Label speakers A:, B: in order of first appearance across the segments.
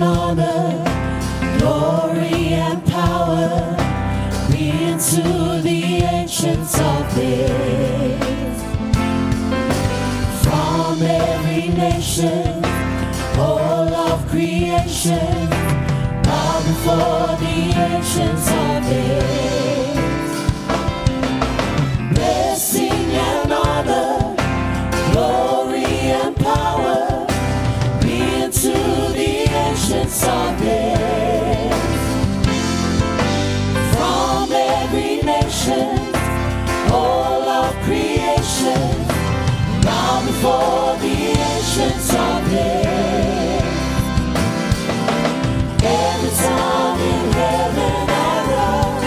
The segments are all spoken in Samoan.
A: honor, glory and power be unto the ancients of days. From every nation, all of creation, bow before the ancients of days. Blessing and honor, glory and power be unto the ancients of days. From every nation, all of creation, bow before the ancients of days. Every tongue in heaven and earth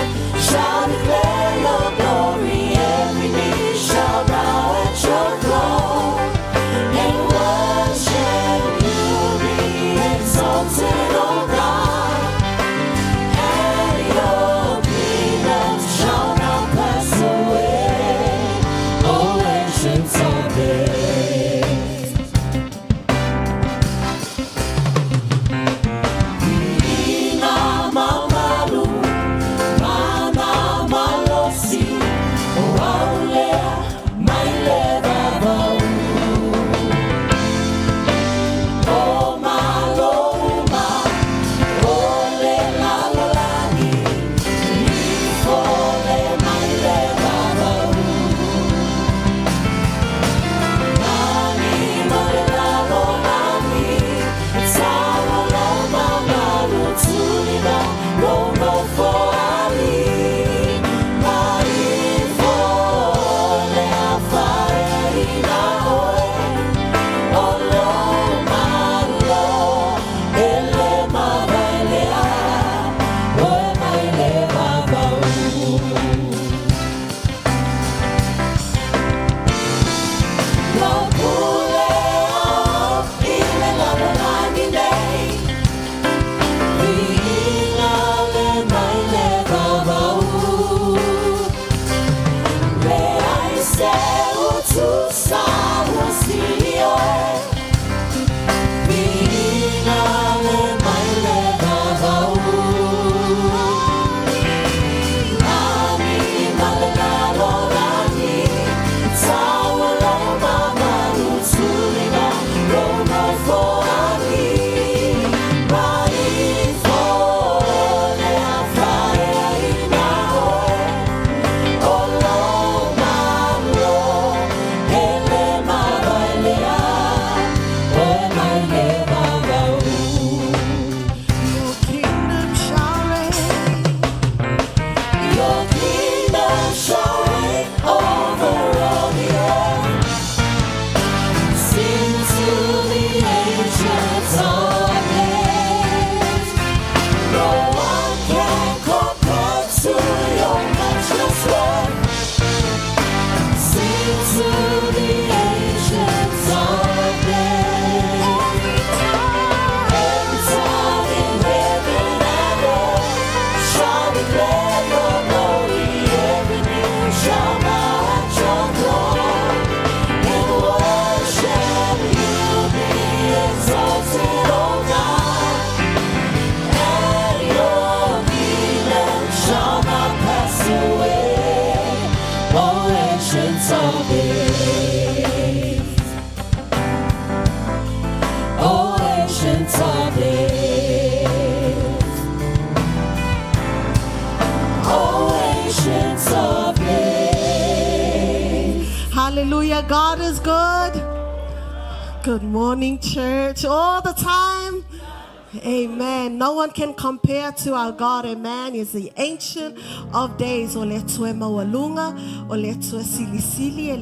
A: shall declare your glory. Every knee shall bow at your throne and worship you. Be exalted, O God, and your kingdom shall not pass away. O ancients of days. Ina mamalu, mana malosi, o aulea mai le vavau. O malo uma, o le lalolagi, ifo le mai le vavau. Lani ma le lalolagi, tau lou mamalu tuliga lou nofoalii, ma ifo le afaeaina oe, o lou malo e le mavae lea, oe mai le vavau. Lau pule i le lalolagi nei, viiga le mai le vavau. Leai se utusa ua sili oe, viiga le mai le vavau. Lani ma le lalolagi, tau lou mamalu tuliga lou nofoalii, ma ifo le afaeaina oe, o lou malo e le mavae lea, oe mai le vavau.
B: Your kingdom shall reign.
A: Your kingdom shall reign over all the earth. Sing to the ancients of days. No one can compare to your matchless worth. Sing to the ancients of days. Every tongue in heaven and earth shall declare your glory. Every knee shall bow at your throne and worship you. Be exalted, O God, and your kingdom shall not pass away. O ancients of days. O ancients of days. O ancients of days.
B: Hallelujah. God is good. Good morning, church. All the time. Amen. No one can compare to our God. Amen. He's the ancient of days. O le Atua maualuga, o le Atua silisili, e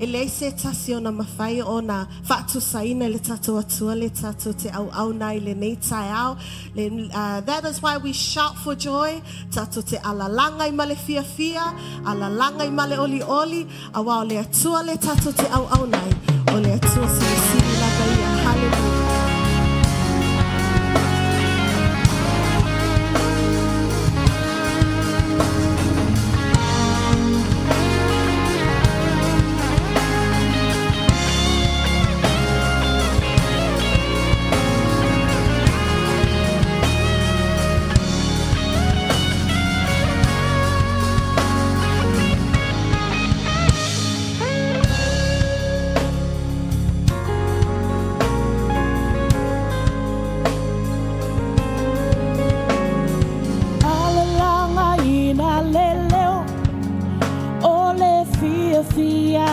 B: leai se tasi o na mafai ona faatusaina le tatou Atua le tatou te auauna ai i lenei taeao. That is why we shout for joy. Tatou te alalaga i ma le fiafia, alalaga i ma le olioli, auā o le Atua le tatou te auauna ai, o le Atua silisili lava ia. Hallelujah.
A: fiafia.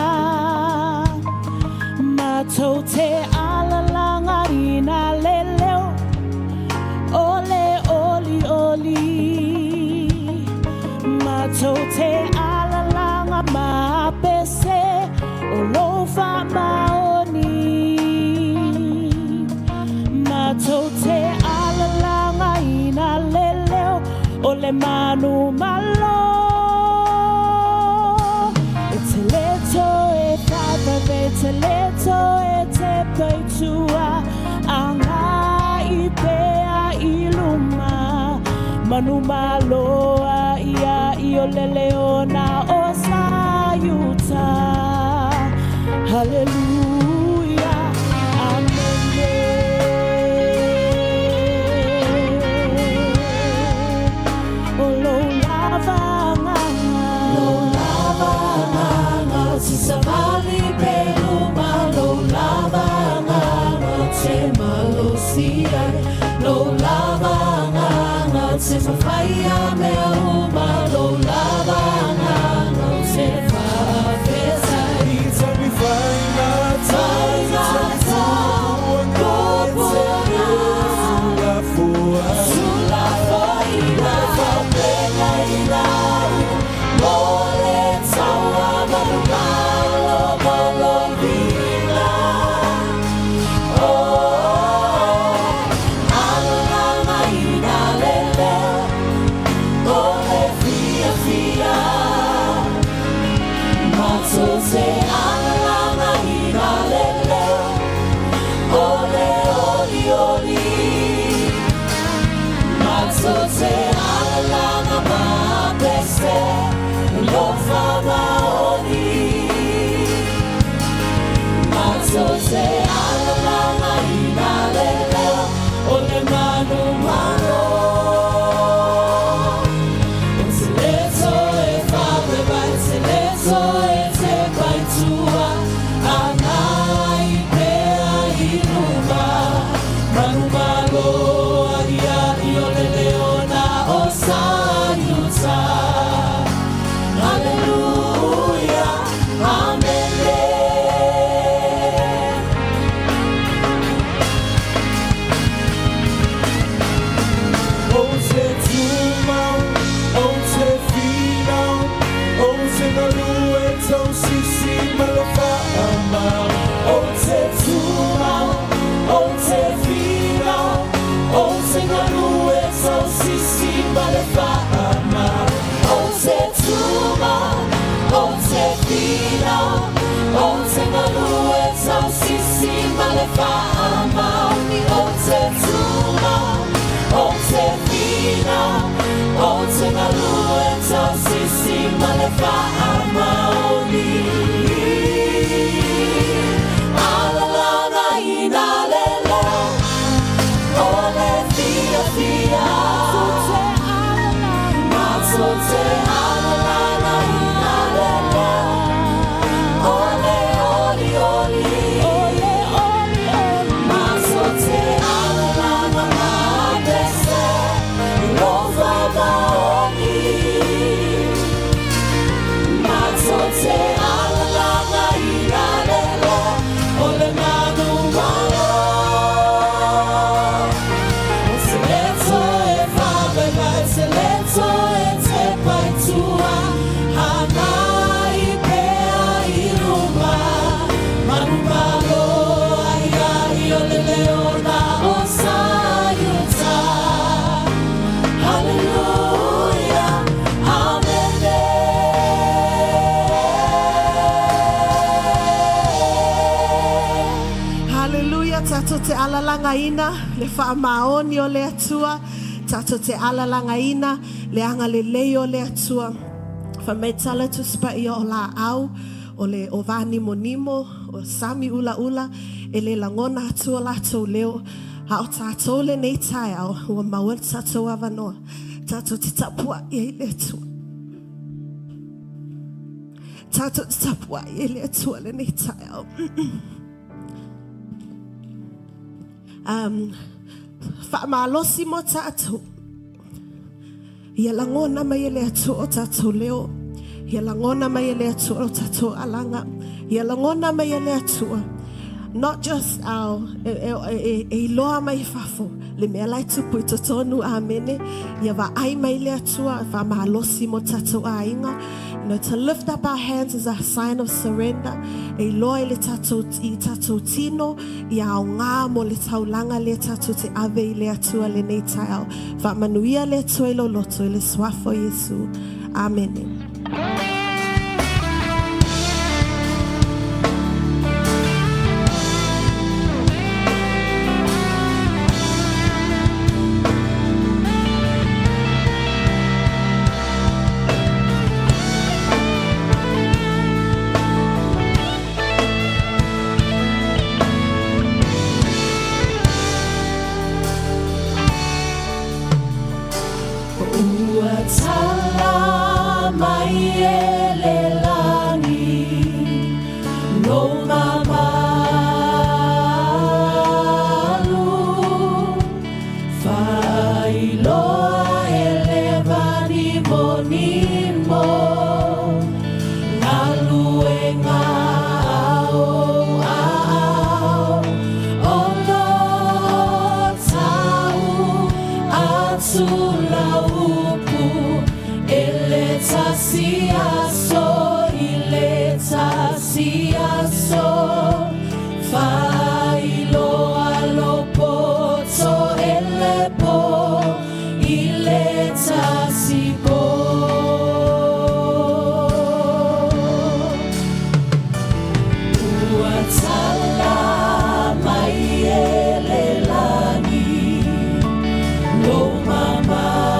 A: Matou te alalagaina le leo o le olioli. Matou te alalaga mapese o lou faamaoni. Matou te alalagaina le leo o le manumalo. E te le toe vavave, e te le toe tepa i tua, agai pea i luma. Manumalo a ia i o le leona o Saiuta. Haleluia, amene. O lou lava agaga.
C: Lou lava agaga tsy savali pea i luma. Lou lava agaga ou te malosi ai. Lou lava agaga ou te fafaia mea uma. Lou lava agaga ou te faafetai. Faigata tupuaga tulafoina faapegaina mo le taua manumalo ma lou viiga. Oh, alalagaina le leo o le fiafia. Matou te alalagaina le leo o le olioli. Matou te alalaga mapese lou faamaoni. Matou te alalagaina le leo o le manumalo. E te le toe vaveve, e te le toe tepa i tua, agai pea i luma. Manumalo aia i o le leona o Saiuta. Haleluia, amene.
D: Ou te tumau, ou te finau, ou te galue tau sisi ma le faamau.
C: Ou te tumau, ou te finau, ou te galue tausisi ma le faamau. Ou te tumau, ou te finau, ou te galue tausisi ma le faamau. Ou te tumau, ou te finau, ou te galue tausisi ma le faamaoni. Alalagaina le leo o le fiafia. Matou te alalagaina le leo o le olioli. Matou te alalaga mapese lou faamaoni. Matou te alalagaina le leo o le manumalo. E te le toe vaveve, e te le toe tepa i tua, agai pea i luma. Manumalo aia i o le leona o Saiuta. Haleluia, amene.
B: Haleluia, tatou te alalagaina le faamaoni o le Atua, tatou te alalagaina le agalelei o le Atua. Fai mai tala Tusi Paia o laau o le o vānimonimo, o sami ulaula, e le lagona atu o latou leo. A o tatou lenei taeao, ua maua le tatou avanoa, tatou te tapuai ai i le Atua. Tatou te tapuai ai i le Atua lenei taeao. Um, faamalosi mo tatou. Ia lagona mai e le Atua o tatou leo. Ia lagona mai e le Atua lo tatou alaga. Ia lagona mai e le Atua. Not just our, e, e, e, e iloa mai i fafo, le mea la e tupu i totonu, amene. Ia vaai mai le Atua, faamalosi mo tatou aiga. You know, to lift up our hands is a sign of surrender. E iloa i le tatou, i tatou tino, ia aoga mo le taulaga lea tatou te ave i le Atua lenei taeao. Faamanuia le Atua i lou loto i le Suafa o Iesu. Amene.
C: Ua tala mai e le lagi lou mamalu, Faailoa e le vanimonimo galuega a ou aao, O lo o tau atu lau upu e le tasi aso i le tasi aso, Faailoa lou poto e le po i le tasi po. Ua tala mai e le lagi lou mamalu,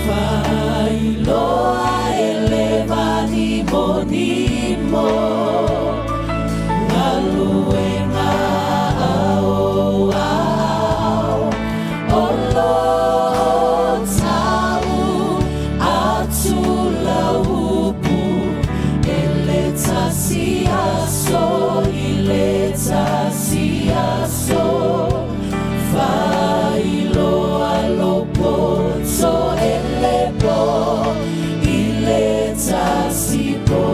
C: Faailoa e le vanimonimo galuega a ou aao, O lo o tau atu lau upu e le tasi aso i le tasi aso, Faailoa lou poto e le po i le tasi po.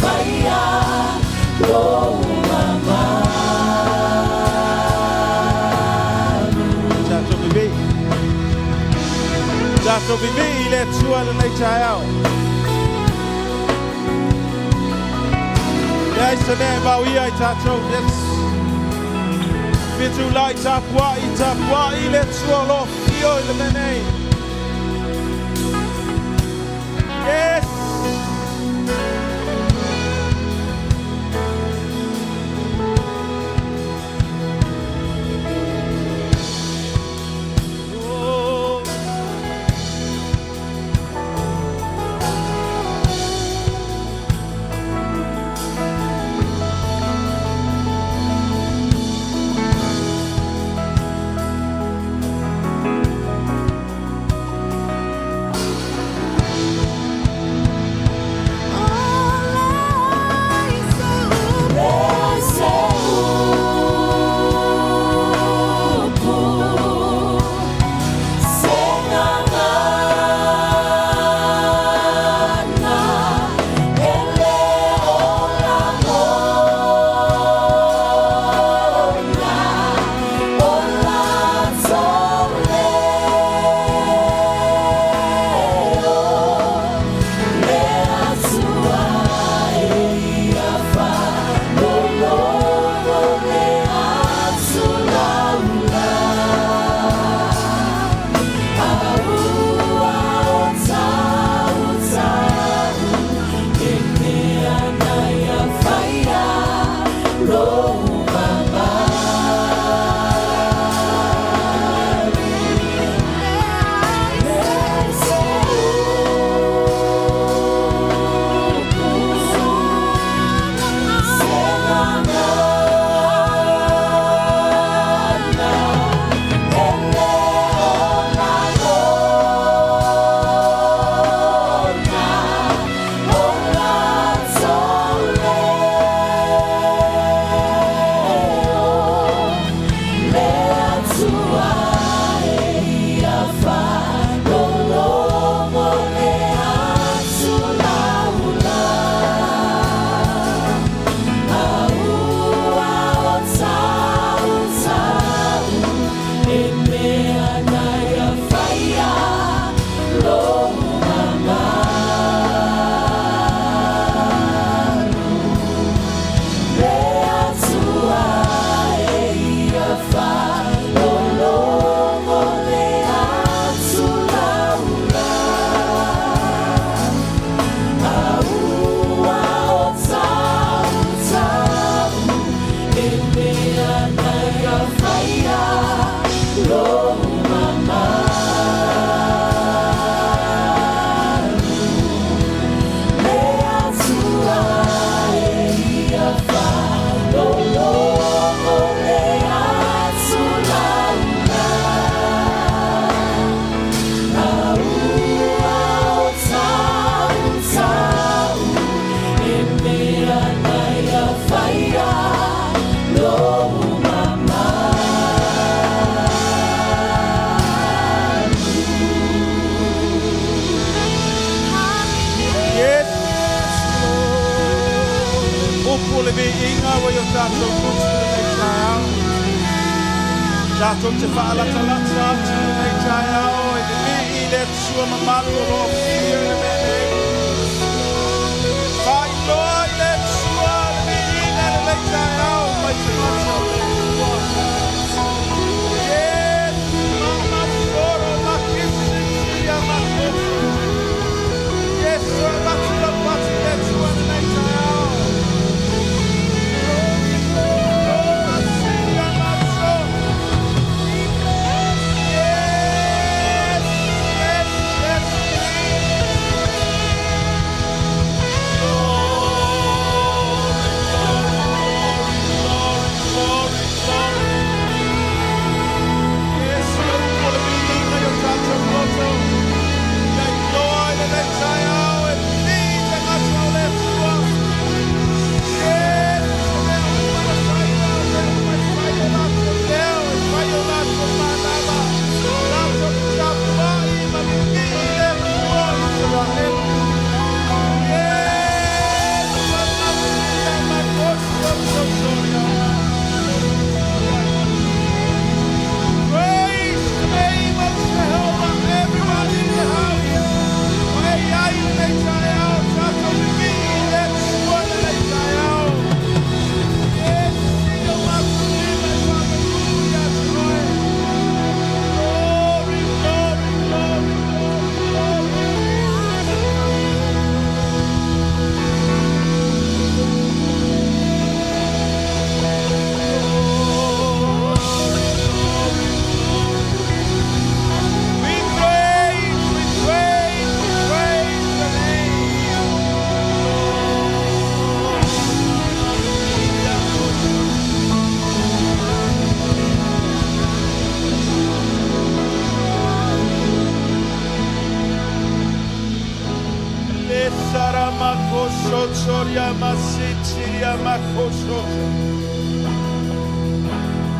C: Faia lou mamalu.
D: Tatou vivii. Tatou vivii i le Atua lenei taeao. Leai se mea e vaoia ai tatou. Yes. Fitulai tapuai, tapuai le Atua o lo o afio i le mea nei. Yes. Oh.
C: Leai se upu, se gagana e le o lagona o latou leo. Le Atua e ia faalologo le atulaula. Aua o tautau e mea na ia faia lou mamalu. Leai se upu, se gagana e le o lagona o latou leo. Le Atua e ia faalologo le atulaula. Aua o tautau e mea na ia faia lou mamalu. Le Atua e ia faalologo le atulaula. Aua o tautau e mea na ia faia lou mamalu. Le Atua e ia faalologo le atulaula. Aua o tautau e mea na ia faia lou mamalu.
D: Yes. Upu le viiga ua i o tatou gutu lenei taeao. Tatou te faalatalata atu lenei taeao e vivii i le Atua mamalu o lo o afio i le mea nei. Faailoa i le Atua le viiga lenei taeao mai tagata o le Atua. Yes, ma soro ma kisi tia ma kofi. Yes, o le batu la batu le Atua lenei taeao. Glory, glory, ma sia ma so. Yes, yes, yes, please.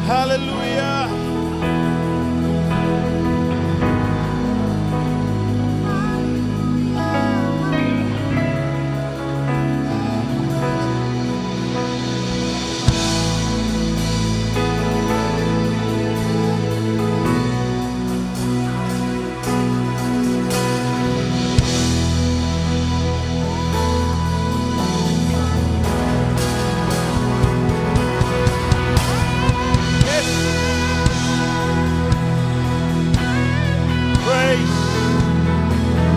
D: Hallelujah. Yes. Praise.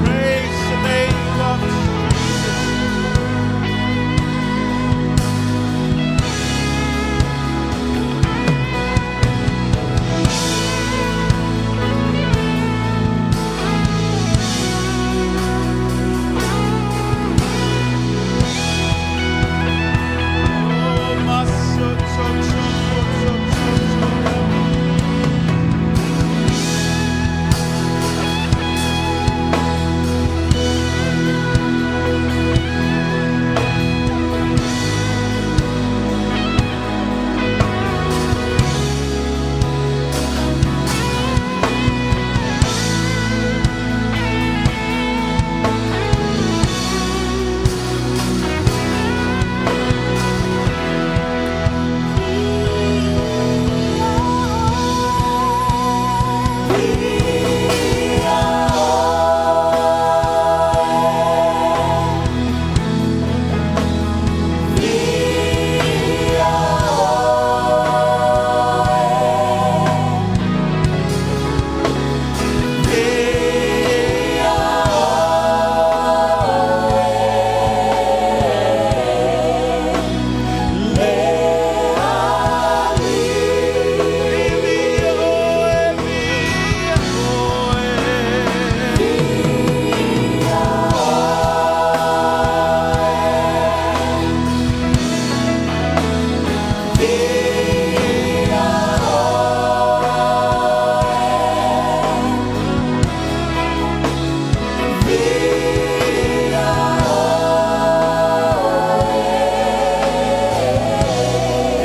D: Praise the name of Jesus. Oh, my soul, so, so, so, so, so, so.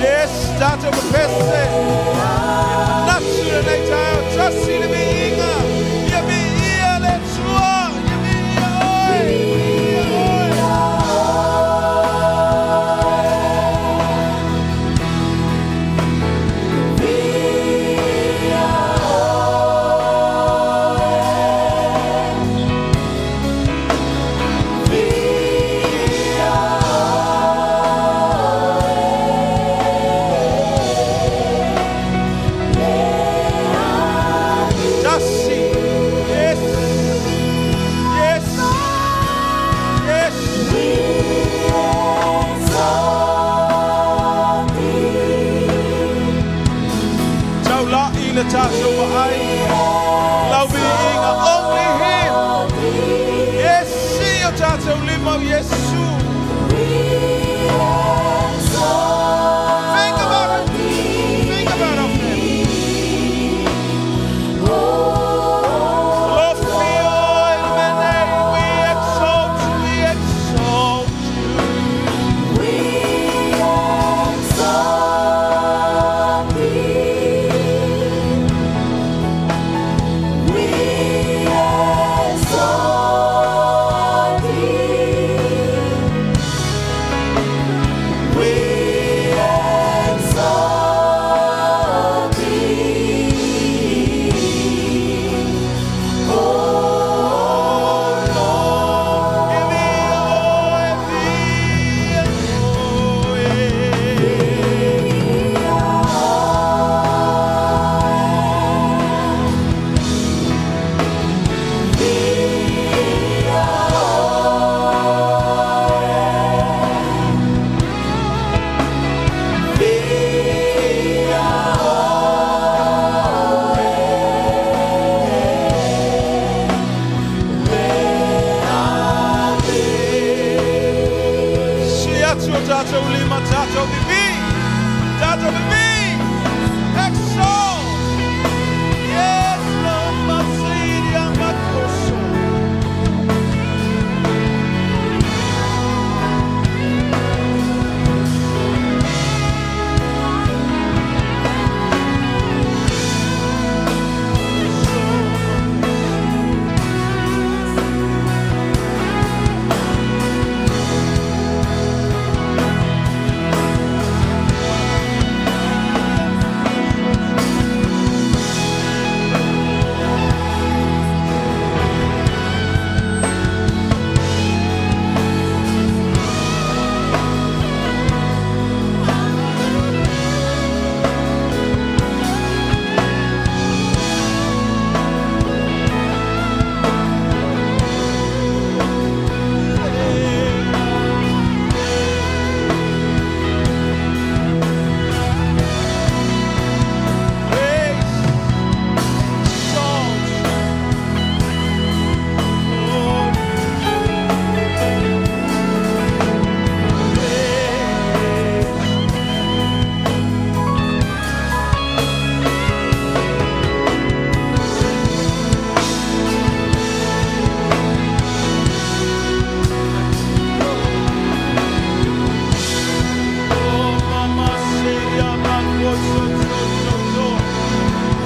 D: Yes, tatou pepese. Natu le tau, tasi le viiga. Ia viia le Atua. Ia viia oe. Viia oe. Tasi. Yes. Yes. Yes. Taula'i le tatou vaai. Lau viiga. Only him. Yes, o tatou lima o Iesu. Think about it. Think about it, friend. Alofi oe le mea nei, we exalt you, we exalt you.
C: We exalt thee. We exalt thee. We exalt thee. O Lord.
D: E viia oe, viia oe. Si atu o tatou lima, tatou vivi. Tatou vivi. Exalt. Yes, Lord, Masiria Makoso.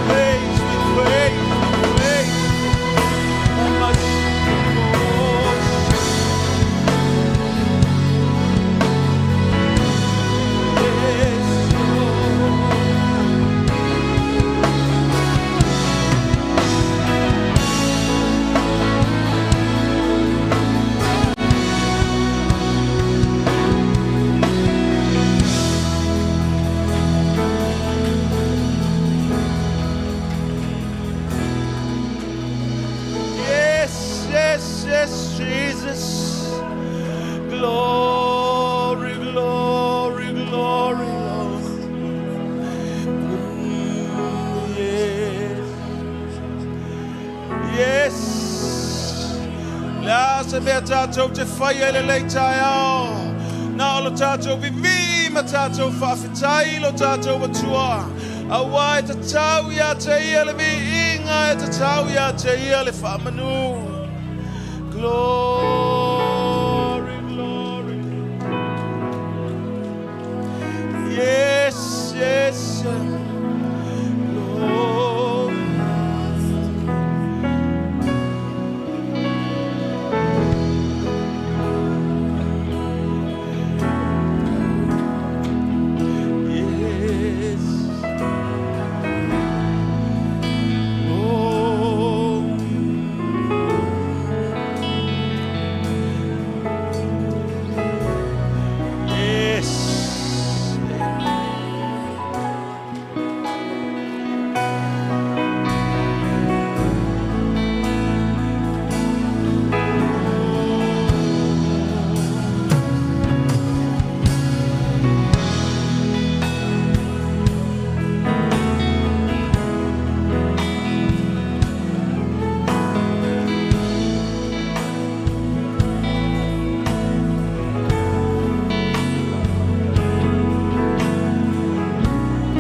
D: Praise, we praise, we praise. Yes, Lord. Yes, yes, yes, Jesus. Glory, glory, glory, Lord. Yes. Yes. Le a se mea tātou te whai e le lei tai ao. Nā o lo tātou vivi ma tātou whaawhitai lo tātou atua. Aua e te tau ia te ia le viinga e te tau ia te ia le whaamanu. Glory, glory. Yes, yes. Glory. Yes. Oh. Yes.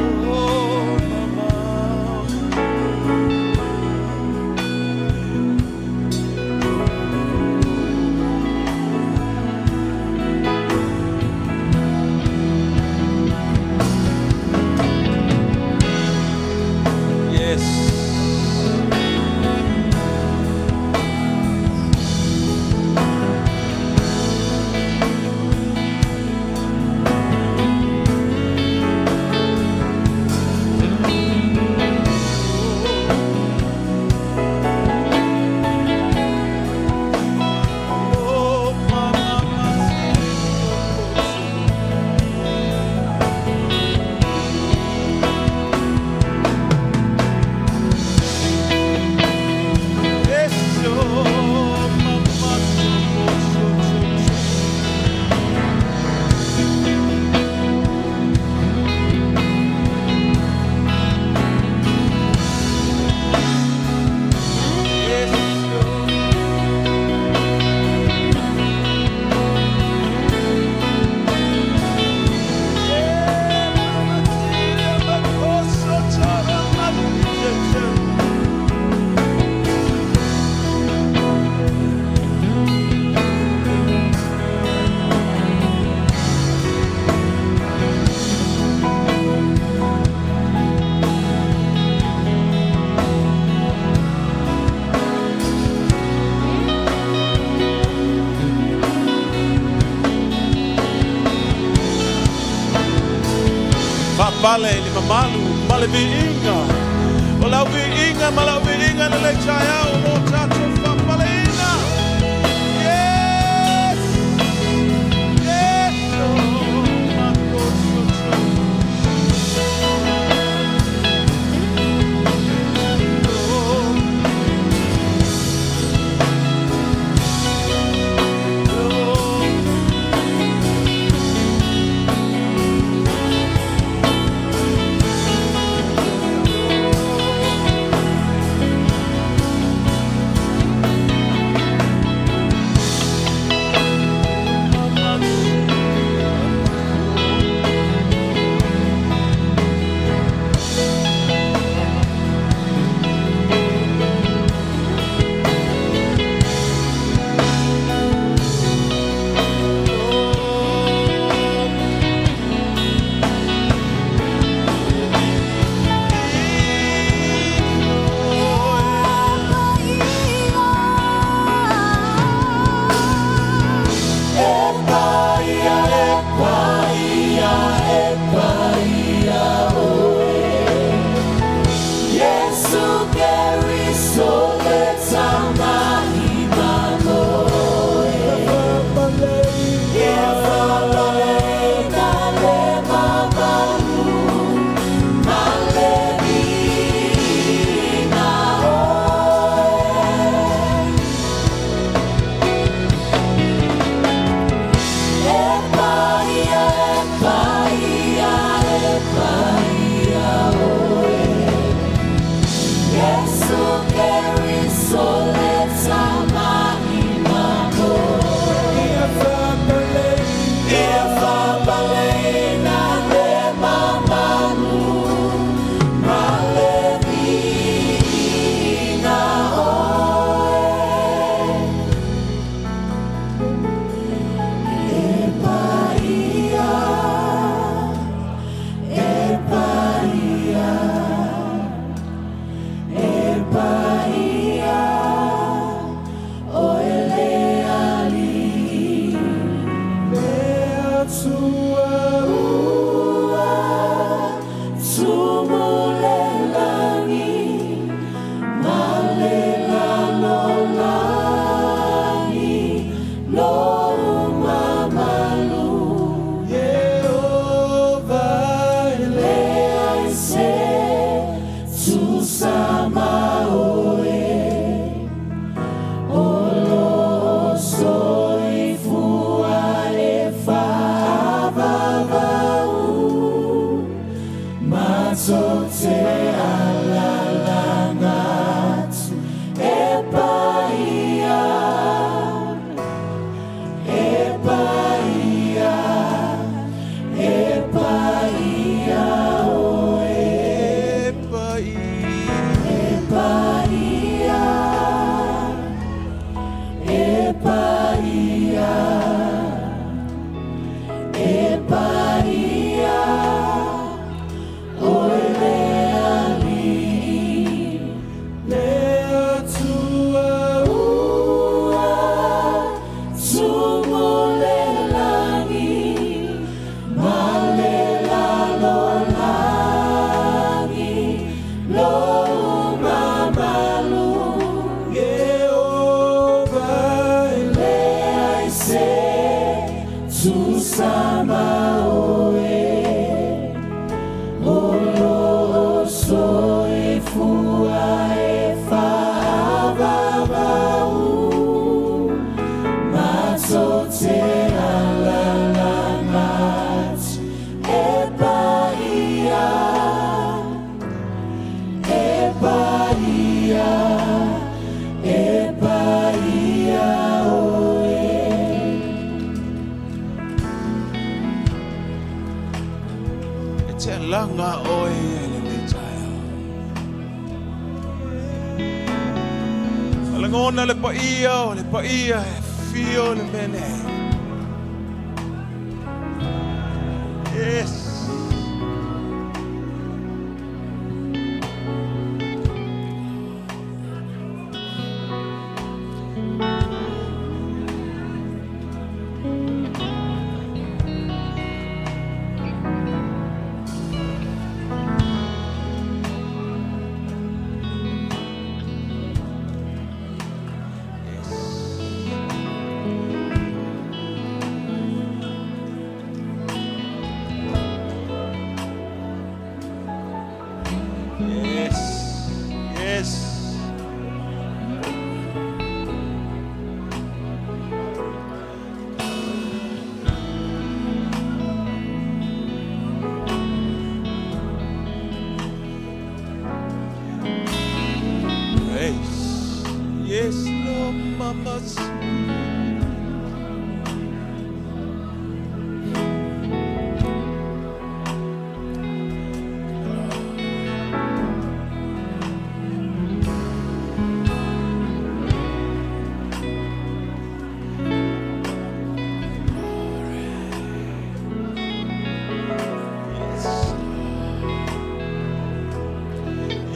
D: Oh, mama. Yes. Oh, mama, Yes, oh, mama, so, so, so, so. Yes, oh. Fa'apale i le mamalu ma le viiga o lau viiga ma lau viiga le lei taeao o lo tatou fa'apaleina. Yes! Yes! Oh, makosoto. Oh. Oh.
C: Atua ua tumu le lagi ma le lalolagi lou mamalu. Ieova e leai se tusa ma oe, o loo soifua e faavavau, matou te alalaga atu e paia, e paia, e paia oe.
D: E paia.
C: E paia, e paia, e paia, oe le Alii.
D: Le Atua
C: Ua tumu le lagi ma le lalolagi lou mamalu.
D: Ieova e
C: Leai se tusa ma oe, o loo soifua e faavavau, matou te alalaga atu e paia, e paia, e paia oe.
D: E te langa oe e le nei taeao. Alangona le paia o le paia e fio le mene. Yes. Yes. Yes. Grace. Yes, Lord, mamas.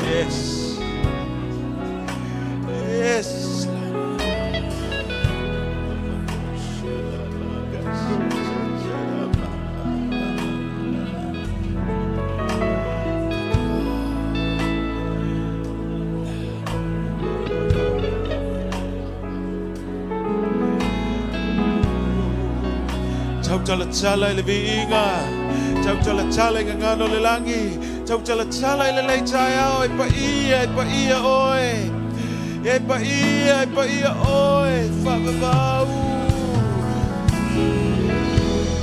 D: Yes. Yes. Yes. Tau talatala i le viiga, tau talatala i gagana o le lagi, tau talatala i lenei taeao, e paia, e paia oe. E paia, e paia oe, faavavau.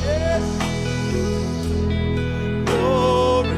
D: Yes. Glory.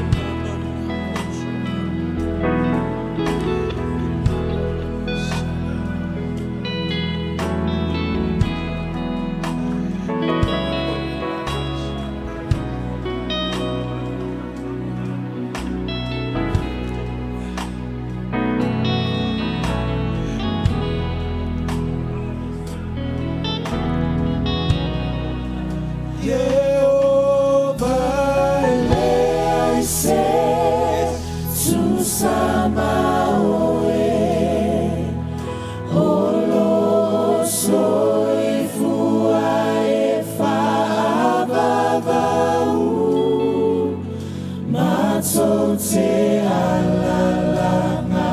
C: te alalanga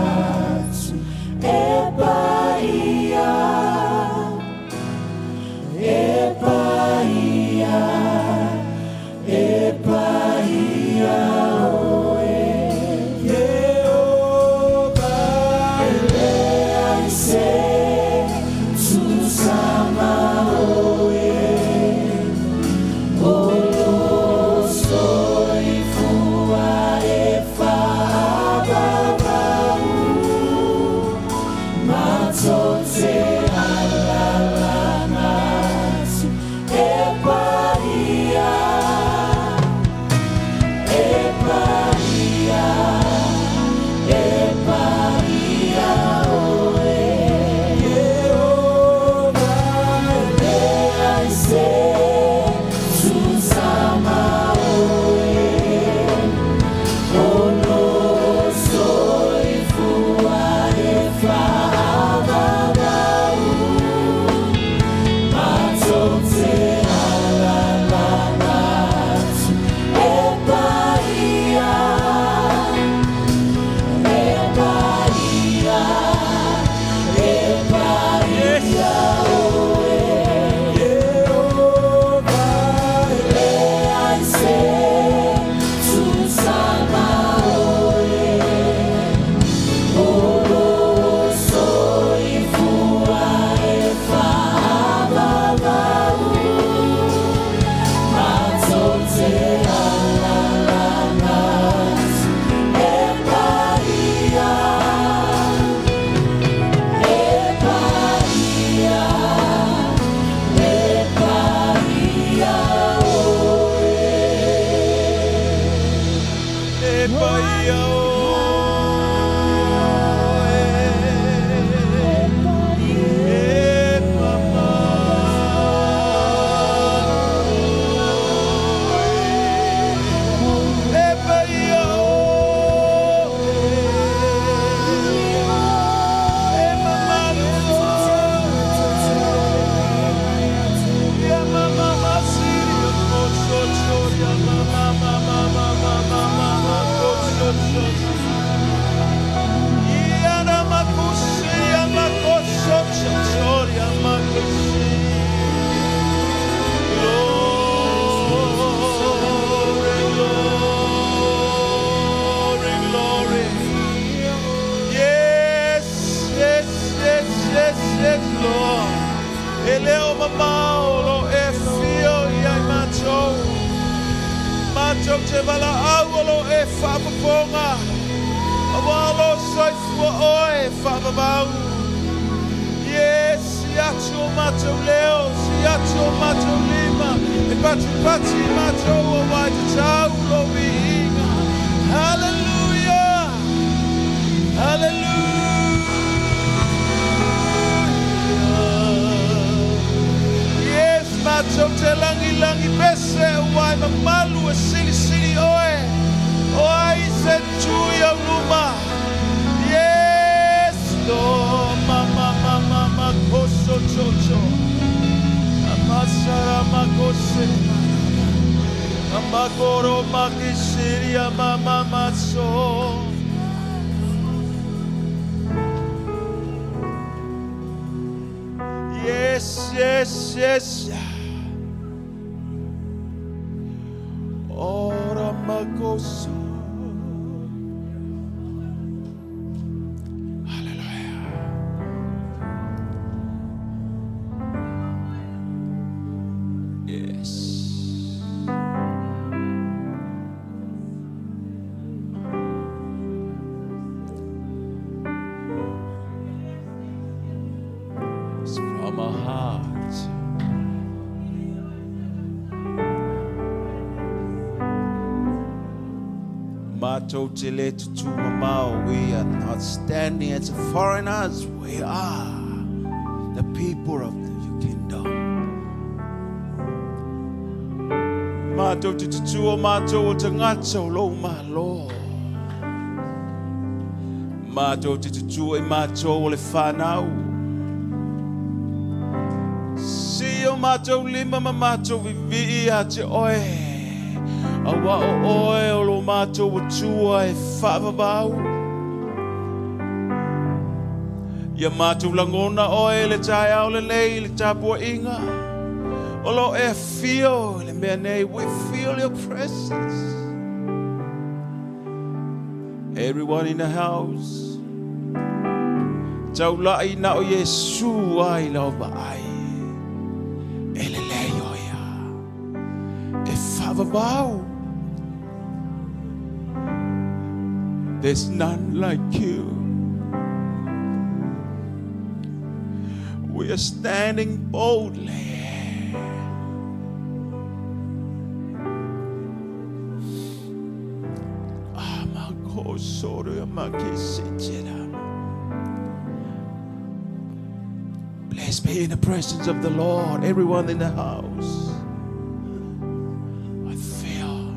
C: atu e paia, e paia, e paia oe. Jehovah e leai se tusa ma oe, o lou soifua e faavavau, matou te alalanga atu e paia, e paia, e paia oe. Jehovah e leai se tusa ma oe, o lou soifua e faavavau, matou te alalanga atu e paia, e paia, e paia oe. Jehovah e leai se tusa ma oe, o lou soifua e faavavau, matou te alalanga atu e paia, e paia, e paia oe.
D: E paia oe. E mamalu oe. E paia oe. E mamalu oe. Ya mama masiri mo cho cho ya mama mama mama mama ko cho cho. Ya na makusi ya makoso cho cho ya makusi. Glory, glory, glory. Yes, yes, yes, yes, yes, Lord. E le o mamao lo e fio i ai matou. Matou te valaau o lo e faafofoga. Auā lou soifua oe faavavau. Yes, sii atu o matou leo, sii atu o matou lima, e patipati matou auā e tatau lou viiga. Hallelujah! Hallelujah! Yes, matou te lagilagi pese auā e mamalu e silisili oe. O ai se tu i ou luma. Yes, Lord. Mama, mama, makoso chocho. Amasara makose. Amakoro makisiri amama maso. Yes. Ora makoso. Hallelujah. Yes. It's from our heart. Matou te le tutū mamao, we are not standing as foreigners, we are the people of the kingdom. Matou te tutū o matou o tagata o lou Malo. Matou te tutū e matou o le fanau. Sii o matou lima ma matou vivii ia te oe. Auā o oe o lo matou Atua e faavavau. Ia matou lagona oe i le taeao lenei i le tapuaiga. O lo o e afio i le mea nei. We feel your presence. Everyone in the house. Taulai na o Iesu ai lau vaai. E lelei o ia. E faavavau. There's none like you. We are standing boldly. Please be in the presence of the Lord, everyone in the house. I feel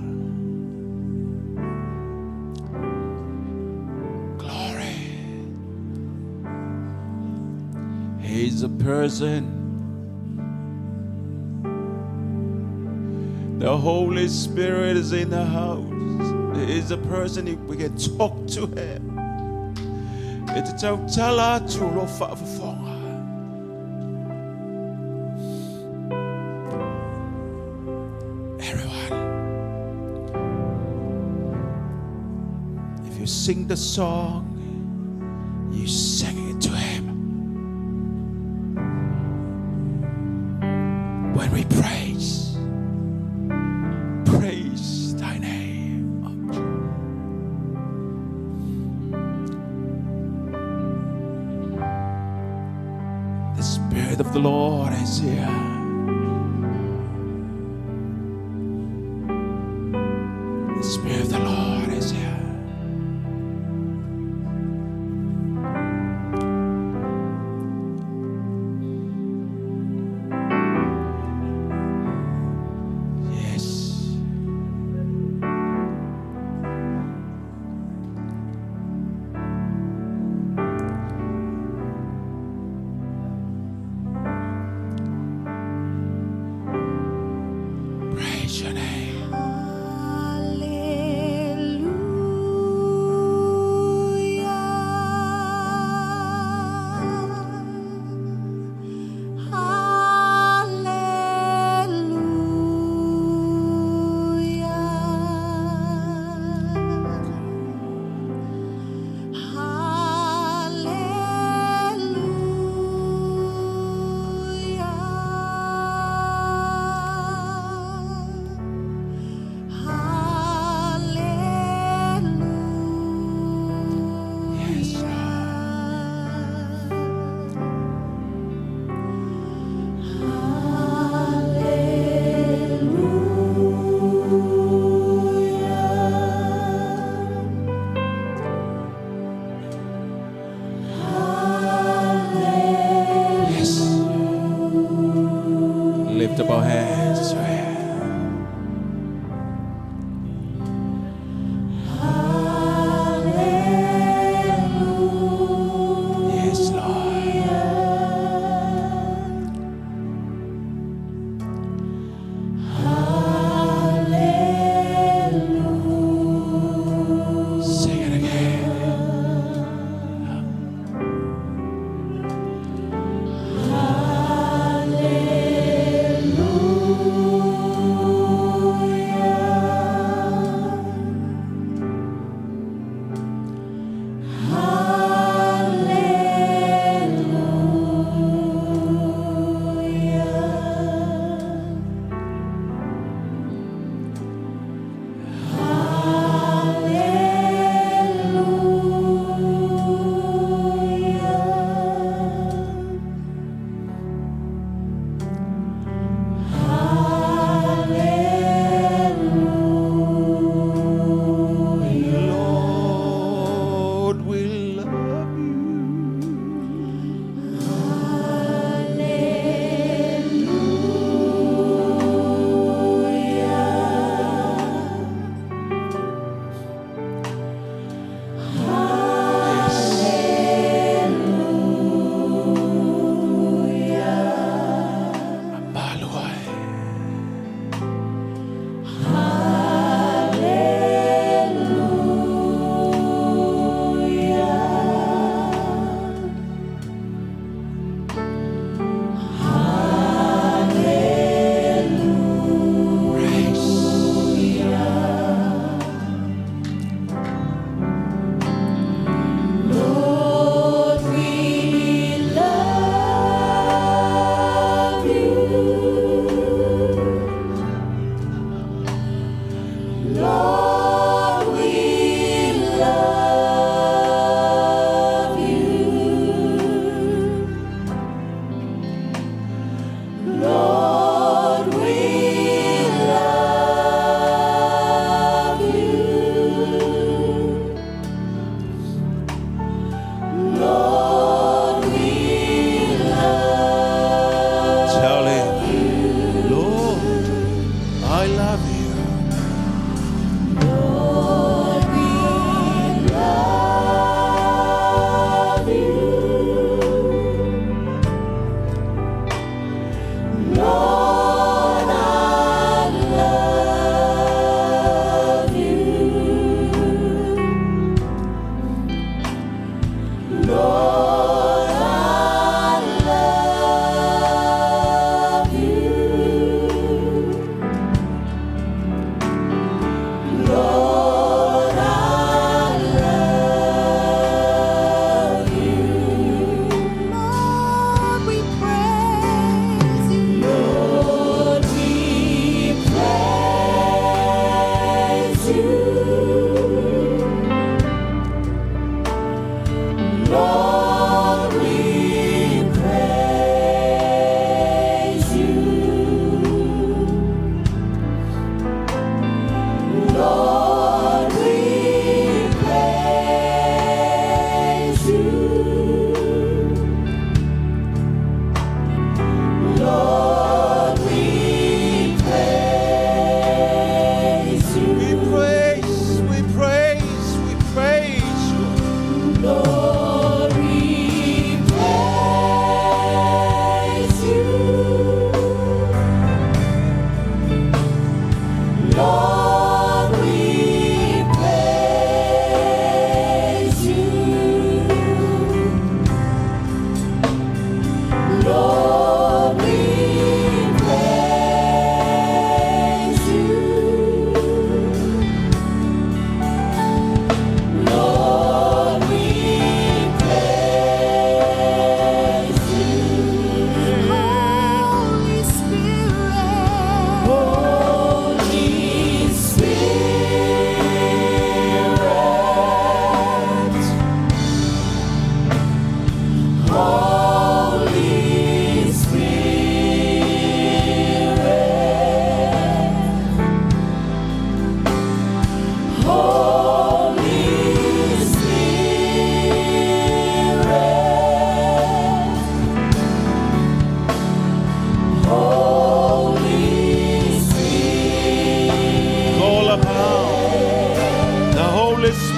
D: glory. He's a person. The Holy Spirit is in the house. He is a person we can talk to him. E te tautala atu lo faafofoga. Everyone, if you sing the song, you sing it to him. When we praise, praise thy name. The Spirit of the Lord is here. The Spirit of the Lord is here. Yes. Praise your name.
B: Hallelujah.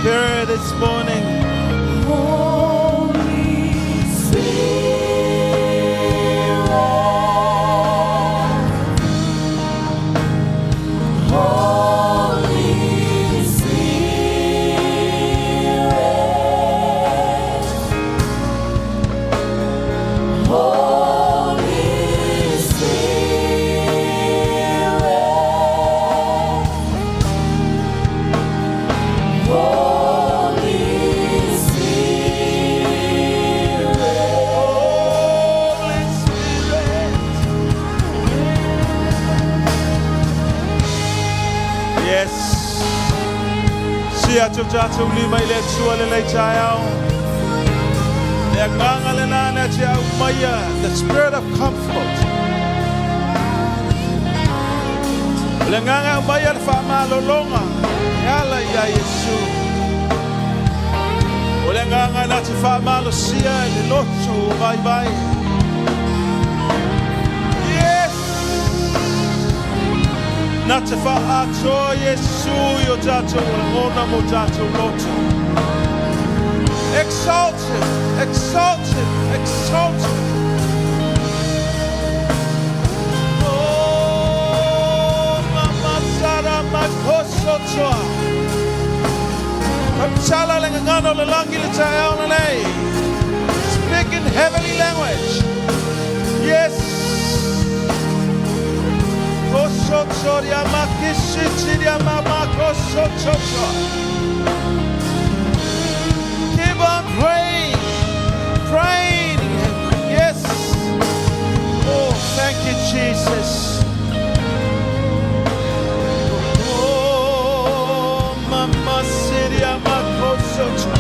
D: Spirit this morning.
C: Holy Spirit, Holy Spirit, Holy Spirit, Holy Spirit.
D: Holy Spirit. Yes. Sia tau tātou lima i le Atua le lei taeao. Le agaga lena na te au maia, the spirit of comfort. O le agaga au maia le whaamalolonga, e ala ia Iesu. O le agaga na te whaamalosia i le loto o vai vai. Yes! Na te whaatoa Iesu i o tātou o le ngona mo tātou loto. Exalt him, exalt him, exalt him. Oh, mama sara makosotoa. Kamchala le ngangano le langi le taeao na nei. Speak in heavenly language. Yes. Kosotoria makisitiria mama kosototoa. Keep on praying. Praying. Yes. Oh, thank you, Jesus. Oh, mama siria makosotoa.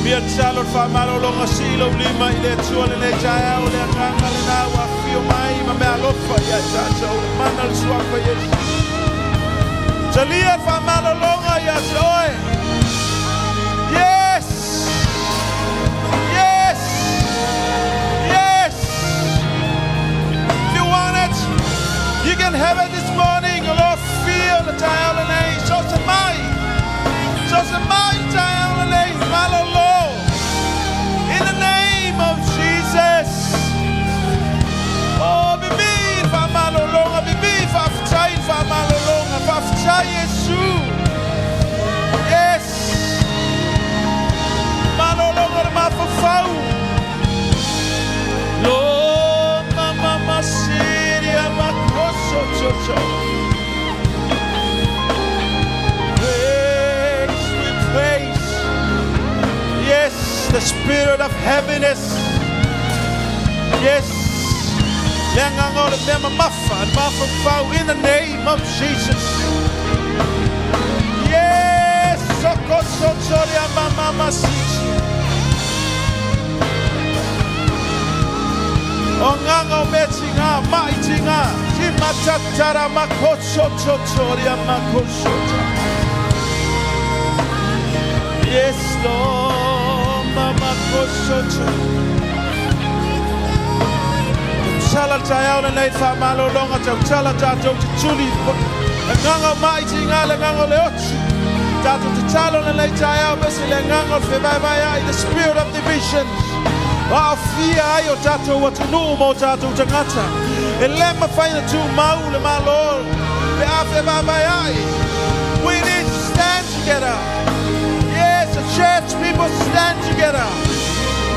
D: Mea talo whamalolonga silo lima i le atua le le taeao le agaga lena ua afio mai ma mea alofa ia tātou le mana le suafa Iesu. Talia whamalolonga ia te oe. Yes! Yes! Yes! If you want it, you can have it this morning. O Lord, feel le taeao lenei. So se mai. So se mai taeao lenei. Malolo. In the name of Jesus. Oh, bibi, whamalolonga, bibi, whaaftai, whamalolonga, whaaftai, Yesu. Yes. Malolonga le mafafau. Lo, mama, masiria, makoso, chocho. Praise, we praise. Yes, the spirit of heaviness. Yes. Le agaga o le mea mamafa, le mafaufau in the name of Jesus. Yes, sokosotoria mama masisi. O nganga o mea tinga, mai tinga, ti matatara makosototoria makosota. Yes, Lord, mama kosoto. Tala taeao lenei whamalolonga tau tala tātou te tuli le nganga o mai ti ngā le nganga o le oti. Tātou te talo lenei taeao mese le nganga o le whewaiwai ai, the spirit of divisions. A o fia ai o tātou atunuu mo tātou tangata. E le mawhai na tū mau le malo pe a whewaiwai ai. We need to stand together. Yes, the church people stand together.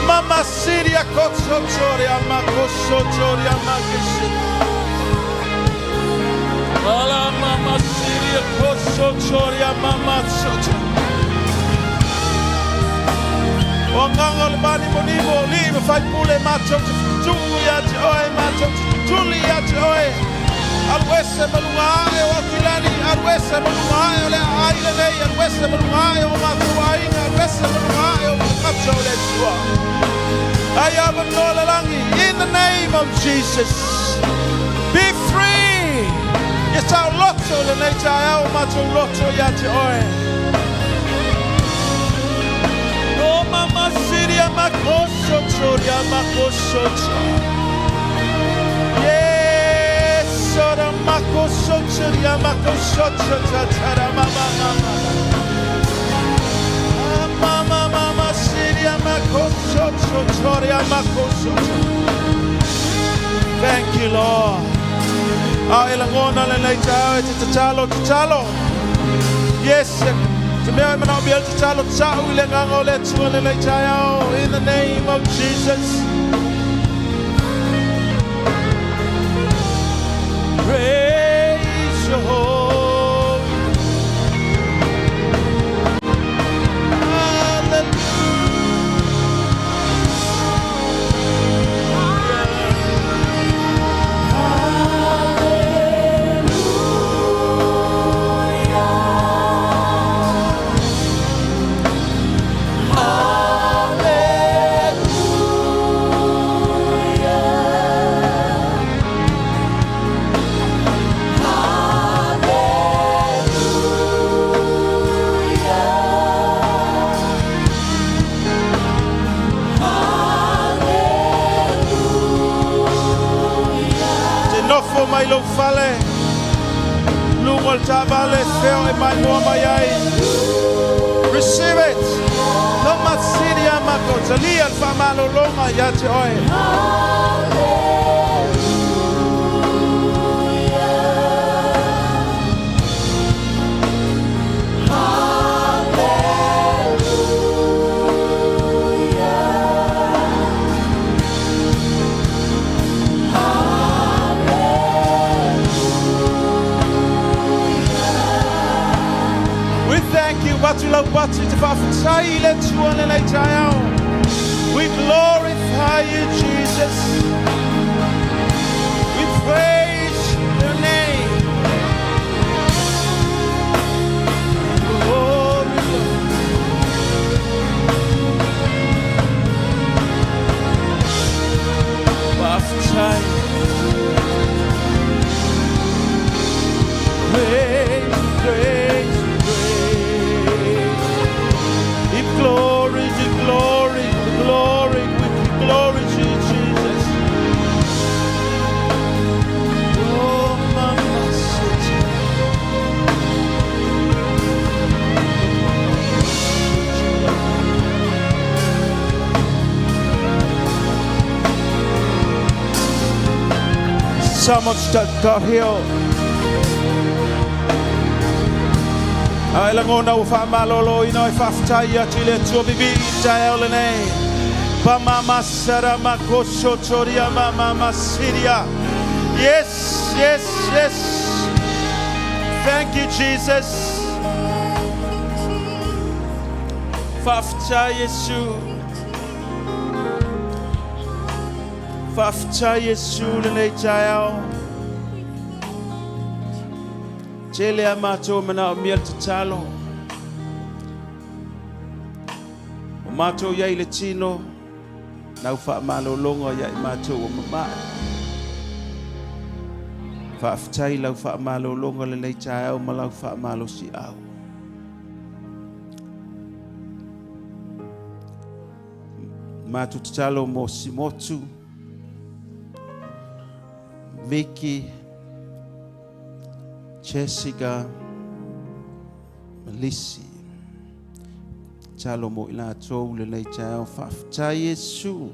D: Mama Siria kotsotoria makosotoria makisi. Ala mama Siria kosotoria mama soto. O nganga le mani monimo li me whai pule mātou te tutu ia te oe mātou te tuli ia te oe. Alu ese malunga ae o Akilani, alu ese malunga ae o le aile nei, alu ese malunga ae o mātou ainga, alu ese malunga ae o makata o le Atua. Ai ava no le langi, in the name of Jesus. Be free. Yes, our loto le nei taeao mātou loto ia te oe. O mama siria Riamakosoto. Yes, Oramakosoto, Riamakosoto, Tatara Mama Mama. Mama Mama Siriamakosoto, Toriamakosoto. Thank you, Lord. A e lagona lenei taeao e te tatalo, tatalo. Yes, te mea e manaomia le tatalo, tau i le agaga o le Atua lenei taeao. In the name of Jesus. Praise your holy Te nofo mai lou fale, luga o le taavale, fea e maimoa mai ai. Receive it. Loma siria mako, talia le faamalologa ia te oe. We thank you, Batu lau batu te faafetai i le Atua lenei taeao. We glorify you, Jesus. We praise your name. Glory, glory. Faafetai. Praise, praise, praise. Give glory, give glory, the glory, we give glory to you, Jesus. Oh, Mama City. Someone's got healed. A e lagona ua faamaloloina e faafetai atu i le Atua vivi'i i taeao lenei. Pa mama sara makoso toria mama masiria. Yes, yes, yes. Thank you, Jesus. Faafetai Iesu. Faafetai Iesu lenei taeao. Tele a matou manaomia le tatalo. O matou i ai le tino, nau faamalologa ia i matou ua mamae. Faafetai lau faamalologa lenei taeao ma lau faamalosiau. Matou tatalo mo Simotu, Vicky, Jessica, Malisi. Tatalo mo i latou lenei taeao. Faafetai Iesu.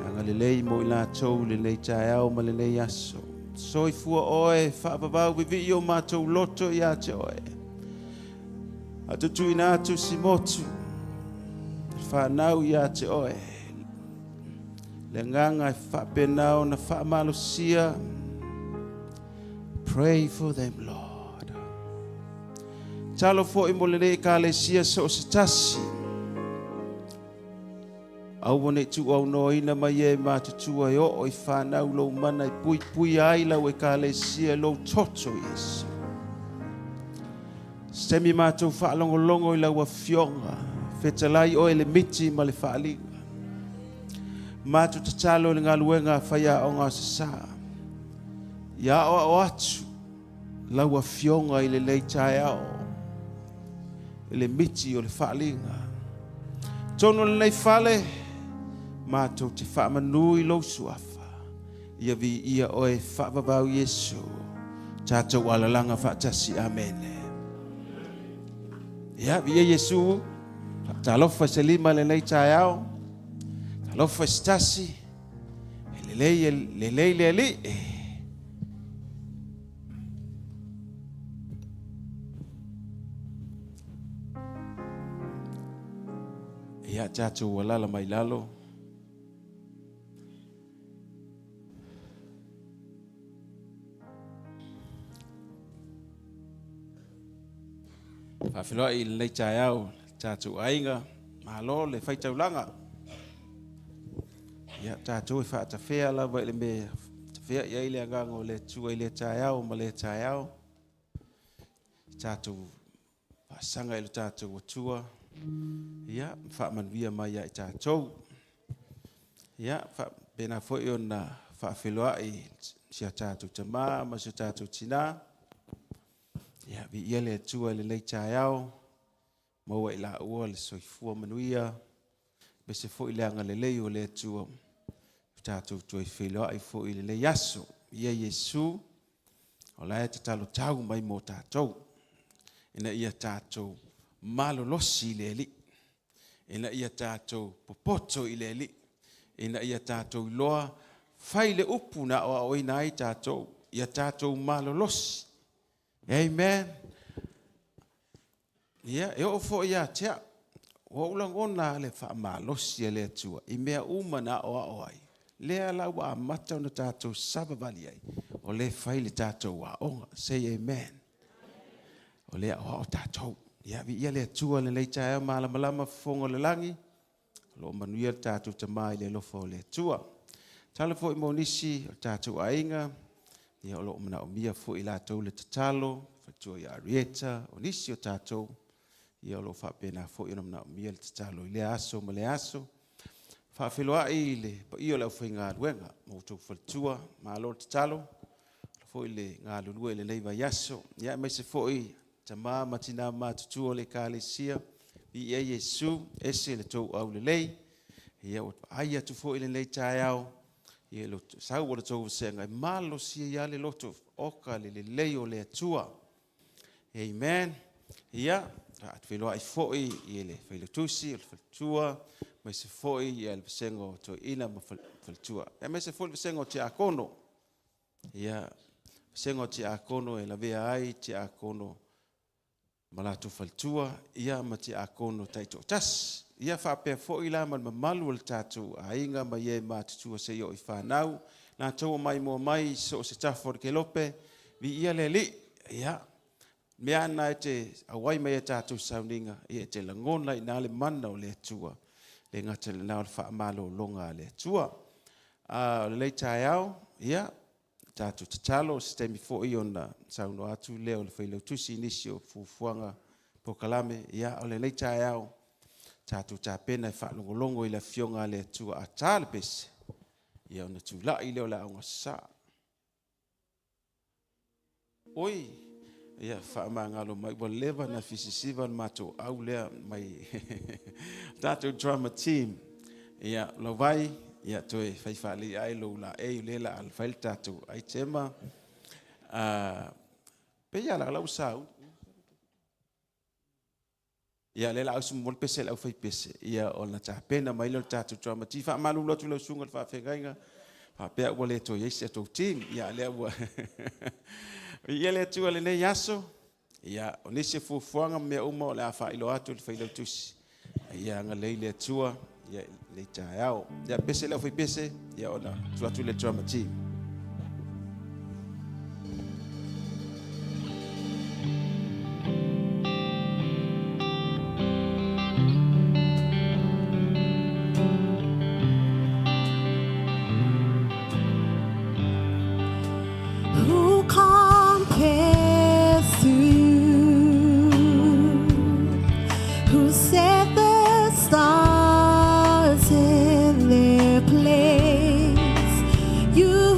D: Agalelei mo i latou lenei taeao ma lenei aso. Soifua oe, faavavau vivii o matou loto ia te oe. A tutuina atu si motu, whanau ia te oe. Le agaga e faapena ona faamalosia. Pray for them, Lord. Talo fo'i mo lenei ekalesia so o se tasi. Aua nei tuuaunoaina mai e matutua e oo i fanau lou mana e puipuia ai lau ekalesia lou toto Iesu. Se taimi matou faalogologo i lau afioga, fetalai oe le miti ma le faaliga. Matou tatalo i le galuega a faiaoga o Sasā. Ia aoao atu lau afioga i lenei taeao i le miti o le faaliga. Totonu o lenei fale, matou te faamanu i lou suafa. Ia viia oe faavavau Iesu. Tatou alalaga faatasi. Amene. Ia, viia Iesu. Talofa i se lima i lenei taeao. Talofa i se tasi. E lelei, e lelei le Alii. Ia, tatou alala mai lalo. Faafeiloai i lenei taeao tatou aiga, malo le faitaulaga. Ia, tatou e faatafea lava i le mea tafea i ai le agaga o le Atua i lea taeao ma lea taeao. Tatou faasaga i lo tatou Atua, ia, faamanuia mai ia i tatou. Ia, faapena foi ona faafeiloai si a tatou tama ma si o tatou tina. Ia, viia le Atua i lenei taeao, maua i laua le soifua manuia, aemaise foi le agalelei o le Atua, tatou toe feiloai foi i lenei aso. Ia Iesu, o la e tatalo tau mai mo tatou, ina ia tatou malolosi i le Alii, ina ia tatou popoto i le Alii, ina ia tatou iloa fai le upu na aoaoina ai tatou, ia tatou malolosi. Amen. Ia, e oo foi ia te au, ua ou lagona le faamalosi a le Atua i mea uma na aoao ai, lea la ua amata ona tatou savavali ai, o lea e fai le tatou aoga. Say amen. O lea aoao tatou. Ia, viia le Atua lenei taeao malamalama fofoga o le lagi, o lo o manuia le tatou tama i le alofa o le Atua. Tala foi mo nisi o le tatou aiga, ia o lo o manaomia foi i latou le tatalo, faletua ia Arieta, o nisi o tatou, ia o lo o faapena foi ona manaomia le tatalo i lea aso ma lea aso. Faafeiloai i le paia o le aufaigaluega, ma outou faletua, malo le tatalo, foi le galulue i lenei vaiaso. Ia aemaise foi tama ma tina matutua o le Ekalesia, viia Iesu, ese le tou aulelei. Ia ua vaai atu foi i lenei taeao, ia le sau o le tou vasega e malosi ai lava le loto, oka le lelei o le Atua. Amen. Ia, faafeiloai foi i le Failautusi, o le faletua, aemaise foi le vasega o toeaiina ma faletua, aemaise foi le vasega o tiakono. Ia, vasega o tiakono e lavea ai tiakono ma latou faletua, ia ma tiakono taitoatasi. Ia faapea foi la ma le mamalu o le tatou aiga ma ie matutua seia oo i fanau, latou o maimoa mai so o se tafa o le kelope, viia le Alii. Ia, mea na e te auai mai a tatou sauniga, ia e te lagona i ina le mana o le Atua, le gata i lena o le faamalologa a le Atua. O lenei taeao, ia, tatou tatalo, o se taimi foi ona saunoa atu lea o le Failautusi i nisi o fuafuaga polokalame. Ia, o lenei taeao, tatou tapena e faalogologo i le Afioga a le Atua a ta le pese, ia ona tulai lea o le aoga sasaa. Oi, ia faamagalo mai, ua leva na fisisiva le matou au lea mai tatou drama team. Ia, Lauvai, ia toe fai faalei ai lou laei o lea la a fai le tatou aitema. Pe ia la lau sauni. Ia, lea la ausi mo le pese le au pese. Ia, ona tapena mai lea o le tatou drama team. Faamalulu atu lau susuga i le faafeagaiga, faapea ua le toe i ai si atou team. Ia, lea ua Viia le Atua i lenei aso. Ia, o nisi o fuafuaga ma mea uma o le a faailoa atu i le Failautusi. Ia agalelei le Atua ia i lenei taeao. Ia, pese le aufaipese, ia ona tuu atu le drama team.
B: Who compares to you? Who set the stars in their place? You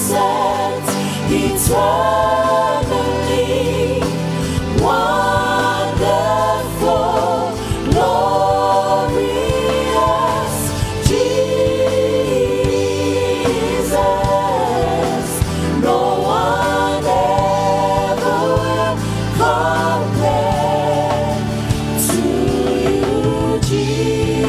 C: Present eternally. Wonderful, glorious Jesus. No one ever will compare to you, Jesus.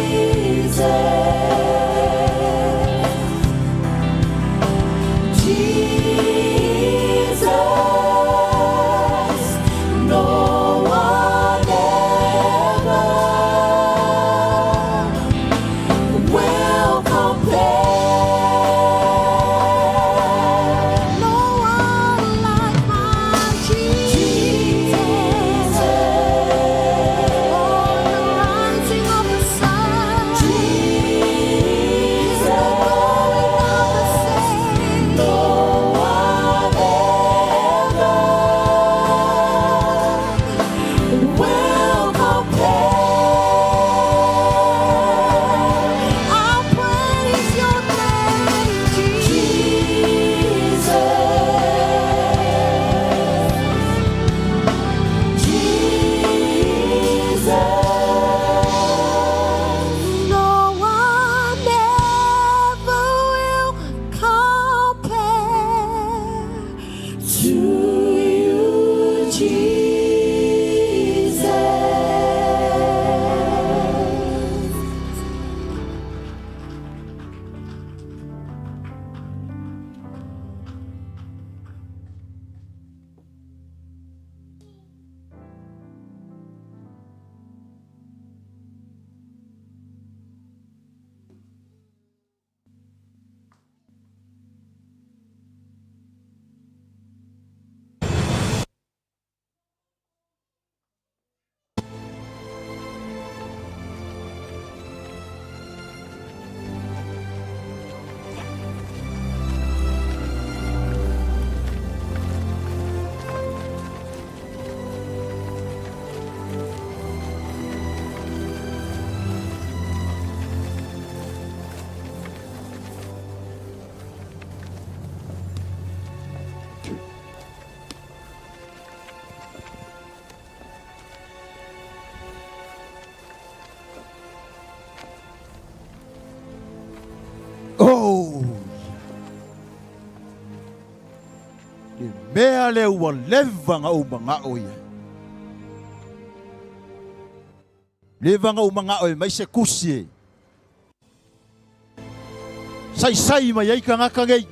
C: Jesus, no one ever will compare.
B: No one like my Jesus. On the rising of the sun,
C: Jesus,
B: the going of the same.
C: no one ever will compare.
B: I'll praise your name, Jesus.
C: Jesus,
B: No one ever will compare
C: to you, Jesus.
E: Oh! Le mea le ua leva nga ou mangao ia. Leva nga ou mangao e mai se kusi e. Sai sai mai ai kangaka ngei.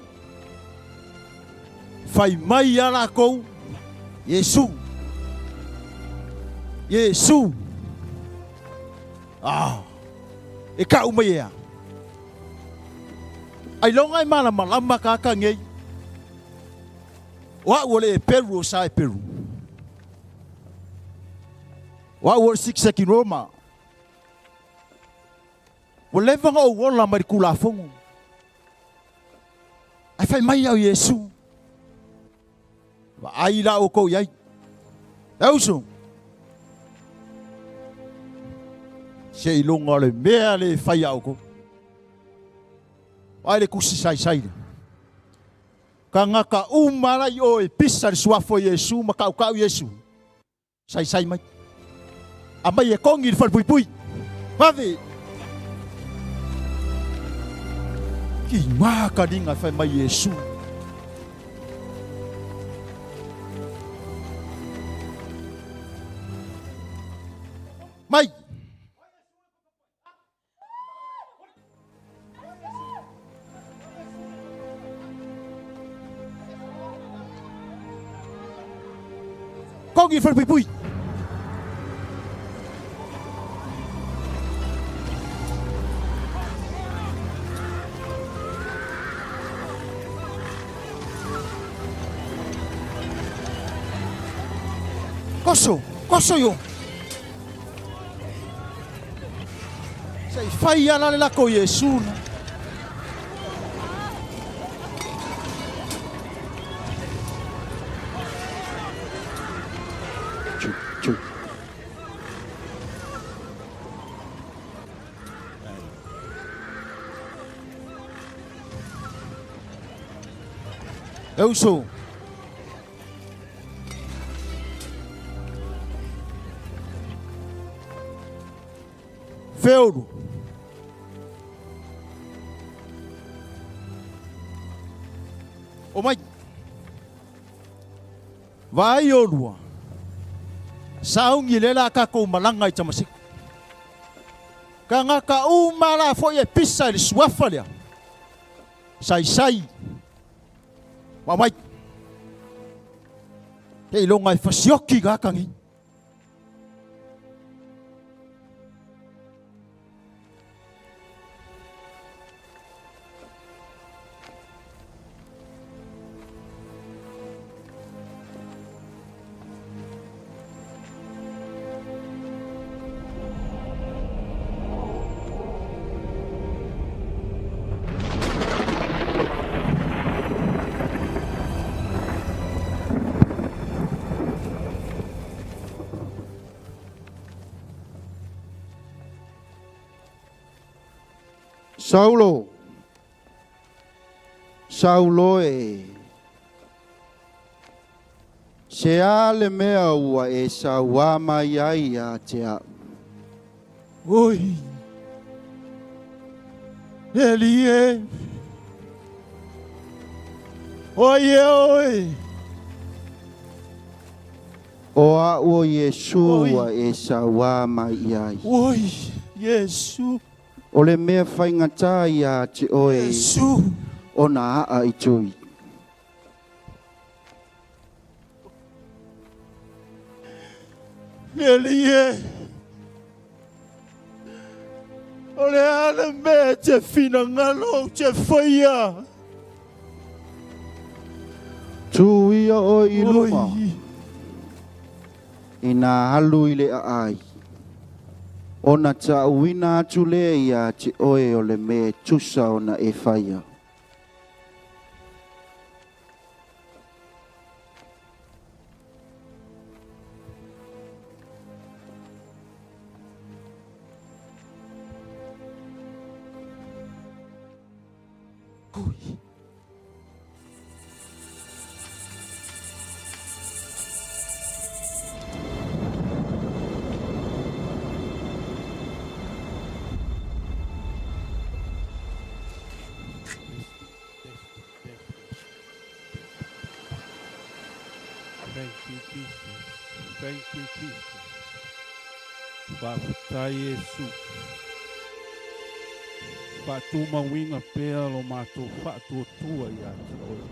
E: Fai mai a lakou. Iesu. Iesu. Ah. E kau mai ea. Ai longa e malamalama kaka ngei. O au o le e peru o sa e peru. O au o le sikisaki Roma. Ua leva ona ou ola mai le Kulafono. Ae fai mai au Iesu. Vaai la oukou i ai. E uso. Seiloga o le mea le fai a oukou. Vaai le kusi saisai lea. Kangaka uma la i o e pisa le suafa o Iesu ma kaukau Iesu. Saisai mai. Aumai e kongi le falepuipui. Vave! Ki ngā karinga whai mai Iesu. Mai! Kongi whalepuipui. Koso, koso io. Se i fai ala le lako Iesu na. E uso. Feulu. O mai. Vaai olua. Sauni le la tatou malaga i Tamaseko. Tagata uma la foi e pisa i le suafa lea. Saisai. Ma mai. Te iloga e fasioki tagata nei.
F: Saulo, Saulo e, se a le mea ua e sauā mai ai ia te a'u?
E: Oi, le Alii e, o ai ea oe?
F: O a'u o Iesu ua e sauā mai i ai.
E: Oi, Iesu.
F: O le mea faigata ia te oe
E: Iesu.
F: ona a'a i tui.
E: Le Alii e, o le a le mea e te finagalo ou te faia?
F: Tū ia oe i luma, inā alu i le aai, ona taʻuina atu lea ia te oe o le mea e tusa ona e faia.
G: Thank you Jesus. Thank you Jesus. Faafetai Iesu. Faatumauina pea lo matou faatuatua ia te oe.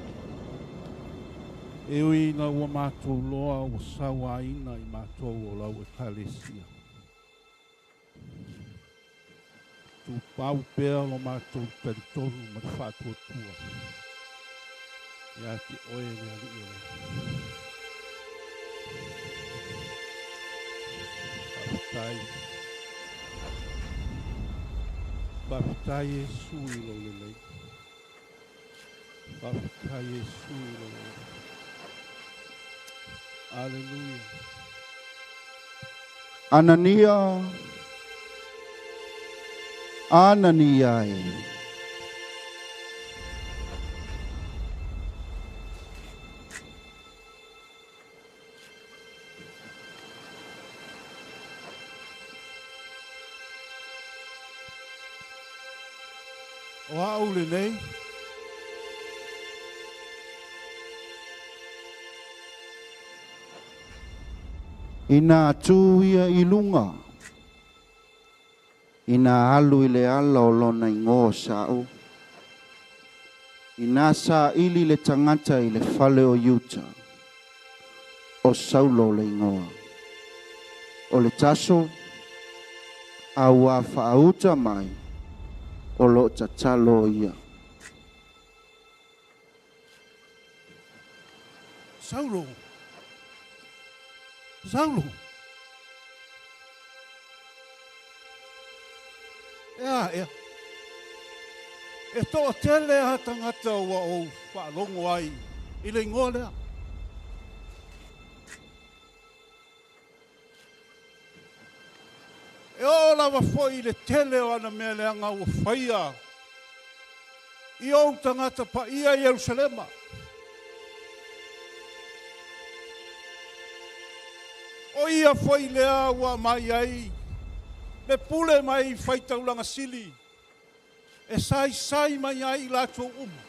G: E ui ina ua matou loa ua sauaina i matou o lau Ekalesia. Tupau pea lo matou talitonu ma le faatuatua ia te oe le Alii o le Faafetai. Faafetai Iesu i lou lelei. Faafetai Iesu i lou alofa. Aleluia.
F: Anania, Anania e.
G: O a'u lenei.
F: Inā tū ia i luga, inā alu i le ala o lona igoa sa'o, inā saili le tagata i le fale o Iuta, o Saulo le igoa. O le taso, a ua faauta mai, o lo o tatalo ia.
G: Saulo! Saulo! E a ea? E toatele a tagata ua ou faalogo ai i le igoa lea. E oo lava foi i le tele o ana mea leaga ua faia i ou tagata paia i Ierusalema. O ia foi lea ua aumai ai le pule mai faitaulaga sili e saisai mai ai i latou uma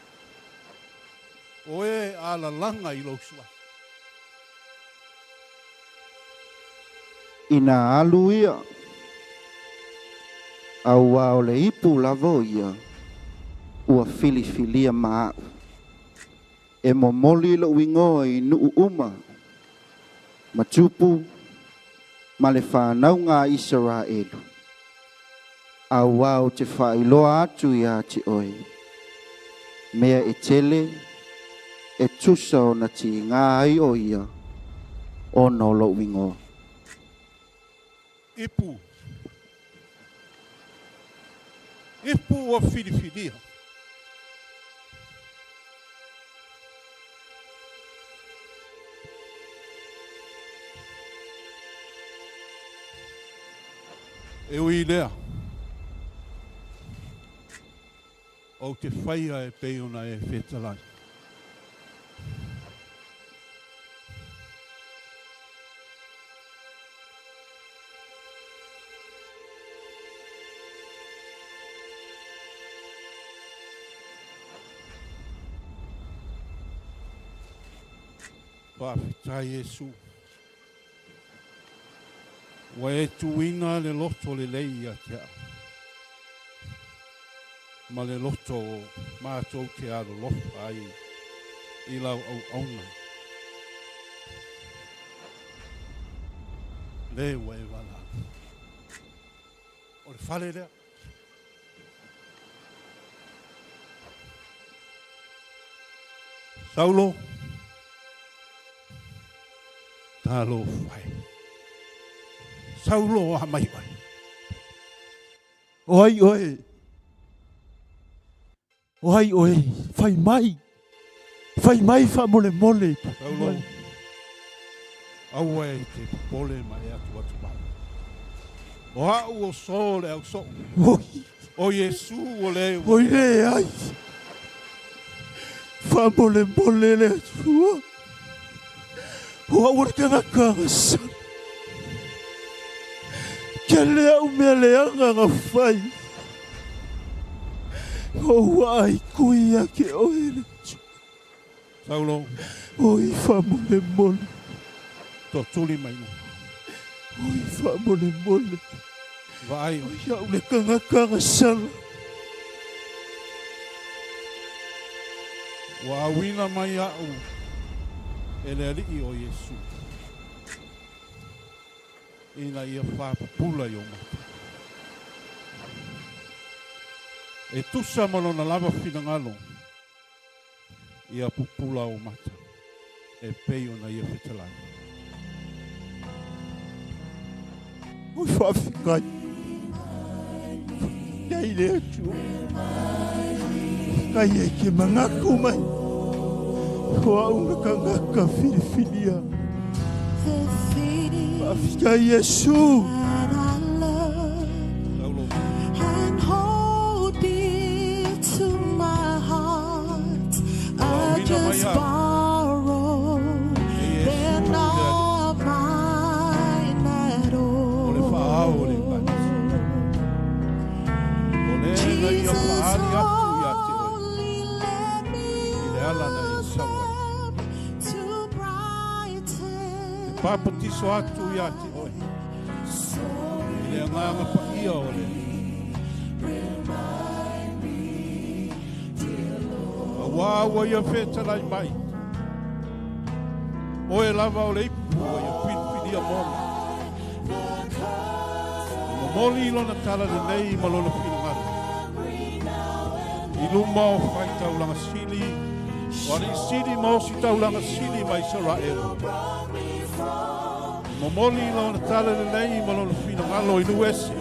G: o e alalaga i lou suafa.
F: Ina alu ia, auā o le ipu lava o ia ua filifilia ma a'u, e momoli lo'u igoa i nu'u uma ma tupu ma le fanauga a Isaraelu, auā ou te faailoa atu iā te oe mea e tele e tusa ona tigā ai o ia ona o lo'u igoa.
G: Ipu. Ipu ua filifilia. E ui i lea, ou te faia e pei ona e fetalai. Faafetai Iesu. Ua e tuuina le loto lelei ia te au, ma le loto o matou te alolofa ai i lau auauna. Le ua e valaau. O le fale lea. Saulo, talofa e. Saulo a mai oe.
E: O ai oe? O ai oe? Fai mai. Fai mai faamolemole.
G: Saulo, aua e te popole ma e atuatu mai. O a'u o So le ausoo.
E: Oi.
G: O Iesu o le ua.
E: Oi leai. Faamolemole le Atua. O au o le tagata agasala. Tele au mea leaga na fai. Ou ai kui ia ke oe le Atua.
G: Saulo.
E: Oi faamolemole.
G: Tootuli mai luga.
E: Oi faamolemole.
G: Vaai oe.
E: Oi au le tagata agasala.
G: Ua auina mai a'u e le Alii o Iesu ina ia faapupula i ou mata. E tusa ma lona lava finagalo ia pupula ou mata e pei ona ia fetalai.
E: Oi faafetai. Faafetai le Atua. Faafetai e ke manatu mai. O au na tagata filifilia. Faafetai Iesu.
G: Saulo. Ua auina mai a'u e Iesu le Alii o le faaao o le Ekalesia. O le na ia faaali atu iā te oe i le ala na e sau ai. E papatiso atu iā te oe i le Agaga Paia o le Alii. Auā ua ia fetalai mai, Oe lava o le ipu ua ia filifilia mona. E momoli lona tala lelei ma lona finagalo i luma o faitaulaga sili, o alii sili ma ositaulaga sili ma Isaraelu. E momoli lona tala lelei ma lona finagalo i nuu ese.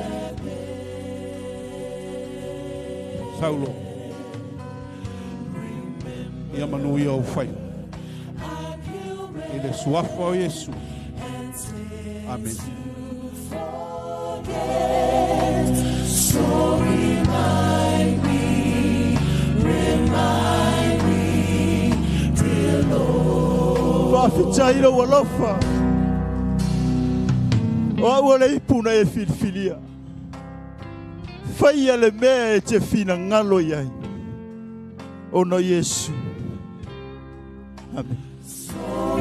G: Saulo, ia manuia ou faiva. I le suafa o Iesu. Amene.
E: Faafetai lou alofa. O au o le ipu na e filifilia. Faia le mea e te finagalo i ai. Ona o Iesu. Amene.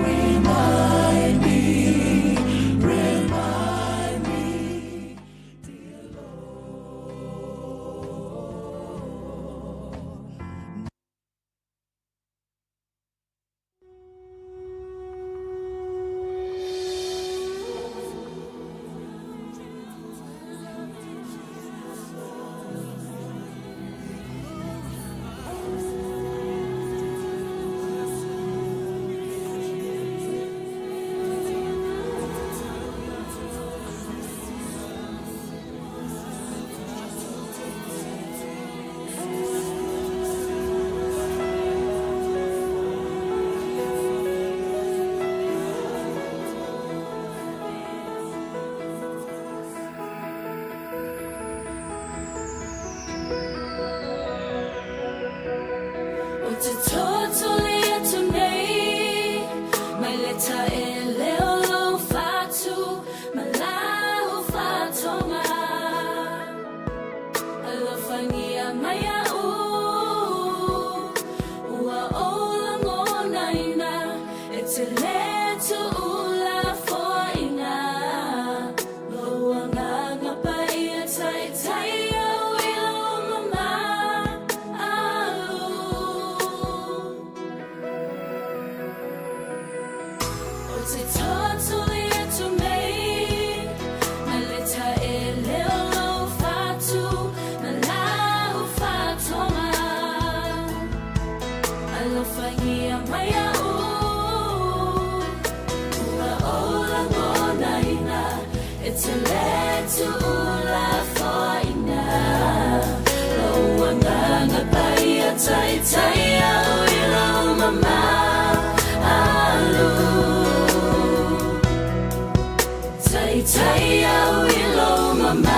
C: Remind me, remind me, dear Lord.
A: O te totoli atu nei, mai le taele o lou fatu, ma lau fatoga. Alofagia mai a'u, ua ou lagonaina, e te le tuulafoaina. Lou agaga paia taitai au i lou mamalu. O te totoli atu nei, mai le taele o lou fatu, ma lau fatoga. Alofagia mai a'u, ua ou lagonaina, e te le tuulafoaina. Lou agaga paia taitai au i lou mamalu. Taitai au i lou mamalu.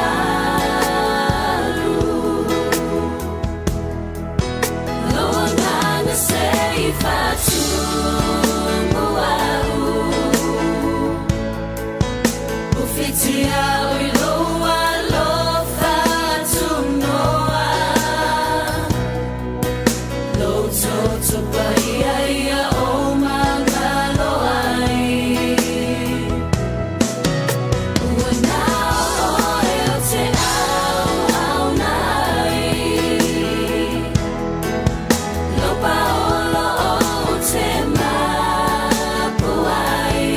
A: Lou agaga se i faatumu a'u. Ufitia o i lou alofa tunoa. Lou toto paia ia ou magalo ai. Ua na o oe ou te auauna ai. Lou paolo ou te mapu ai.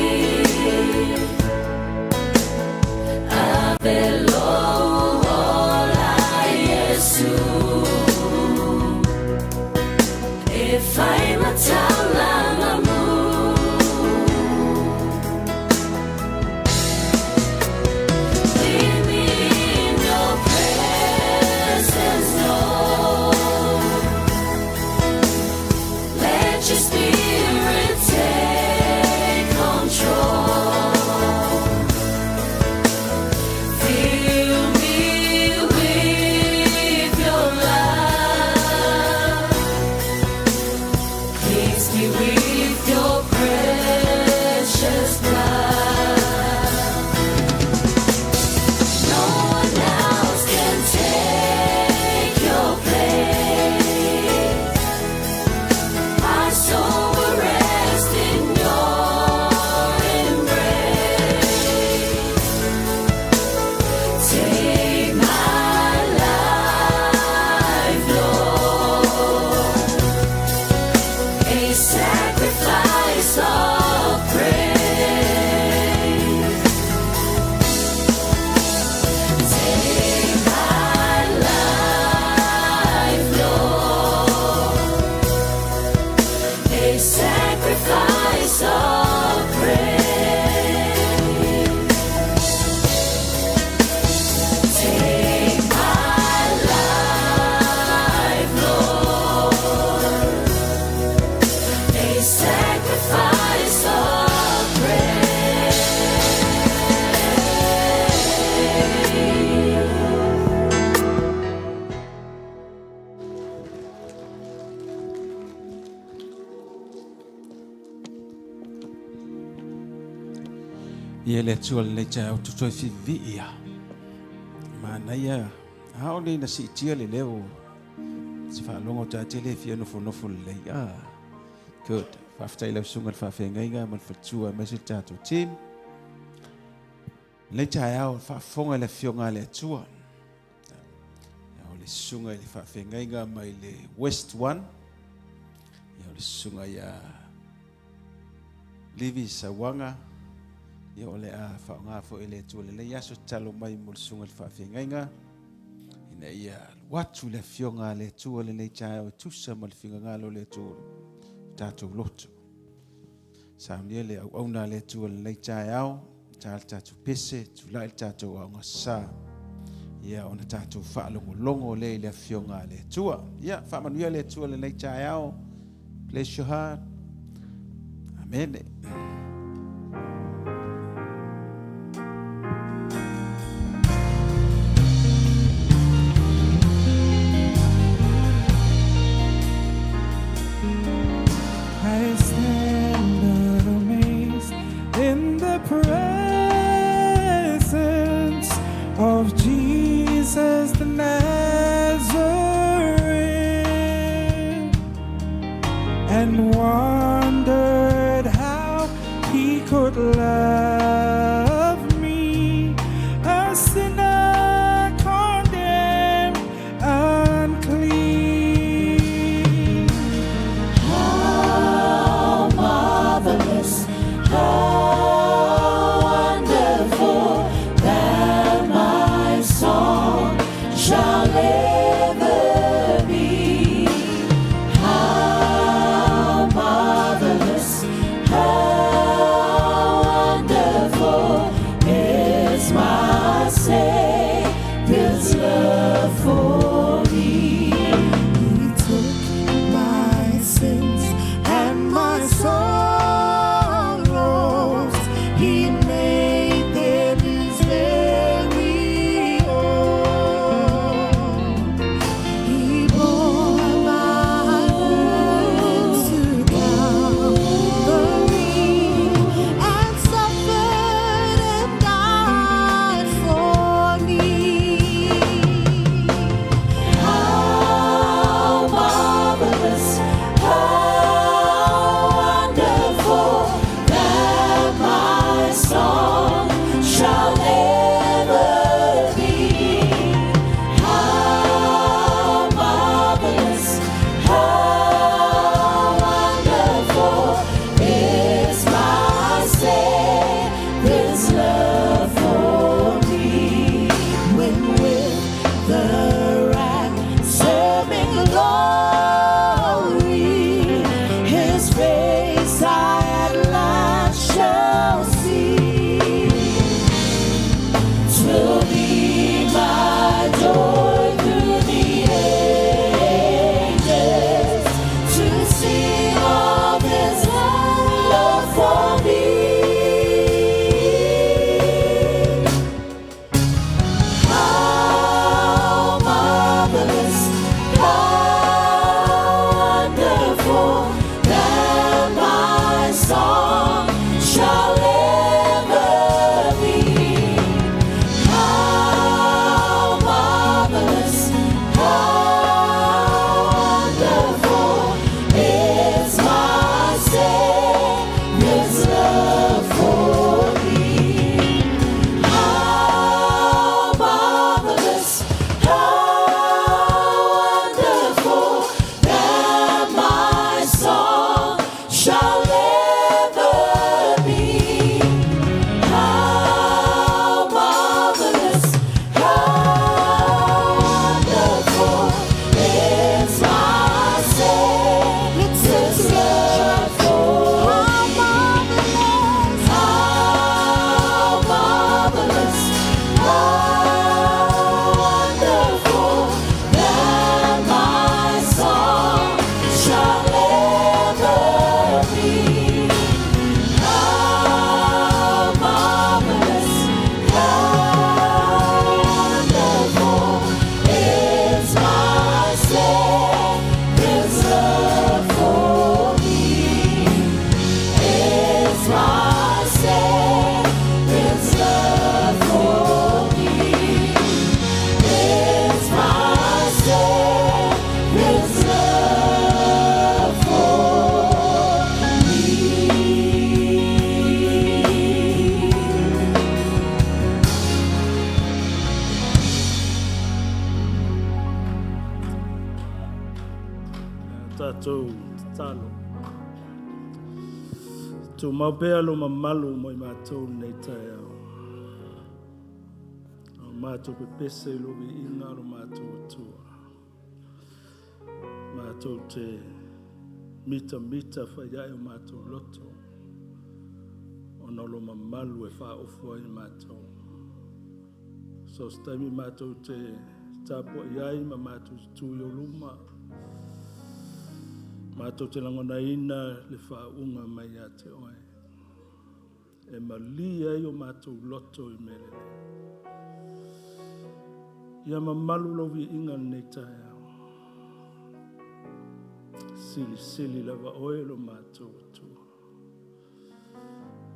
A: Ave lou ola Iesu. E fai ma taulaga mu. Lead me in your presence, Lord. Let your spirit take control. Fill me with your love. Cleanse me with your precious blood. No one else can take your place. My soul will rest in your embrace. Take my life, Lord, a sacrifice of praise. Take my life, Lord, a sacrifice of praise. Take my life, Lord, a sacrifice of praise.
D: Ia le Atua lenei taeao toe fiivii ia. Manaia, aole ina siitia le leo se faalogo o tatou le fia nofonofo lelei. Ah, good. Faafetai lau susuga le faafeagaiga ma le faletua aemaise le tatou team. Lenei taeao faafofoga i le afioga a le Atua. O le susuga i le faafeagaiga mai le West One. Ia o le susuga ia Livi Sauaga. Ia o le a faaaoga foi e le Atua lenei aso tatalo mai mo le susuga i le faafeagaiga ina ia alu atu le afioga a le Atua lenei taeao e tusa ma le finagalo o le Atua o tatou loto. Saunia le auauna a le Atua lenei taeao, ta le tatou pese, tulai le tatou aoga sa. Ia ona tatou faalogologo lea i le afioga a le Atua. Ia faamanuia le Atua lenei taeao. Bless your heart. Amen.
H: I stand amazed in the presence of Jesus the Nazarene and wondered how he could love me, a sinner condemned unclean.
C: How marvelous, how wonderful that my song shall ever be. How marvelous, how wonderful is my Savior's love for me.
B: He took my sins and my sorrows. He made them his very own. He bore my burdens to Calvary and suffered and died for me.
C: How marvelous, how wonderful that my song shall ever be. How marvelous, how wonderful is my Savior's love for me.
B: When with the ransom in glory, His face I at last shall see.
C: Twill be my joy through the ages to sing of His love for me. How marvelous, how wonderful that my song shall ever be. How marvelous, how wonderful is my Savior's love for me. How marvelous, how wonderful that my song shall ever be. How marvelous, how wonderful is my Savior's love for me. How marvelous, how wonderful that my song shall ever be.
I: Tumau pea lo mamalu mo i matou lenei taeao. O matou pepese i lo viiga lo matou Atua. Matou te mitamita faiae o matou loto, ona o lo mamalu e faaofo ai matou. So se taimi matou te tapuai ai ma matou tutu i ou luma, matou te lagonaina le faauuga mai ia te oe. E mali ai o matou loto i mea lelei. Ia mamalu lou viiga lenei taeao. Silisili lava oe lo matou Atua.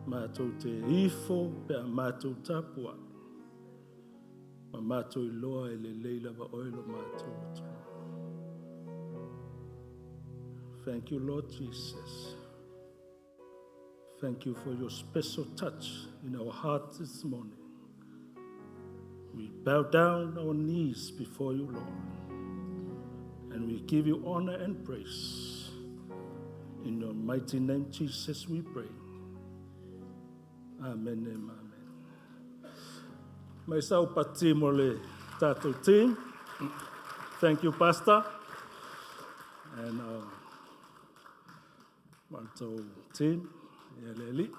I: Matou te ifo pe a matou tapuai, ma matou iloa e lelei lava oe lo matou Atua. Thank you, Lord Jesus. Thank you for your special touch in our hearts this morning. We bow down our knees before you, Lord, and we give you honor and praise. In your mighty name, Jesus, we pray. Amen and amen. Mai sau pati mo le tātou team. Thank you, Pastor. And matou team. Ia le ali.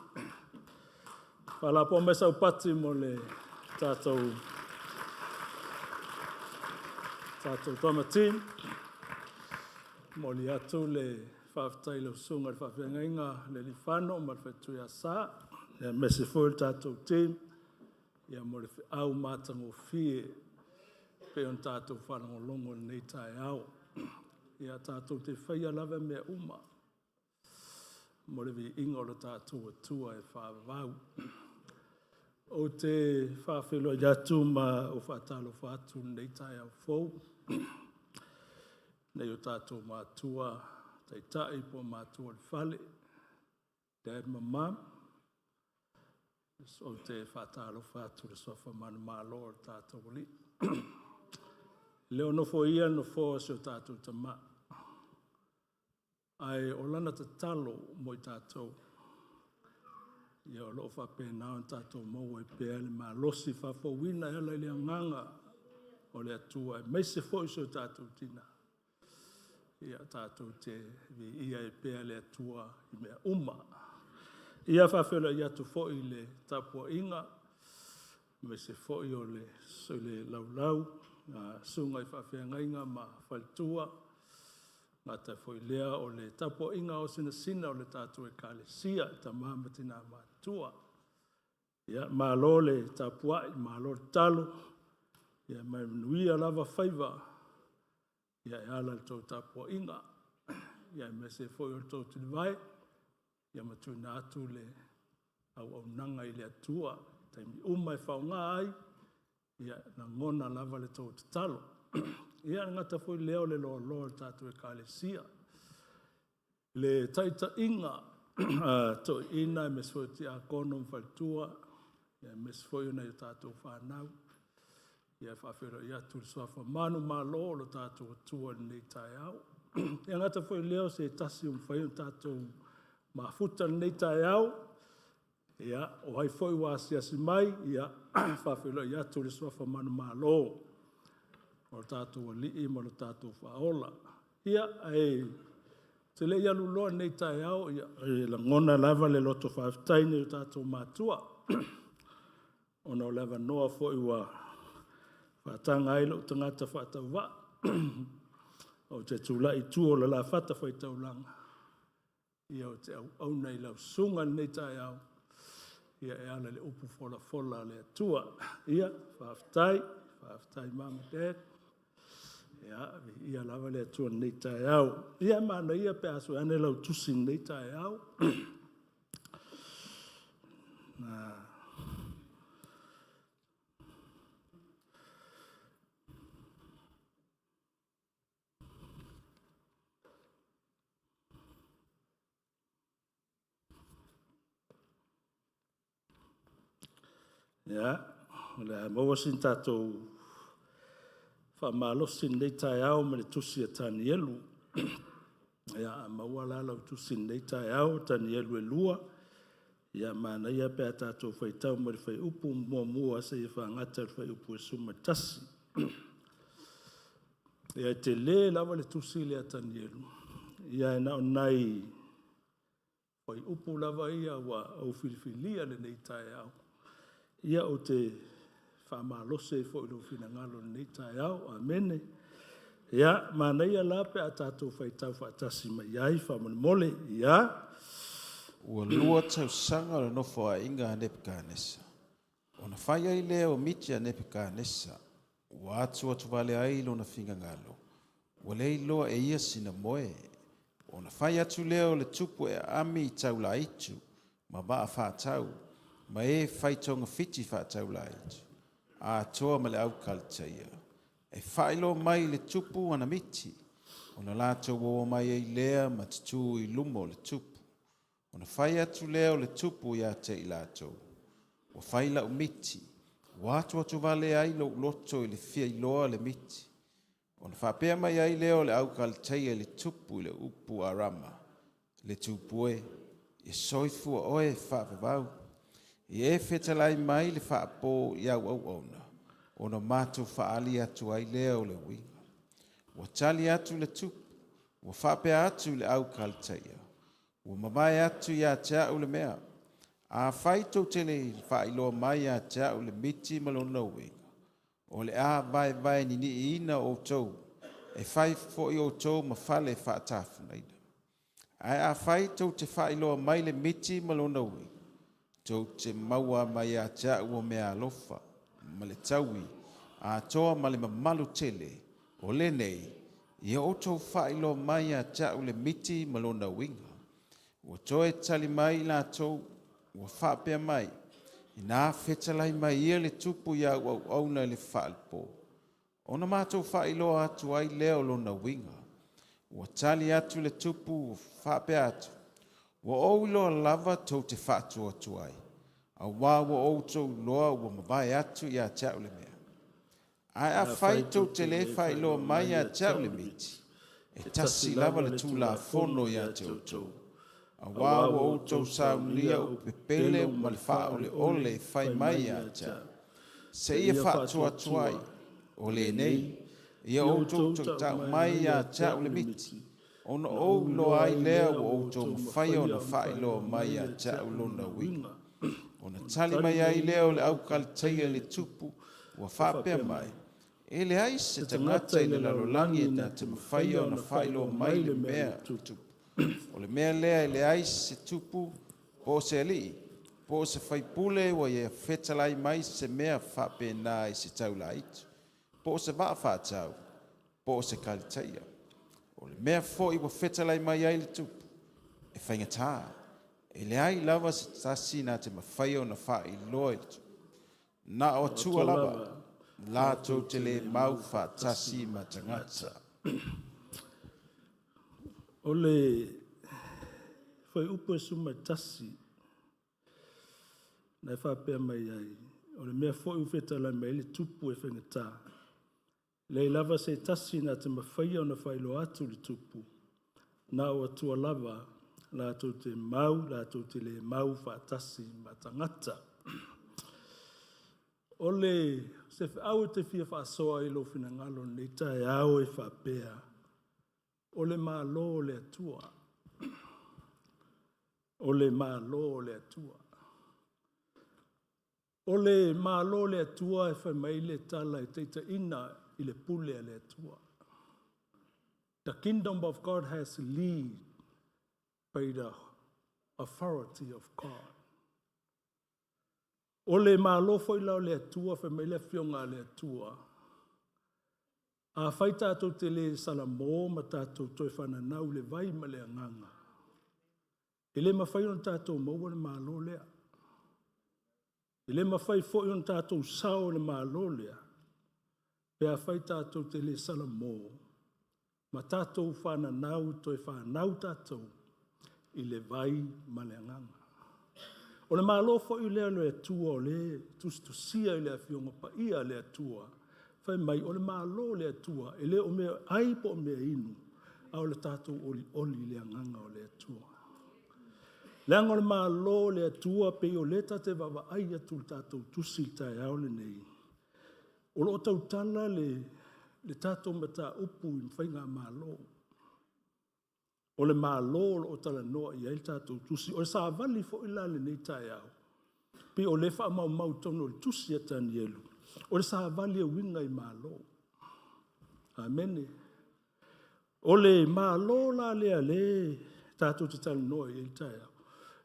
I: Whalapo mai sau pati mo le tātou tama team. Mo li atu le whaaftai le usunga le whaafengainga le lifano ma le whetui asa. Ia mese foi le tātou team. Ia mo le au mātango fie pe on tātou whalangolongo nei tae ao. Ia tātou te whaia lava mea uma. Mo le viiga o le tātou Atua e whaavau. O te whaawheloa i atu ma o whaatalofa atu nei tae au fou. Nei o tātou mātua, taitai po mātua le fale. Dad ma mom. O te whaatalofa atu le sofa mana malo o le tātou ali. Leo nofo ia nofo se o tātou tama. Ai o lana tatalo mo i tātou. Ia o loo whapena o tātou maua i pea le malosi whawhawina e ala i le anganga o le Atua. E meise foi se o tātou tina. Ia tātou te vi ia e pea le Atua i mea uma. Ia whawhela i atu foi le tapua inga. Meise foi o le le laulau. Sunga i whawhengainga ma whalitua. Ngā foi lea o le tapua inga o sinasina o le tātou e kalesia i ta māmatina mātua. Ia, malo le tapuai, malo le talo. Ia, mai nuia lava whaiva. Ia, e ala le tau tapua inga. Ia, mese foi o le tau tulivae. Ia, matuina atu le au au nanga i le atua. Taimi uma e whaonga ai. Ia, ngona lava le tau tatalo. Ia, ngata foi lea o le loa loa le tātou e kalesia. Le taita inga, to ina e mes foi ti a kono mwhalitua, ia mes foi ona i tātou whanau. Ia whawhero i atu le soafa manu malo lo tātou atua nei tae au. Ia ngata foi leo se tasi o mwhai o tātou mafuta nei tae au. Ia, o hai foi wa asiasi mai, ia whawhero i atu le soafa manu malo. O tātou ali'i ma lo tātou whaola. Ia, e te le ia luloa nei tae ao, ia, e langona lava le loto whaaftai nei o tātou mātua. Ona o lava noa foi ua whaatanga ai lo tangata whaatau wa. O te tūlai tu o la la whata whai taulanga. Ia o te au auna i lau sunga nei tae ao. Ia e ala le upu fola fola le atua. Ia, whaaftai, whaaftai mama dad. Ia, ia lava le atua nei tae ao. Ia mana ia pe aso ane lau tusi nei tae ao. Nā. Ia, o le a maua sin tātou whaamalosi nei tae ao ma le tusi a Tanielu. Ia, a maua la lau tusi nei tae ao, Tanielu e 2. Ia manaia pe a tatou faitau mai le fuaiupu 1 seia faagata i le fuaiupu 11. Ia e tele lava le tusi lea a Tanielu, ia e na o nai fuaiupu lava ia ua ou filifilia lenei taeao. Ia ou te faamalosi ai foi i lou finagalo i lenei taeao. Amene. Ia, manaia la pe a tatou faitau faatasi mai ai faamolemole. Ia.
D: Ua 2 tausaga o le nofoaiga a Nepukanesa, ona fai ai lea o miti a Nepukanesa, ua atuatuvale ai lona finagalo, ua le iloa e ia sina moe. Ona fai atu lea o le tupu e aami i taulaitu, ma vaa faatau, ma e fai togafiti faataulaitu, atoa ma le au Kaliteia, e faailoa mai i le tupu ana miti, ona latou o mai ai lea ma tutū i luma o le tupu. Ona fai atu lea o le tupu ia te i latou, ua fai lau miti, ua atuatuvale ai lou loto i le fia iloa le miti. Ona faapea mai ai lea o le au Kaliteia i le tupu i le upu Arama, le tupu e, e soifua oe faavavau. Ia e fetalai mai le faapo i au auauna, ona matou faaali atu ai lea o le uiga. Ua tali atu le tupu, ua faapea atu i le au Kaliteia, ua mavae atu ia te au le mea. Afai tou te le faailoa mai ia te au le miti ma lona uiga, o le a vaevae niniiina outou, e fai foi outou ma fale faatafunaina. Ae afai tou te faailoa mai le miti ma lona uiga, tou te maua mai ia te au o mea alofa, ma le taui, atoa ma le mamalu tele, o lenei, ia outou faailoa mai ia te au le miti ma lona uiga. Ua toe tali mai i latou, ua faapea mai, ina fetalai mai ia le tupu i au auauna i le faalepo, ona matou faailoa atu ai lea o lona uiga. Ua tali atu le tupu, ua faapea atu, ua ou iloa lava tou te faatuatuai, auā ua outou iloa ua mavae atu ia te au le mea. Ae afai tou te le faailoa mai ia te au le miti, e tasi lava le tulafono ia te outou, auā ua outou saunia upu pepele ma le faaoleole e fai mai ia te au. Seia faatuatuai, o lenei, ia outou tautau mai ia te au le miti, ona ou iloa ai lea ua outou mafaia ona faailoa mai ia te au lona uiga. Ona tali mai ai lea o le au Kaliteia i le tupu, ua faapea mai, e leai se tagata i le lalolagi e na te mafaia ona faailoa mai le mea tupu. O le mea lea e leai se tupu, po o se alii, po o se faipule ua ia fetalai mai se mea faapena i se taulaitu, po o se vaa faatau, po o se Kaliteia. O le mea foi ua fetalai mai ai le tupu, e faigata, e leai lava se tasi na te mafaia ona faailoa i le tupu. Na o atua lava, latou te le mau faatasi ma tagata.
I: O le fuaiupu 11, na e faapea mai ai, o le mea foi ua fetalai mai ai le tupu e faigata, leai lava se tasi na te mafaia ona faailoa atu le tupu, na o atua lava, latou te mau, latou te le mau faatasi ma tagata. O le se feau e te fia faasoa i lou finagalo lenei taeao e faapea, o le Malo o le Atua. O le Malo o le Atua. O le Malo o le Atua e fai mai le tala e taitaiina i le pule a le Atua. The kingdom of God has lead by the authority of God. O le Malo foi la o le Atua, fai mai le afioga a le Atua, afai tatou te le salamo ma tatou toe fananau le vai ma le agaga, e le mafai ona tatou maua le Malo lea. E le mafai foi ona tatou sao i le Malo lea, pe afai tatou te le salamo ma tatou fananau toe fanau tatou i le vai ma le agaga. O le Malo foi lea o le Atua o le tusitusia i le afioga paia a le Atua, fai mai o le Malo o le Atua, e le o mea ai po o mea inu, a o le tatou olioli i le agaga o le Atua. Leaga o le Malo o le Atua pei o lea tatou te vaavaai atu i le tatou tusi i le taeao lenei, o lo o tautala le, le tatou mataupu i faigamalo. O le Malo o lo o talanoa i ai le tatou tusi. O le savali foi la i lenei taeao, pei o lea e faamaumau i totonu o le tusi a Tanielu, o le savali e uiga i Malo. Amene. O le Malo la lea lea tatou te talanoa i ai i le taeao,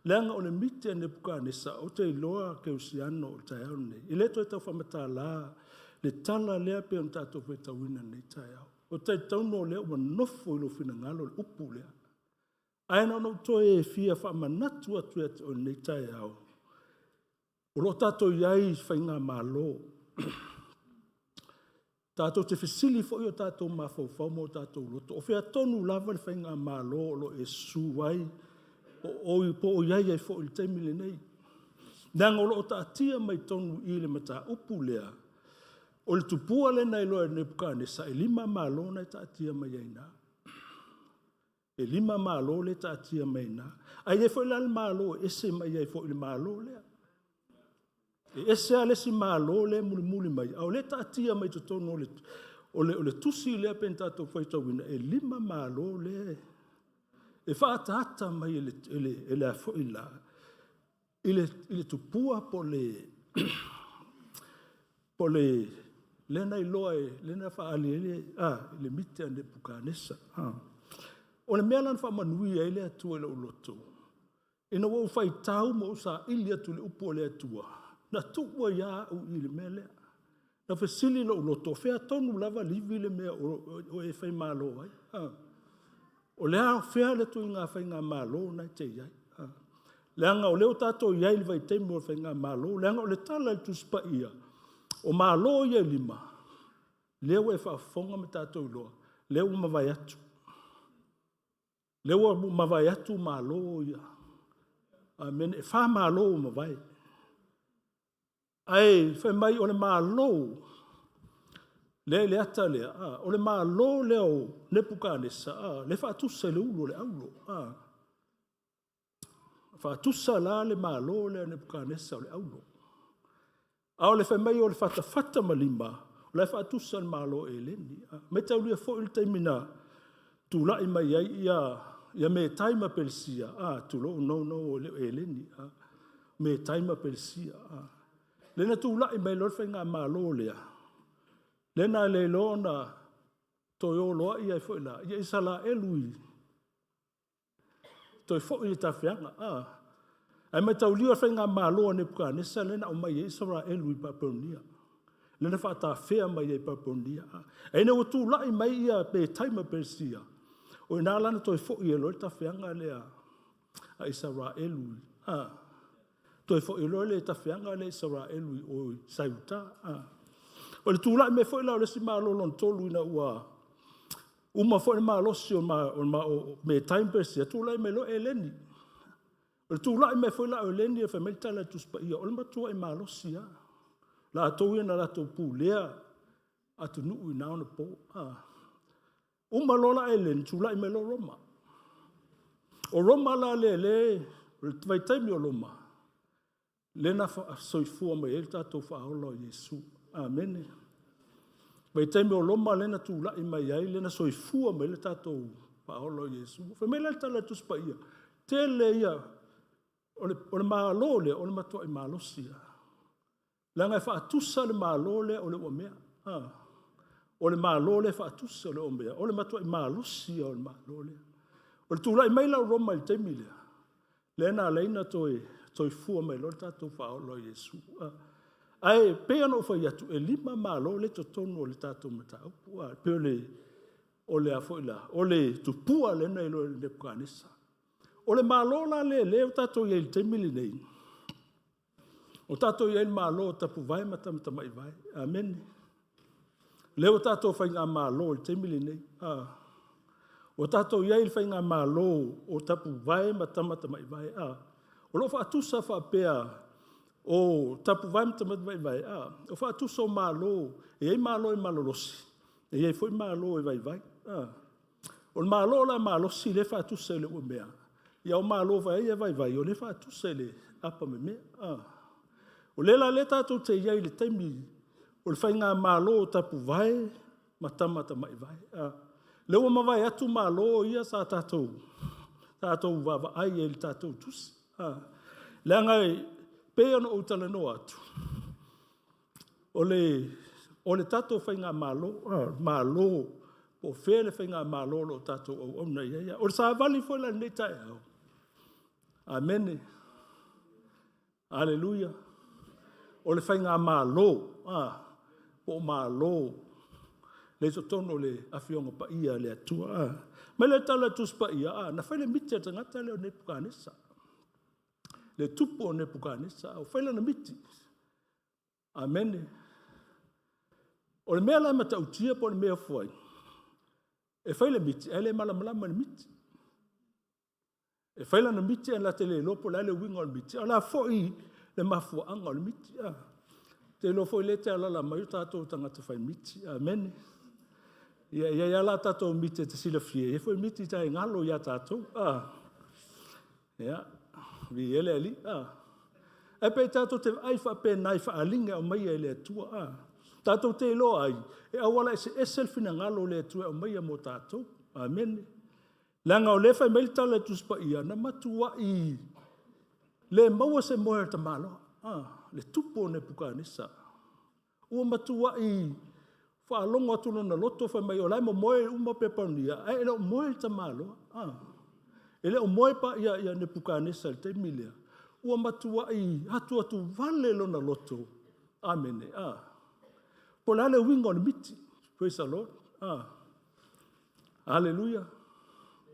I: leaga o le mite a Nepukanesa, ou te iloa kerisiano o le taeao lenei, e le toe tau faamatala le tala lea pei ona tatou faitauina i lenei taeao. Ou te talitonu o lea ua nofo i lou finagalo le upu lea. Ae na ona ou toe fia faamanatu atu ia te oe i lenei taeao, o lo o tatou i ai i faigamalo. Tatou te fesili foi o tatou mafaufau ma o tatou loto, o fea tonu lava le faigamalo o lo o e susu ai, po o i ai ai foi i le taimi lenei. Leaga o lo o taatia mai totonu i i le mataupu lea, o le tupua lea na iloa e Nepukanesa, e 5 malo na e taatia mai ai i ina. E 5 malo lea e taatia mai ai i ina. Ae i ai foi la le malo e ese mai ai foi i le malo lea. E ese lava le isi malo lea e mulimuli mai, a o lea e taatia mai totonu o le, o le, o le tusi lea pei ona tatou faitauina, e 5 malo lea e faaataata mai e le, e le, e le a foi la, i le, i le tupua po o le, po o le lea na iloa e, lea na faaali ai le, a, le mite a Nepukanesa. A. O le mea la na faamanuia ai le Atua i lou loto, ina ua ou faitau ma ou saili atu i le upu a le Atua, na tuu ai lava au i le mea lea. Na fesili lou loto, o fea tonu lava livi le mea o e faimalo ai? A. O le a fea le ituaiga faigamalo lena e te i ai? Leaga o lea ua tatou i ai i le vaitaimi o le faigamalo, leaga o le tala i le Tusi Paia, o Malo ia e 5, lea ua e faafofoga ma tatou iloa, lea ua mavae atu. Lea ua mavae atu Malo ia. Amene. E 4 Malo ua mavae. Ae fai mai o le Malo lea i le ata lea, a, o le Malo lea o Nepukanesa, a, lea e faatusa i le ulu o le auro. A, faatusa la le Malo lea o Nepukanesa o le auro. A o le fai mai o le fatafata ma lima, o la e faatusa le Malo Eleni. A, maitaulia foi le taimi na tulai mai ai ia, ia Metai ma Peresia, a, tulou, no, no, e le o Eleni, a, Metai ma Peresia. A, lea na tulai mai loa le faigamalo lea, lea na le iloa ona toe o loa ia foi la, ia Isaraelu i toe foi i le tafeaga. A, ae maitaulia le faigamalo a Nepukanesa lea na aumai ai Isaraelu i Papelonia, lea na faatafea mai ai i Papelonia. Ae ina ua tulai mai ia Metai ma Peresia, o i ina la na toe foi ai loa le tafeaga lea a Isaraelu. A, toe foi loa le tafeaga lea a Isaraelu i o i Saiuta. A, o le tulai mai foi la o le isi malo lona tolu ina ua uma foi le malosi o Metai ma Peresia, tulai mai loa Eleni. O le tulai mai foi la o Eleni, fai mai le tala a le Tusi Paia, o le matuai malosi lava. Latou ia na latou pulea atunuu i na ona po. Uma loa la Eleni, tulai mai loa Roma. O Roma la lea, le, o le vaitaimi o Roma, lea na soifua mai ai le tatou Faaola o Iesu. Amene. Vaitaimi o Roma lea na tulai mai ai, lea na soifua mai ai le tatou Faaola o Iesu. Fai mai la le tala a le Tusi Paia, tele ia, o le, o le Malo lea, o le matuai malosi lava. Leaga e faatusa le Malo lea o le uamea. O le Malo lea e faatusa o le uamea, o le matuai malosi ia o le Malo lea. O le tulai mai la o Roma i le taimi lea, lea na ala ai ona toe soifua mai loa le tatou Faaola o Iesu. Ae pei ona ou fai atu, e 5 Malo lea e i totonu o le tatou mataupu. E pei o le, o le a foi la, o le tupua lea na iloa e Nepukanesa. O le Malo la lea lea ua tatou i ai i le taimi lenei, o tatou i ai i le Malo o Tapuvae ma Tamatamaivae. Amene. Lea ua tatou faigamalo i le taimi lenei. A, ua tatou i ai i le faigamalo o Tapuvae ma Tamatamaivae. A, o lo o faatusa faapea o Tapuvae ma Tamatamaivae, a, o faatusa o Malo, e i ai Malo e malolosi, e i ai foi Malo e vaivai. A, o le Malo la e malosi lea e faatusa i le uamea, Ia o Malo foi ia vaivai, o lea e faatusa i le apa memea. A. O lea la lea tatou te i ai i le taimi o le faigamalo o tapuvae ma tama tamaivae. A. Lea ua mavae atu Malo ia sa tatou vaavaai ai i le tatou tusi. A. Leaga e pei ona ou talanoa atu, o le tatou faigamalo, Malo, po o fea le faigamalo o lo o tatou auauna i ai. O le savali foi la i lenei taeao, amene, aleluia, o le faigamalo, po o Malo lea e i totonu o le Afioga Paia a le Atua. Fai mai le tala a le Tusi Paia, na fai le miti a le tagata lea o Nepukanesa, le tupu o Nepukanesa, ua fai lana miti. Amene. O le mea la e matautia po o le mea e ofo ai, e fai le miti ae le malamalama i le miti. E fai lana miti ae na te le iloa po o le a le uiga o le miti, a o le a foi le mafuaaga o le miti. Ou te iloa foi o lea e te alaala mai o tatou o tagata fai miti. Amene. Ia, e i ai lava la tatou miti e te silafia, e i ai foi miti e galo ia tatou. Ia, viia le Alii. Ae pei tatou te vaai faapena i faaaliga e aumaia e le Atua. Tatou te iloa ai, e auala eseese le finagalo o le Atua e aumaia mo tatou. Amene. Leaga o lea e fai mai le tala a le Tusi Paia, na matuai le maua se moe a le tamaloa, le tupu o Nepukanesa. Ua matuai faalogo atu lona loto fai mai o la e momoe uma Pepelonia, ae le o moe le tamaloa. E le o moe Nepukanesa i le taimi lea. Ua matuai atuatuvale lona loto. Amene. Po o le a le uiga o le miti. Praise the Lord. Aleluia.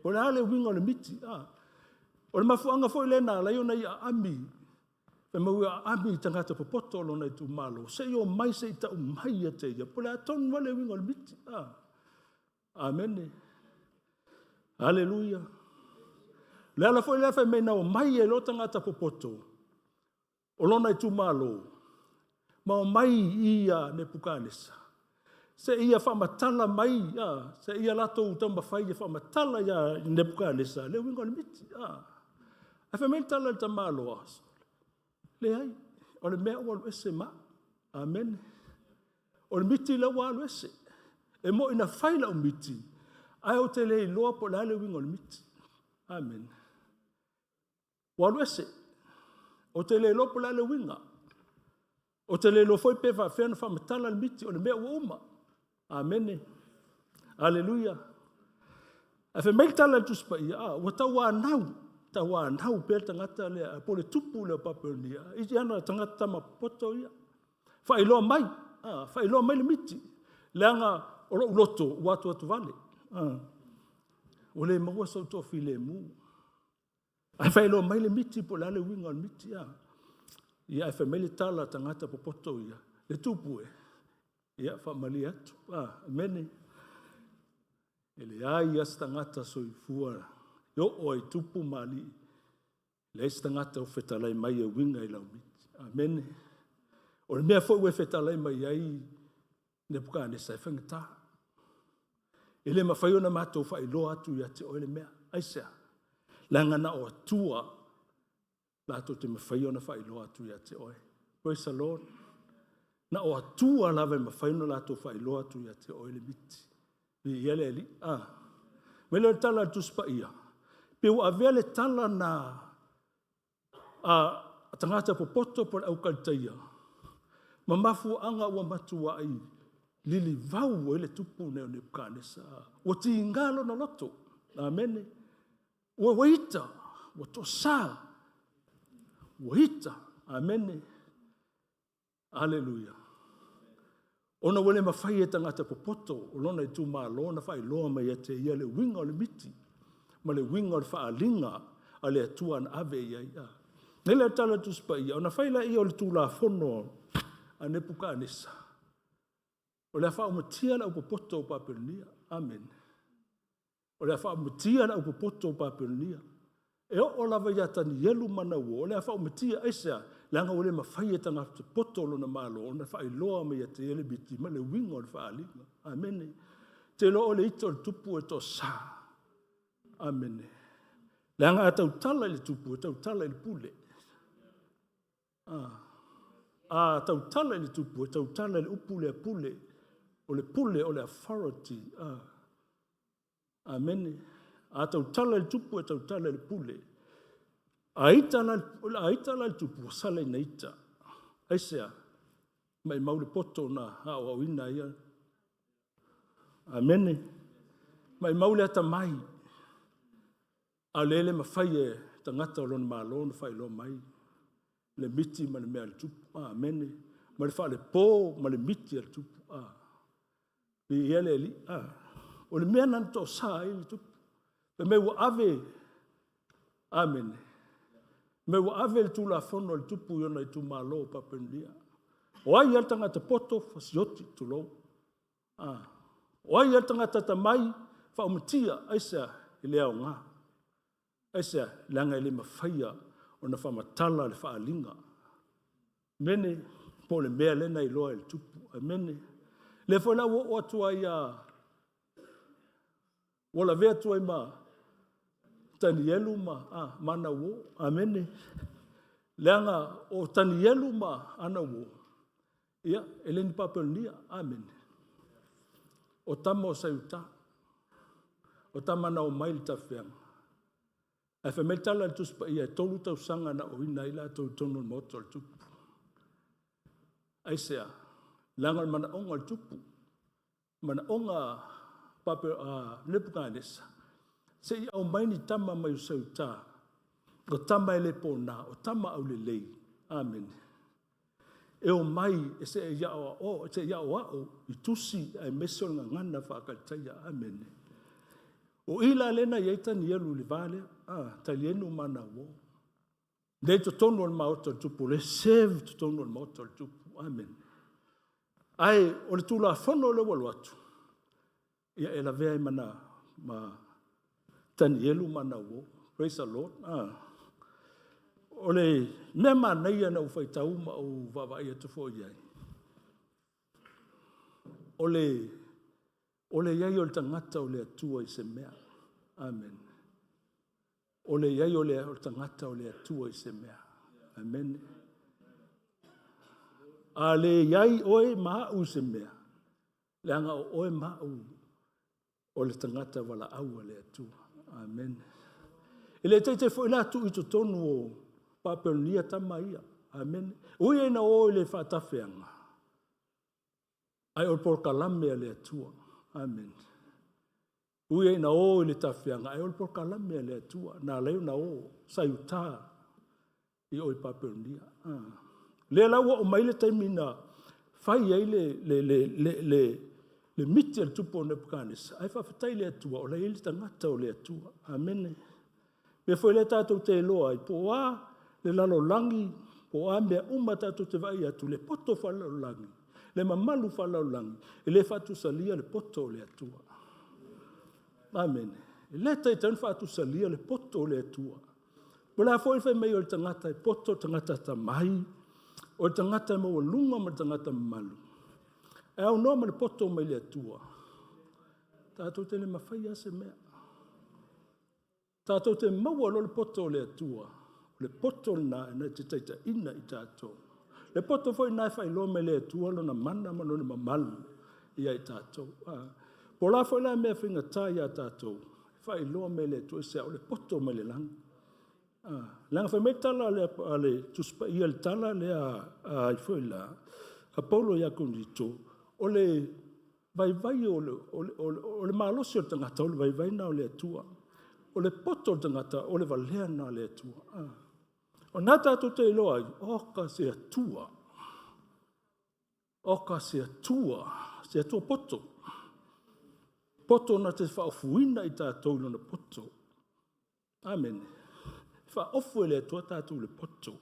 I: Po o le a le uiga o le miti. O le mafuaaga foi lea na ala ai ona ia aami, fai mai ua aami i tagata popoto o lona itumalo, se i omai se i tau mai ia te ia, po o le a tonu lava le uiga o le miti. Amene. Aleluia. O le ala foi lea fai mai na omai ai loa tagata popoto o lona itumalo, ma omai i ia Nepukanesa, seia faamatala mai, seia latou taumafai e faamatala ia Nepukanesa le uiga o le miti. Ae fai mai le tala a le tamaloa, leai, o le mea ua alu ese ma au. Amene. O le miti lea ua alu ese. E moni na fai lau miti, ae ou te le iloa po o le a le uiga o le miti. Amene. Ua alu ese. Ou te le iloa po o le a le uiga. Ou te le iloa foi pe faapefea ona faamatala le miti, o le mea ua uma. Amene. Aleluia. Ae fai mai le tala a le Tusi Paia, a, ua tauanau, tauanau pea le tagata lea, po o le tupu lea o Papelonia, i ana tagata tama popoto ia. Faailoa mai, a, faailoa mai le miti, leaga o lou loto ua atuatuvale. A, ua le maua sou toafilemu. Ae faailoa mai le miti po o le a le uiga o le miti. A. Ia, ae fai mai le tala a tagata popoto ia, le tupu e, ia, faamalie atu. A, amene. E leai lava se tagata soifua e oo lava i tupu ma alii, leai se tagata o fetalai mai e uiga i lau miti. Amene. O le mea foi ua e fetalai mai ai Nepukanesa, e faigata. E le mafai ona matou faailoa atu ia te oe le mea. Aisea? Leaga na o Atua latou te mafai ona faailoa atu ia te oe. Praise the Lord. Na o Atua lava e mafai ona latou faailoa atu ia te oe le miti. Viia le Alii. Ah. Mai lea o le tala a le Tusi Paia, pe ua avea le tala na a tagata popoto po o le aukalitaia ma mafuaaga ua matuai lilivau ai le tupu lenei o Nepukanesa. Ua tiga lona loto. Amene. Ua ita, ua toasa, ua ita. Amene. Aleluia. Ona ua le mafai e tagata popoto o lona itumalo ona faailoa mai ia te ia le uiga o le miti ma le uiga o le faaaliga a le Atua na ave i ai. Nei le tala a le Tusi Paia, ona fai lea o le Tulafono a Nepukanesa, o le a faaumatia le aupopoto o Papelonia. Amene. O le a faaumatia le aupopoto o Papelonia. E oo lava ia Tanielu ma ana uo, o le a faaumatia. Aisea? Leaga ua le mafai e tagata poto o lona Malo ona faailoa mai ia te ia le miti ma le uiga o le faaaliga. Amene. Ou te iloa o le ita o le tupu e toasa. Amene. Leaga a tautala i le tupu, e tautala i le pule. A tautala i le tupu, e tautala i le upu lea pule. O le pule, o le authority. Amene. A tautala i le tupu, e tautala i le pule. A ita la, a ita la le tupu, ua sala ina ita. Aisea? Maimau le poto na aoaoina ai ia. Amene. Maimau le atamai. A o lea e le mafai e tagata o lona Malo ona faailoa mai le miti ma le mea a le tupu. Amene. Ma le faalepo ma le miti a le tupu. Viia le Alii. O le mea lena na toasa ai le tupu. Fai mai ua ave, amene, fai mai ua ave le Tulafono a le tupu i ona itumalo o Papelonia. O ai lava le tagata poto, fasioti, tulou. O ai lava le tagata atamai, faaumatia. Aisea? E le aoga. Aisea? Leaga e le mafaia ona faamatala le faaaliga. Amene. Po o le mea lea na iloa e le tupu. Amene. Lea foi la ua oo atu ai ia, ua lavea atu ai ma Tanielu ma ana uo. Amene. Leaga o Tanielu ma ana uo, ia, e le ni Papelonia. Amene. O tama o Saiuta. O tama na omai i le tafeaga. Ae fai mai le tala a le Tusi Paia, e 3 tausaga na oina ai latou i totonu o le maota o le tupu. Aisea? Leaga o le manaoga o le tupu, manaoga a Nepukanesa, se i aumai ni tama mai o Seuta, o tama e le pona, o tama aulelei. Amene. E omai e se i aoao i tusi aemaise o le gagana faa-Kalitaia. Amene. O i la lea na i ai Tanielu i le va lea, Tanielu ma ana uo. Lea i totonu o le maota o le tupu, lea e serve totonu o le maota o le tupu. Amene. Ae o le Tulafono lea ua alu atu, ia e lavea ai ma Tanielu ma ana uo. Praise the Lord. O le mea manaia na ou faitau ma ou vaavaai atu foi i ai, o le i ai o le tagata o le Atua i se mea. Amen. O le i ai o le tagata o le Atua i se mea. Amen. A le i ai oe ma au i se mea, leaga o oe ma au o le tagata valaau a le Atua. Amen. E le taitai foi la tuu i totonu o Papelonia tama ia. Amen. Ui ai na o i le faatafeaga, ai o le polokalame a le Atua. Amen. Ui ai na o i le tafeaga, ai o le polokalame a le Atua. Na alai na o Saiuta i o i Papelonia. Lea la ua o mai le taimi na fai ai le miti a le tupu o Nepukanesa, ai faafetai le Atua, o la i ai le tagata o le Atua. Amene. Mea foi lea tatou te iloa ai, po o a le lalolagi, po o a mea uma tatou te vaai atu, le poto faalalolagi, le mamalu faalalolagi, e le faatusalia le poto o le Atua. Amene. E le taitai ona faatusalia le poto o le Atua. O le a foi fai mai o le tagata e poto, o le tagata tamai, o le tagata e maualuga ma le tagata mamalu. E aunoa ma le poto mai le Atua. Tatou te le mafai lava se mea. Tatou te maua loa le poto o le Atua. O le poto lena e na te taitaiina i tatou. Le poto foi lena e faailoa mai le Atua lona mana ma lona mamalu ia i tatou. Po la foi la mea faigata ia tatou, faailoa mai le Atua se o le poto mai le lagi. Leaga fai mai tala a le Tusi Paia, le tala lea ai foi la, a Paulo ia Korinito, o le vaivai o le malosi o le tagata, o le vaivai na o le Atua. O le poto o le tagata, o le valea na o le Atua. O nā tātou te iloa ai, o ka se Atua. O ka se Atua, se Atua poto. Poto na te whaofuina i tātou i lona poto. Amen. Whaofu e le Atua tātou le poto. O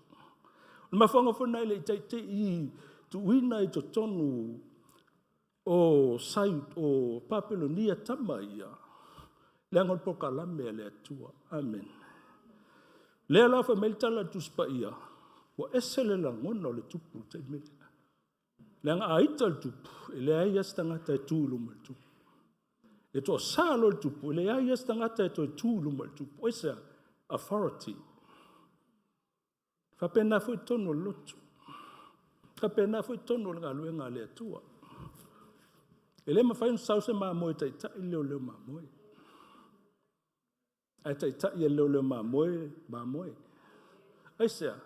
I: le mafuanga foi na ile i teitei i tuuina i totonu o sai o Papelonia tama ia. Leaga o le polokalame a le Atua. Amen. Lea la fai mai le tala a le Tusi Paia, ua ese le lagona o le tupu i le taimi lea. Leaga a ita le tupu, e leai lava se tagata e tu i luma o le tupu. E toasa loa le tupu, e leai lava se tagata e toe tu i luma o le tupu. Aisea? authority. Faapena foi totonu o le lotu. Faapena foi totonu o le galuega a le Atua. E le mafai ona sau se mamoe e taitai le leoleo mamoe. Ae taitai e le leoleo mamoe mamoe. Aisea?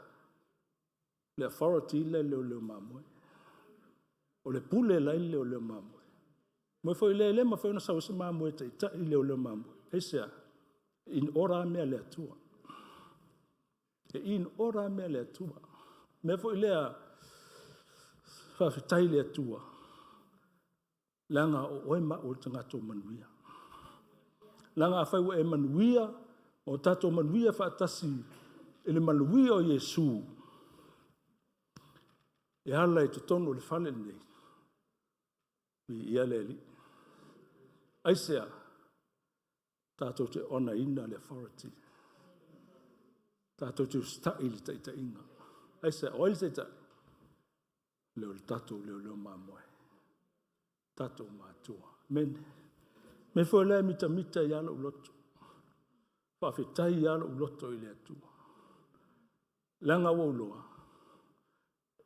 I: Le authority la i le leoleo mamoe. O le pule la i le leoleo mamoe. Mo foi le le mafai ona sau se mamoe e taitai le leoleo mamoe. Aisea? In order mea a le Atua. E in order mea a le Atua. Mea foi lea, faafetai i le Atua, leaga o oe ma au o le tagata ua manuia. Leaga afai ua e manuia, o tatou manuia faatasi i le manuia o Iesu, e ala i totonu o le fale lenei, viia le Alii. Aisea? Tatou te onaina le authority. Tatou te usitai i le taitaiga. Aisea? O ai le taitai? Le o le tatou leoleo mamoe. Tatou matua. Amene. Me foi lea mitamita ia lou loto. Faafetai ia lou loto i le Atua. Leaga ua ou iloa,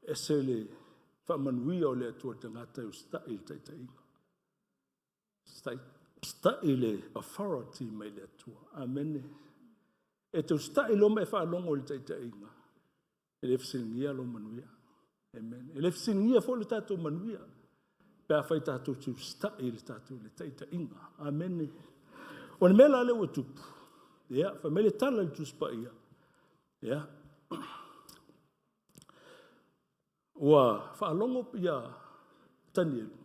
I: ese le faamanuia o le Atua i le tagata e usitai i le taitaiga. Usitai le authority mai le Atua. Amene. E te usitai loa ma e faalogo i le taitaiga, e le fesiligia lou manuia. Amen. E le fesiligia foi le tatou manuia, pe afai tatou te usitai i le tatou le taitaiga. Amene. O le mea la lea ua tupu, ia, fai mai le tala i le Tusi Paia, ia, ua faalogo ia Tanielu,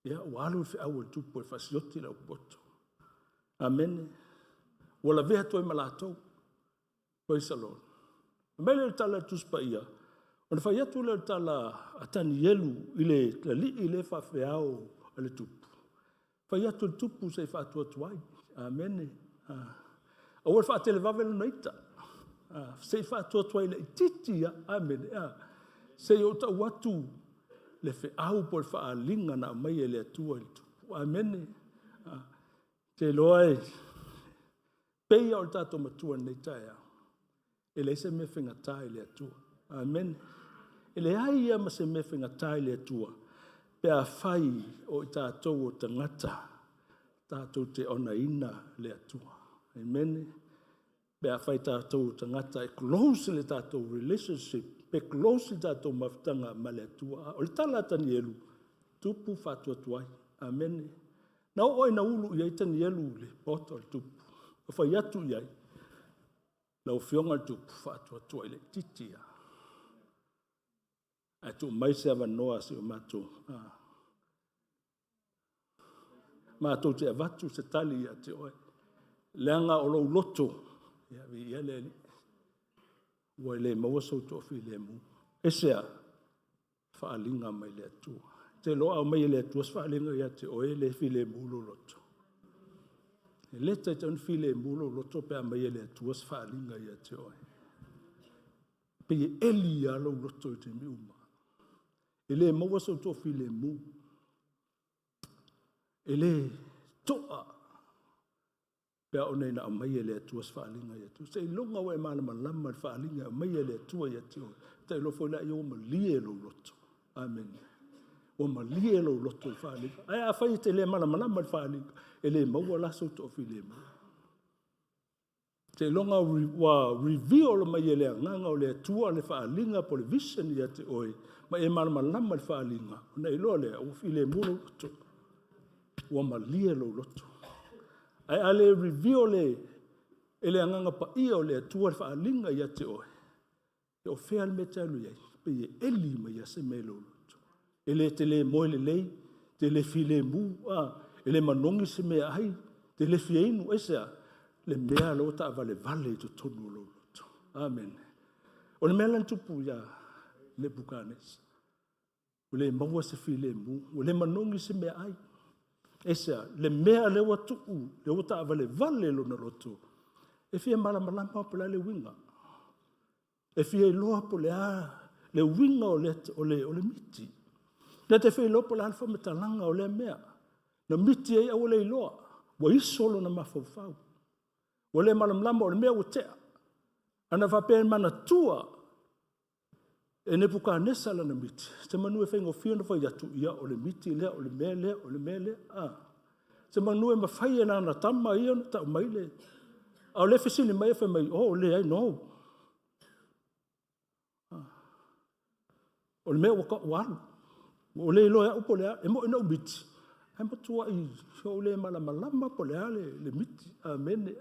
I: ia, ua alu le feau a le tupu e faasioti le aupoto. Amene. Ua lavea atu ai ma latou. Praise the Lord. Fai mai lea o le tala a le Tusi Paia, ona fai atu lea o le tala a Tanielu i le alii lea faafeao a le tupu. Fai atu le tupu se i faatuatuai. Amene. Aua le faatelevave lona ita. Se i faatuatuai laitiiti lava. Amene. Se i ou tau atu le feau po o le faaaliga na aumai e le Atua i le tupu. Amene. Te iloa e pei o le tatou matua i lenei taeao, e leai se mea faigata i le Atua. Amene. E leai lava ma se mea faigata i le Atua, pe afai o i tatou o tagata, tatou te onaina le Atua. Amene. Pe afai tatou o tagata e close le tatou relationship, pe close le tatou mafutaga ma le Atua. O le tala a Tanielu, tupu faatuatuai. Amene. Na oo ina ulu i ai Tanielu i le maota o le tupu. Ma fai atu i ai, lau afioga i le tupu, faatuatua i laitiiti lava. Ae tuu mai se avanoa si o matou. Matou te avatu se tali ia te oe. Leaga o lou loto, ia viia le Alii, ua le maua sou toafilemu. Aisea? Faaaliga mai le Atua. Te iloa a aumai e le Atua se faaaliga ia te oe, e le filemu lou loto. E le taitai ona filemu lou loto pe a aumai e le Atua se faaaliga ia te oe. Pei e eli lava lou loto i taimi uma. E le maua sou toafilemu. E le to'a pe a ona ina aumai e le Atua se faaaliga ia te oe. Seiloga ua e malamalama i le faaaliga e aumai e le Atua ia te oe. Ta iloa foi lea ua malie lou loto. Amene. Ua malie lou loto i le faaaliga. Ae afai e te le malamalama i le faaaliga, e le maua la sou toafilemu. Seiloga ua reveal mai e le agaga o le Atua le faaaliga po o le vision ia te oe, ma e malamalama i le faaaliga, ona e iloa lea ua filemu lou loto. Ua malie lou loto. Ae a le reveal e le agaga paia o le Atua le faaaliga ia te oe, e o fea le mea e te alu i ai, pei e eli mai lava se mea i lou loto. E le te le moe lelei, te le filemu, e le manogi se mea ai, te le fia inu, aisea? Le mea lea ua taavalevale i totonu o lou loto. Amene. O le mea la na tupu ia Nepukanesa, ua le maua se filemu, ua le manogi se mea ai. Aisea? Le mea lea ua tuu, lea ua taavalevale lona loto, e fia malamalama po o le a le uiga. E fia iloa po o le a le uiga o le miti. Lea te fia iloa po o le a le faamatalaga o lea mea. Na miti ai ae ua le iloa. Ua iso lona mafaufau. Ua le malamalama o le mea ua tea. Ana faapea e manatua e Nepukanesa lana miti, semanu e faigofie ona fai atu, ia o le miti lea, o le mea lea, o le mea lea. A. Semanu e mafai e lana tama ia ona tau mai le... A o lea e fesili mai, fai mai, oh, leai, no. O le mea ua alu. Ua ou le iloa e au po o le a. E moni na ou miti, ae matuai ou le malamalama po o le a le miti. Amene.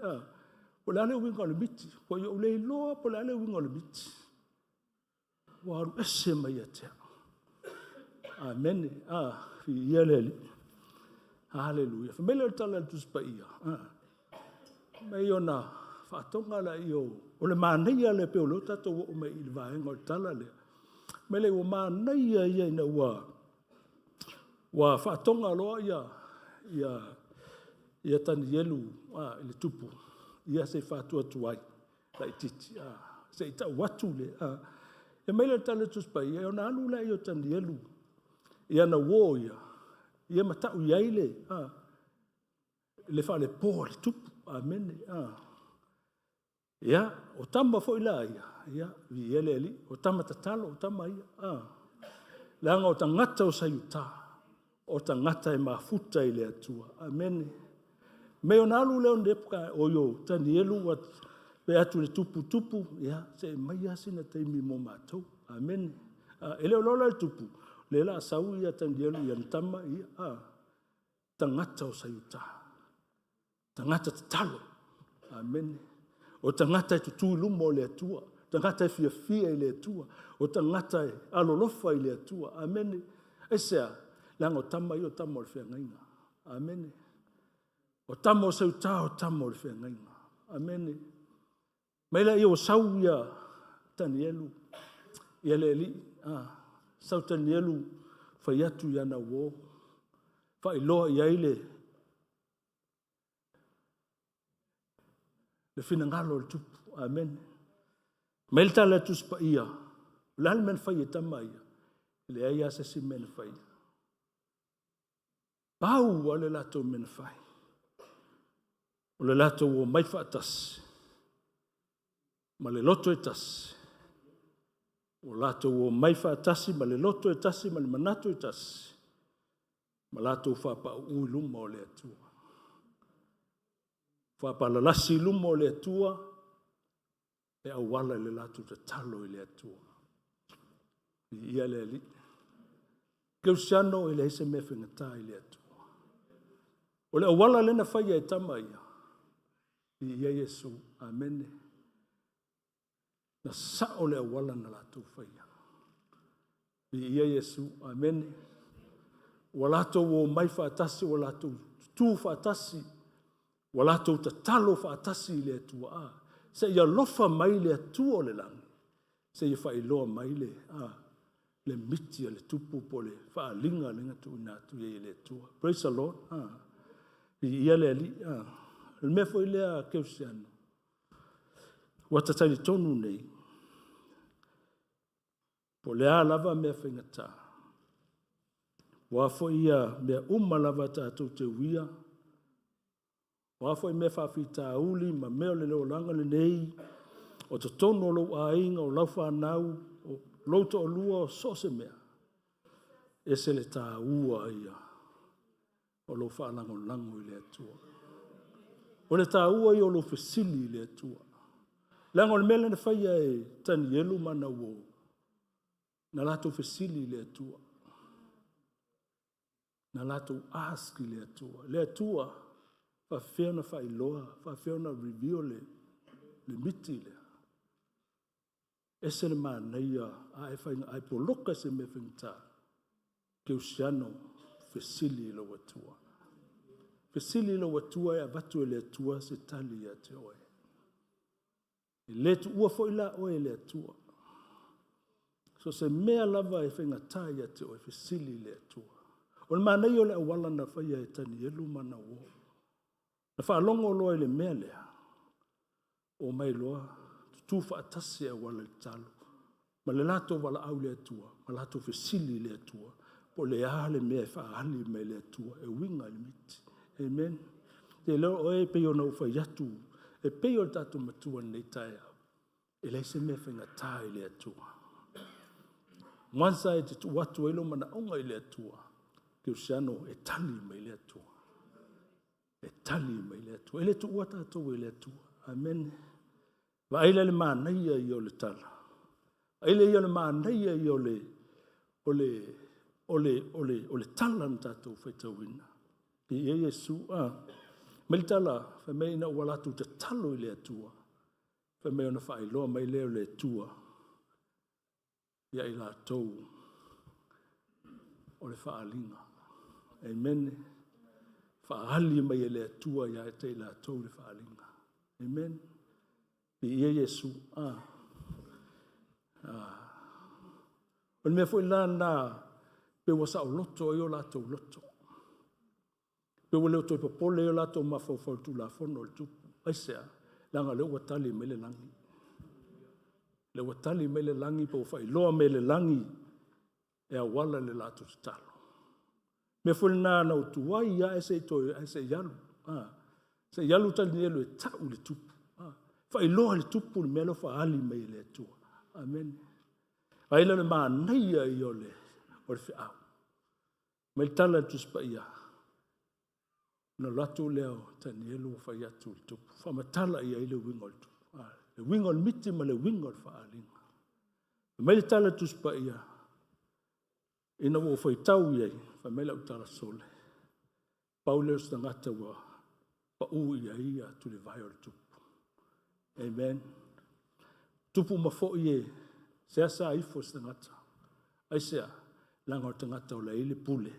I: Po o le a le uiga o le miti. Ua ou le iloa po o le a le uiga o le miti. Ua alu ese mai ia te au. Amene. Viia le Alii. Haleluia. Fai mai lea o le tala a le Tusi Paia. Fai mai ona faatoga lea o le manaia lea pei o lea ua tatou oo mai i le vaega o le tala lea. Mai lea ua manaia ia ina ua faatoga loa ia Tanielu i le tupu, ia se i faatuatuai laitiiti, se i tau atu le... E mai lea o le tala a le Tusi Paia, ona alu lea o Tanielu i ana uo ia ma tau i ai le faalepo a le tupu. Amene. Ia, o tama foi la ia, ia, viia le Alii, o tama tatalo, o tama ia. Leaga o tagata o Saiutā, o tagata e mafuta i le Atua. Amene. Mei ona alu lea o Nepuka, o i Tanielu ua fai atu i le tupu, tupu, ia, se i mai lava sina taimi mo matou. Amene. E le o iloa la e le tupu, lea o le a sau ia Tanielu i ana tama, ia, tagata o Saiutā, tagata tatalo. Amene. O tagata e tutu i luma o le Atua, tagata e fiafia i le Atua, o tagata e alolofa i le Atua. Amene. Aisea? Leaga o tama ia o tama o le feagaiga. Amene. O tama o Saiutā o tama o le feagaiga. Amene. Mai lea ua sau ia Tanielu, ia le Alii, sau Tanielu fai atu i ana uo, faailoa i ai le finagalo o le tupu. Amene. Mai le tala a le Tusi Paia, o le a le mea na fai e tama ia? E leai lava se isi mea na fai. Pau lava le latou mea na fai, o le latou omai faatasi ma le loto e tasi, o latou omai faatasi ma le loto e tasi ma le manatu e tasi, ma latou faapauu i luma o le Atua. Faapalalasi i luma o le Atua, e auala i le latou tatalo i le Atua. Viia le Alii. Kerisiano e leai se mea faigata i le Atua. O le auala lea na faia e tama ia, viia Iesu. Amene. Na sao le auala na latou faia. Viia Iesu. Amene. Ua latou omai faatasi, ua latou tutu faatasi, ua latou tatalo faatasi i le Atua. Se i alofa mai le Atua o le lagi, se i faailoa mai le miti a le tupu po o le faaaliga lea na tuuina atu i ai e le Atua. Praise the Lord. Viia le Alii. O le mea foi lea Kerisiano, ua ta talitonu nei, po o le a lava mea faigata, ua foi ia mea uma lava tatou te uia, ua foi mea faafitauli ma mea o le olaga lenei, o totonu o lou aiga, o lau whanau, o lou toalua, o so o se mea, e se le tāua ia o lou faalagolago i le Atua. O le tāua ia o lou fesili i le Atua. Leaga o le mea lea na faia e Tanielu ma ana uo, na latou fesili i le Atua. Na latou ask i le Atua. Le Atua, faafefea ona faailoa, faafefea ona reveal le miti lea. Ese le manaia, a e poloka se mea faigata, Kerisiano, fesili i lou Atua. Fesili i lou Atua e avatu e le Atua se tali ia te oe. E le tuua foi la oe e le Atua. So se mea lava e faigata ia te oe, fesili i le Atua. O le manaia o le auala na faia e Tanielu ma ana uo. Na faalogo loa i le mea lea, o mai loa, tutu faatasi e auala i le tatalo. Ma le latou valaau i le Atua, ma latou fesili i le Atua, po o le a le mea e faaali mai le Atua, e uiga i le miti. Amen. Te leo oe pei ona ou fai atu, E pei o le tatou Matua i lenei taeao, e leai se mea e faigata i le Atua. Once lava e te tuu atu ai lou manaoga i le Atua, kerisiano e tali mai le Atua. E tali mai le Atua. E le tuua tatou e le Atua. Amene. Vaai la i le manaia ia o le tala. Vaai la ia o le manaia ia o le, o le, o le, o le, o le tala na tatou faitauina. Viia Iesu. Ah. Mai le tala, fai mai ina ua latou tatalo i le Atua. Fai mai ona faailoa mai lea o le Atua ia i latou o le faaaliga. Amen. Faaali mai e le Atua ia te i latou le faaaliga. Amen. Viia Iesu. Ah. Ah. O le mea foi la na pe ua saoloto ai o latou loto. Pe ua le toe popole ai o latou mafaufau i le Tulafono a le Tupu. Aisea? Leaga o lea ua tali mai le lagi. Lea ua tali mai le lagi pe ua faailoa mai le lagi e auala le latou tatalo. Mea foi lena na ou tuai lava ae se i toe, ae se i alu. Ah. Se i alu Tanielu e tau le Tupu. Ah. Faailoa le Tupu le mea lea ua faaali mai e le Atua. Amene. Ai lea o le manaia ia o le, o le feau. Mai le tala a le Tusi Paia, ona alu atu lea o Tanielu ua fai atu i le tupu, faamatala i ai le uiga o le tupu, le uiga o le miti ma le uiga o le faaaliga. Fai mai le tala a le Tusi Paia, ina ua ou faitau i ai, fai mai lau tala sole, pau lea o se tagata ua pau i ai ia tulivae o le tupu. Amen. Tupu uma foi e seasea ifo se tagata. Aisea? Leaga o le tagata o la e i ai le pule.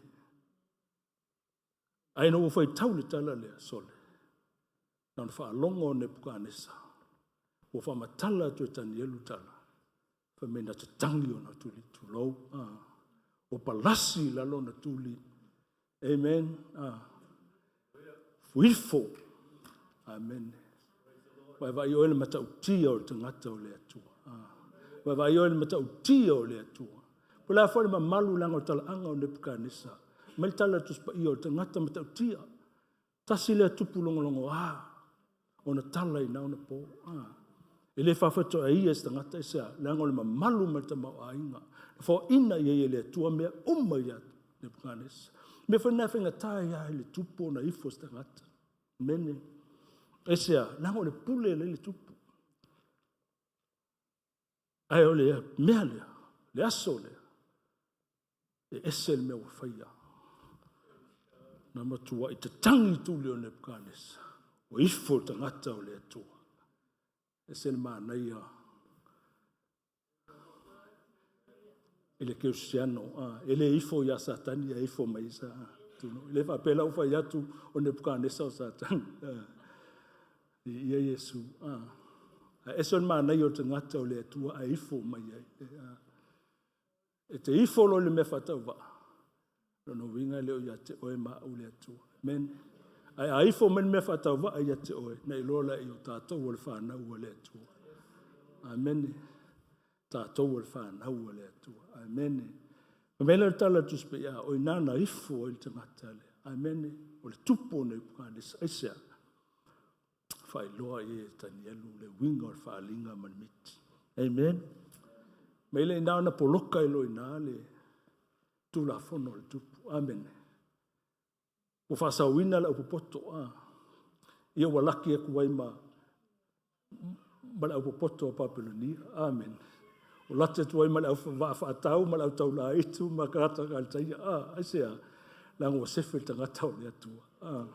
I: Ae ina ua faitau le tala lea, sole, na ona faalogo o Nepukanesa, ua faamatala atu e Tanielu tala, fai mai na tatagi ona tuli, tulou, ah, ua palasi i lalo ona tuli. Amen. Ah. Fuifo. Amen. Vaavaai oe le matautia o le tagata o le Atua. Ah. Vaavaai oe le matautia o le Atua. Po le a foi le mamalu leaga o le talaaga o Nepukanesa. Mai le tala a le Tusi Paia o le tagata matautia. Tasi lea tupu logologoa ona tala i na ona po. Ah. E le faafetoaia e se tagata i se a, leaga o le mamalu ma le tamaoaiga. Na foaina i ai e le Atua mea uma ia Nepukanesa. Mea foi lena e faigata ai lava i le tupu ona ifo se tagata. Mene. E se a, leaga o le pule lea i le tupu. Ae o le mea lea, le aso lea, e ese le mea ua faia. Na matuai tatagi tuli o Nepukanesa, ua ifo le tagata o le Atua. Ese le manaia i le kerisiano, e le ifo ia Satani, ae ifo mai sa. E le faapea la ua fai atu o Nepukanesa o Satani. Viia Iesu. Ae ese le manaia o le tagata o le Atua ae ifo mai ai. E te ifo loa i le mea faatauvaa, lona uiga e le o ia te oe ma au le Atua. Amen. Ae a ifo mai le mea faatauvaa ia te oe, na iloa lea o tatou o le fanau a le Atua. Amene. Tatou o le fanau a le Atua. Amene. Fai mai lea o le tala a le Tusi Paia, o i ina na ifo ai le tagata lea. Amene. O le tupu o Nepukanesa. Aisea? Faailoa i ai e Tanielu le uiga o le faaaliga ma le miti. Amen. Mai le ina ona poloka ai loa i ina le Tulafono a le Tupu. Amene. Ua faasaoina le aupopoto. Ah. Ia ua laki atu ai ma ma le aupopoto a Papelonia. Amen. Ua laki atu ai ma le au vaa faatau ma le au taulaitu ma tagata Kalitaia. Ah, aisea? Leaga ua sefe le tagata o le Atua. Ah.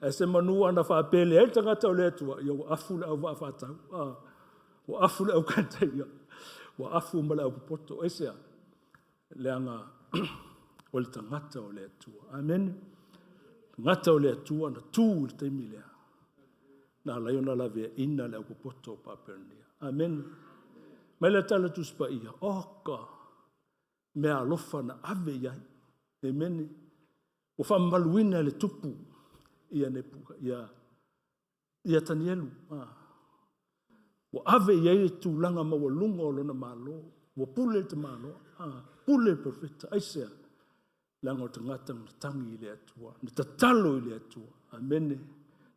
I: Ae se manu ana faapele ai le tagata o le Atua, ia ua afu le au vaa faatau. Ah. Ua afu le au Kalitaia. Ua afu ma le aupopoto. Aisea? Leaga o le tagata o le Atua. Amene. Tagata o le Atua na tu i le taimi lea. Na ala ai ona laveaina le aupopoto o Papelonia. Amene. Mai le tala Tusi Paia, oka, mea alofa na ave i ai. Amene. Ua faamamaluina e le tupu ia Nepuka, ia ia Tanielu. Ua ave i ai le tulaga maualuga o lona malo. Ua pule le tamaloa, pule le profeta. Aisea? Leaga o le tagata na tagi i le Atua, na tatalo i le Atua. Amene.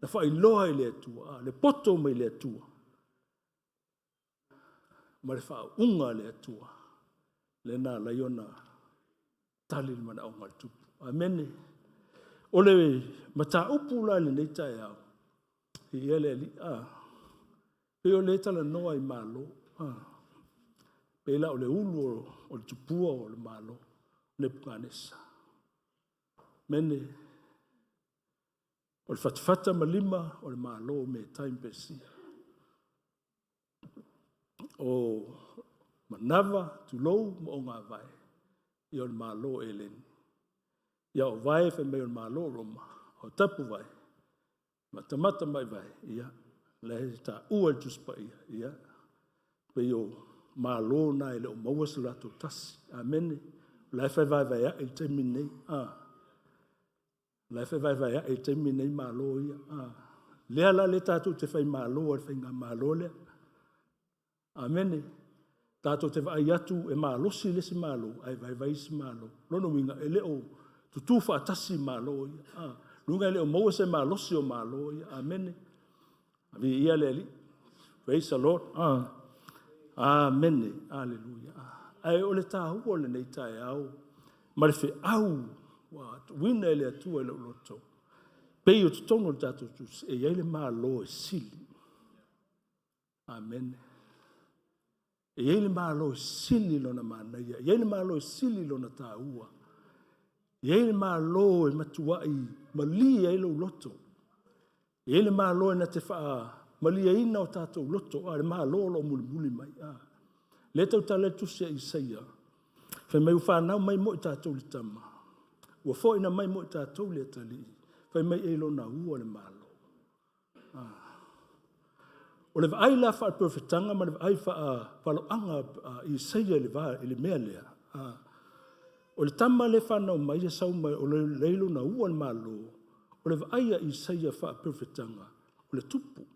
I: Na faailoa e le Atua, le poto mai le Atua, ma le faauuga a le Atua, lea na ala ai ona tali le manaoga a le tupu. Amene. O le mataupu la i lenei taeao, ia le Alii, a, pei o lea e talanoa i Malo, a, pei la o le ulu o le tupua o le Malo, Nepukanesa. Amene. O le fatafata ma lima o le Malo o Metai ma Peresia. O manava, tulou, ma ogāvae, ia o le Malo o Eleni. Ia o vae fai mai o le Malo o Roma, o tapuvae, matamata mai vae, ia, la e taua e le Tusi Paia, ia, pei o Malo na e le o maua se latou tasi. Amene. O la e fai vaevaea'i i le taimi lenei. Ah. O la e fevaevaea'i i le taimi lenei Malo ia. A. Lea la lea tatou te faimalo ai i le faigamalo lea. Amene. Tatou te vaai atu e malosi le isi Malo ae vaivai isi Malo. Lona uiga e le o tutu faatasi Malo ia. A. Lona uiga e le o maua se malosi o Malo ia. Amene. Viia le Alii. Praise the Lord. A. Amene. Aleluia. Ae o le taua o lenei taeao ma le feau ua tuuina e le Atua i lou loto, pei o totonu o le tatou tusi, e i ai le Malo e sili. Amene. E i ai le Malo e sili lona manaia, e i ai le Malo e sili lona taua, e i ai le Malo e matuai malie ai lou loto, e i ai le Malo e na te faamalieina o tatou loto, a le Malo o lo o mulimuli mai. A. Lea e tautala le tusi a Isaia, fai mai ua fanau mai mo i tatou le tama, ua foaina mai mo i tatou le atalii, fai mai e lona ua le Malo. A. O le vaai la faaperofetaga ma le vaai faavaloaga a Isaia i le va i le mea lea, a. O le tama lea e fanau mai e sau mai o le i lona ua le Malo, o le vaai a Isaia faaperofetaga, o le tupu.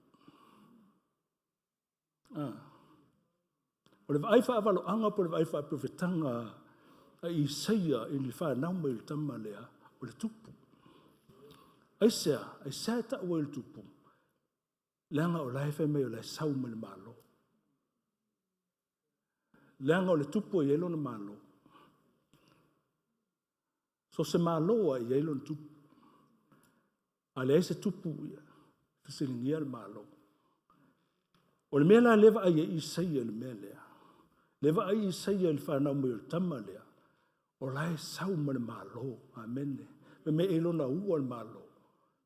I: A. O le vaai faavaloaga po o le vaai faaperofetaga a Isaia i le fanau mai o le tama lea, o le tupu. Aisea? Aisea e tau ai o le tupu? Leaga o la e fai mai o la e sau mai le Malo. Leaga o le tupu e i ai lona Malo. So se Malo a i ai lona tupu. A leai se tupu, ia, fesiligia le Malo. O le mea la lea vaai ai Isaia i le mea lea. Le vaai Isaia i le fanau mai o le tama lea, o la e sau ma le Malo. Amene. Me me e lona ua le Malo.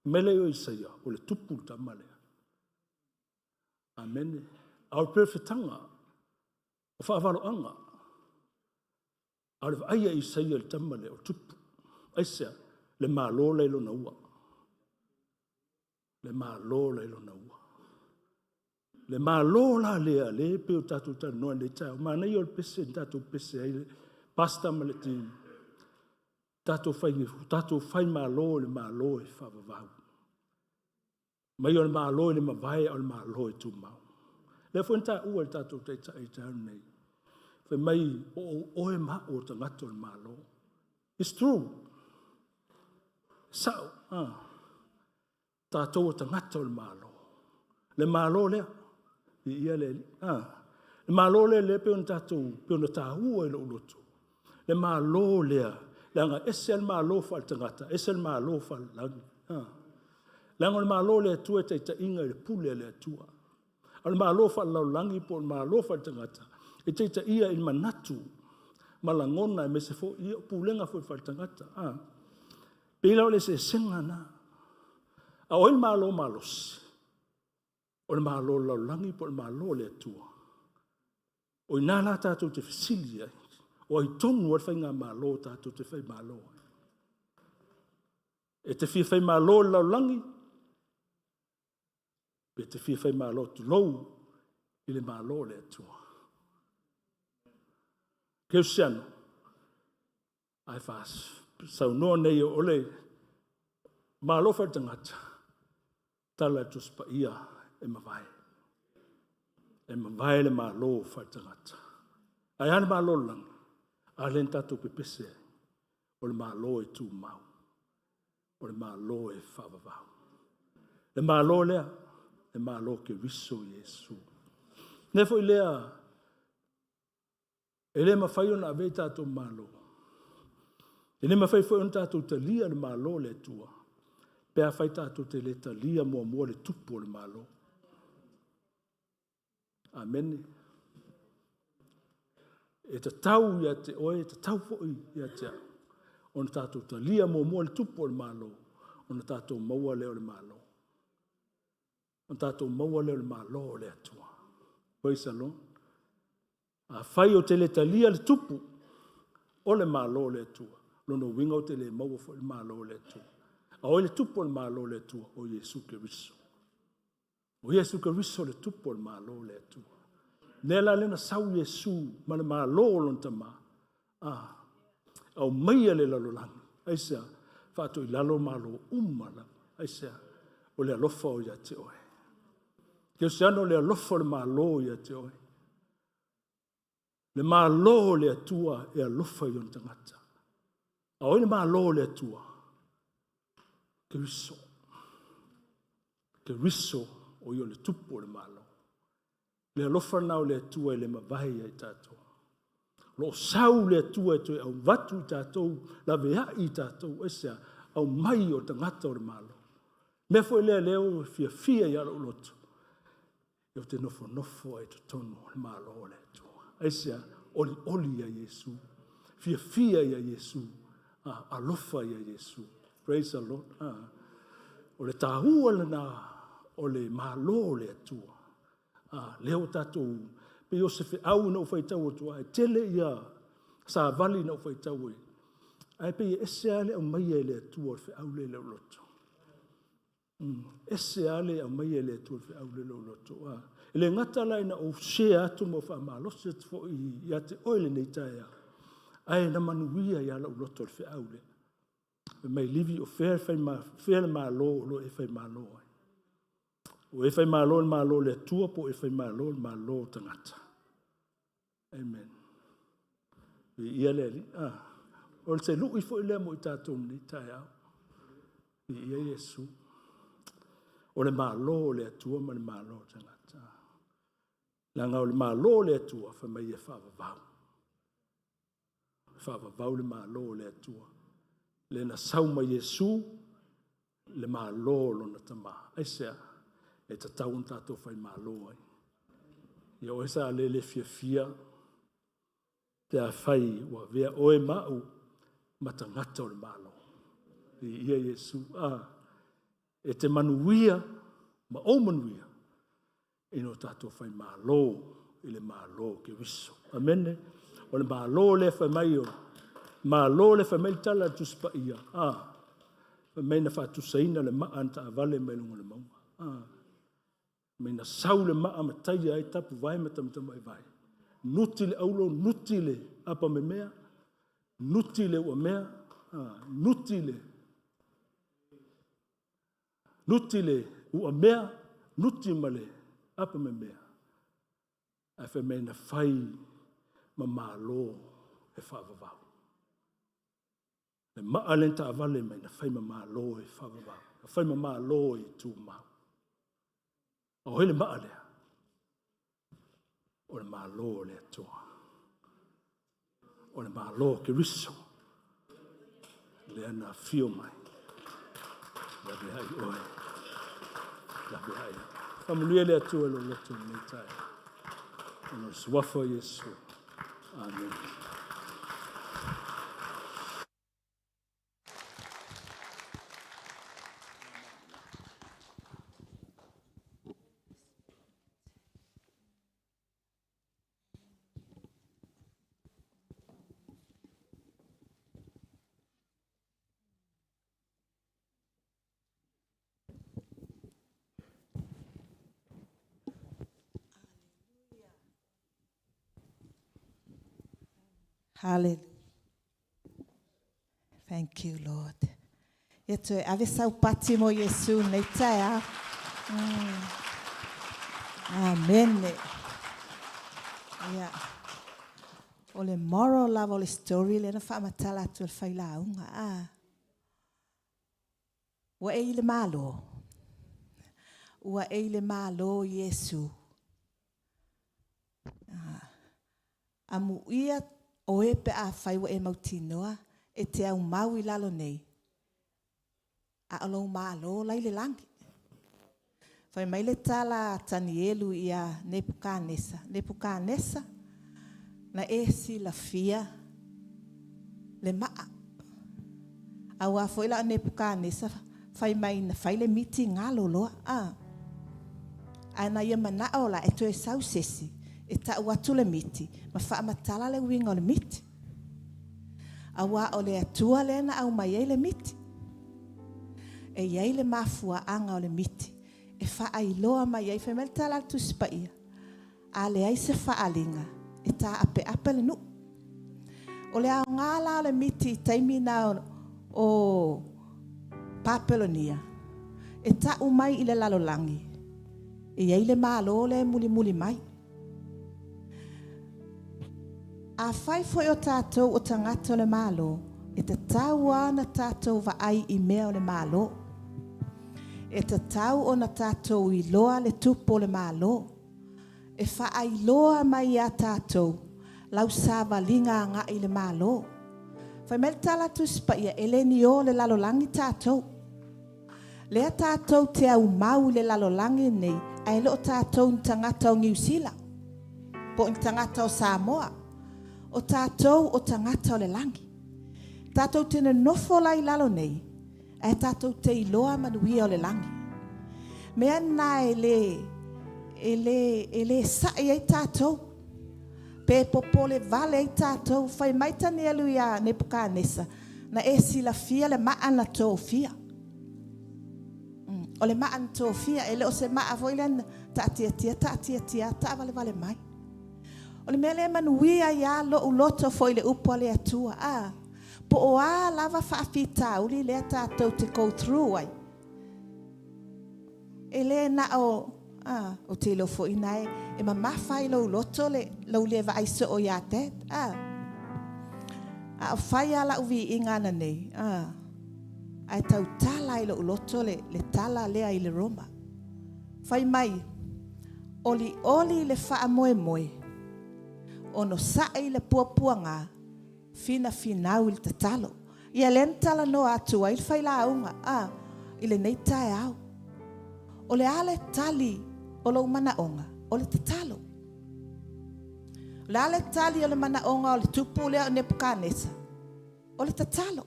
I: Me le o Isaia, o le tupu le tama lea. Amene. A o le perofetaga, o faavaloaga, a o le vaai a Isaia i le tama lea, o le tupu. Aisea? Le Malo la i lona ua. Le Malo la i lona ua. Le Malo la lea, le pe o tatou talanoa nei taeao. Manaia o le pese na tatou pese ai, le pastor ma le team. Tatou fai, tatou fai malo i le Malo e faavavau. Mai o le Malo i le mavae, a o le Malo e tumau. Lea foi na taua e le tatou taitai i taeao nei. Fai mai, o oe ma au o tagata o le Malo. It's true. Sao. Ah. Tatou o tagata o le Malo. Le Malo lea. Viia le Alii. Ah. Le Malo lea lea pei ona tatou, pei ona taua i lou loto. Le Malo lea, leaga ese le Malo faaletagata, ese le Malo faalelagi. Ah. Leaga o le Malo o le Atua e taitaiga i le pule a le Atua. A o le Malo faalelaulagi po o le Malo faaletagata, e taitaia i le manatu ma lagona aemaise foi ia pulega foi faaletagata. Ah. Pei la o le eseesega na. A o ai le Malo malosi? O le Malo o le lalolagi po o le Malo o le Atua. O ina la tatou te fesili ai, o ai tonu le faigamalo tatou te faimalo ai. E te fia faimalo i le lalolagi, pe te fia faimalo tulou i le Malo o le Atua. Kerisiano, ae faasaunoa nei o le Malo faaletagata, tala i le Tusi Paia e mavae. E mavae le Malo faaletagata. Ae a le Malo o le lagi? A lea na tatou pepese ai, o le Malo e tumau, o le Malo e faavavau. Le Malo lea, le Malo Keriso Iesu. Mea foi lea, e le mafai ona avea i tatou Malo. E le mafai foi ona tatou talia le Malo o le Atua, pe afai tatou te le talia muamua le tupu o le Malo. Amene. E tatau ia te oe, e tatau foi ia te au, ona tatou talia muamua le tupu o le Malo, ona tatou maua lea o le Malo. Ona tatou maua lea o le Malo o le Atua. Praise the Lord. Afai ou te le talia le tupu o le Malo o le Atua, lona uiga ou te le maua foi le Malo o le Atua. A o ai le tupu o le Malo o le Atua? O Iesu Keriso. O Iesu Keriso le tupu o le Malo o le Atua. Lea la lea na sau Iesu ma le Malo o lona Tama, a aumaia le lalolagi, aisea? Faatoilalo malo uma lava, aisea? O le alofa o ia te oe. Kerisiano o le alofa o le Malo ia te oe. Le Malo o le Atua e alofa i ona tagata. A o ai le Malo o le Atua? Keriso. Keriso o ia o le tupu o le Malo. Le alofa lena o le Atua e le mavae ia i tatou. O lo o sau le Atua e toe auvatu i tatou, laveai i tatou, aisea? Aumai o tagata o le Malo. Mea foi lea lea ua fiafia ia lou loto, ou te nofonofo ai i totonu o le Malo o le Atua. Aisea? Olioli ia Iesu, fiafia ia Iesu, alofa ia Iesu. Praise the Lord. O le tāua lena o le Malo o le Atua. Lea ua tatou, pei o se feau na ou faitau atu ai, tele ia savali na ou faitau ai, ae pei e ese lava le aumaia e le Atua o le feau lea i lou loto. Ese lava le aumaia e le Atua o le feau lea i lou loto. E le gata la ina ou share atu ma ou faamalosi atu foi ia te oe lenei taeao, ae na manuia ia lou loto le feau lea. Fai mai, Livi, o fea le Malo o lo o e faimalo ai? O e faimalo i le Malo o le Atua po o e faimalo i le Malo o tagata? Amen. Viia le Alii. O se lui foi lea mo i tatou nei taeao. Viia Iesu. O le Malo o le Atua ma le Malo o tagata. Leaga o le Malo o le Atua, fai mai e faavavau. E faavavau le Malo o le Atua. Le na sau mai Iesu, le Malo o lona Tama. Aisea? E tatau ona tatou faimalo ai. Ia oe sa lele fiafia, pe afai ua avea oe ma au ma tagata o le Malo. Viia Iesu. E te manuia ma ou manuia ina o tatou faimalo i le Malo o Keriso. Amene. O le Malo lea fai mai o Malo lea fai mai le tala a le Tusi Paia. Fai mai na faatusaina le maa na taavale mai luga o le mauga. Mai na sau le maa ma taia ai tapuvae ma tamatamai vai. Nuti le aulo, nuti le apamemea, nuti le uamea, nuti le nuti le uamea, nuti ma le apamemea. Ae fai mai na fai ma malo e faavavau. Le maa lea na taavale mai na fai ma malo e faavavau. Na fai ma malo e tumau. O ai le maa lea? O le Malo o le Atua. O le Malo o Keriso. Lea na afio mai. Laveai oe. Laveai. Faamanuia le Atua i lou loto i lenei taeao. Ona o le suafa o Iesu. Amen.
J: Hallelujah. Thank you, Lord. Ia toe ave sau pati mo Iesu nei taeao. Amene. Ia. O le moral lava o le story lea na faamatala atu e le failauga. Ah. Ua e i le Malo. Ua e i le Malo Iesu. Amuia oe pe afai ua e mautinoa e te aumau i lalo nei, a o lou Malo la i le lagi. Fai mai le tala a Tanielu ia Nepukanesa, Nepukanesa, na e silafia le maa. Aua foi la o Nepukanesa fai mai na fai le miti galo loa. A. Ae na ia manao la e toe sau sesi e tau atu le miti ma faamatala le uiga o le miti. Aua o le Atua lea na aumai ai le miti. E i ai le mafuaaga o le miti e faailoa mai ai. Fai mai le tala a le Tusi Paia, A leai se faaaliga, e taapeape le nuu. O le aoga la o le miti i taimi na o Papelonia, e tau mai i le lalolagi, e i ai le Malo lea e mulimuli mai. Afai foi o tatou o tagata o le Malo, e tatau lava ona tatou vaai i mea o le Malo. E tatau ona tatou iloa le tupu o le Malo. E faailoa mai ia tatou lau savaliga agai i le Malo. Fai mai le tala a Tusi Paia, e le ni o le lalolagi tatou. Lea tatou te aumau i le lalolagi lenei, ae le o tatou ni tagata o Niu Sila, po o ni tagata o Samoa. O tatou o tagata o le lagi. Tatou te nonofo la i lalo nei, ae tatou te iloa manuia o le lagi. Mea na e le, e le, e le sa'i ai tatou, pe popole vale ai tatou. Fai mai Tanielu iā Nepukanesa, Na e silafia le maa na tofia. O le maa na tofia, e le o se maa foi lea na taatiatia, taatiatia, taavalevale mai. O le mea lea e manuia ai lava lou loto foi i le upu a le Atua, a, po o a lava faafitauli lea tatou te go through ai, e le na o, a, ou te iloa foi na e, e mamafa ai lou loto le, lou le vaai soo ia Dad, a. A o fai lava lau viiga ananei, a, ae tautala ai lou loto le, le tala lea i le Roma. Fai mai, Olioli le faamoemoe, onosai le puapuaga, finafinau i le tatalo. Ia lea na talanoa atu ai le failauga, a, i lenei taeao. O le a le tali o lou manaoga? O le tatalo. O le a le tali o le manaoga o le tupu lea o Nepukanesa? O le tatalo.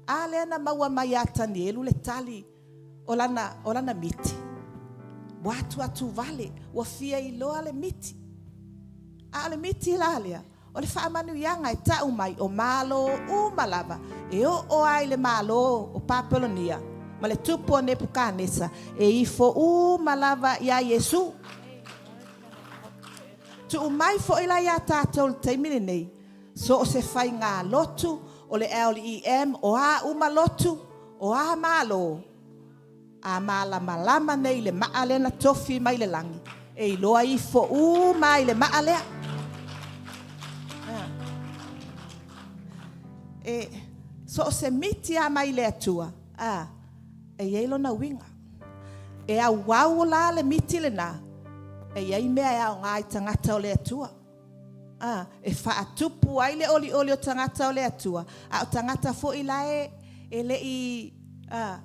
J: A lea na maua mai ia Tanielu le tali o lana, o lana miti. Ua atuatu vale, ua fia iloa le miti. A o le miti la lea, o le faamanuiaga e tau mai o Malo uma lava e oo ai le Malo o Papelonia ma le tupu o Nepukanesa e ifo uma lava iā Iesu. Tuu mai foi la iā tatou i le taimi lenei, so o se faiga lotu, o le LEM, o a uma lotu, o a Malo, a malamalama nei i le maa lea na tofi mai le lagi, e iloa ifo uma ai le maa lea. E, so o se miti lava mai le Atua, a, e i ai lona uiga. E auau la le miti lena, e i ai mea e aoga i tagata o le Atua. A, e faatupu ai le olioli o tagata o le Atua, a o tagata foi la e, e le i, a,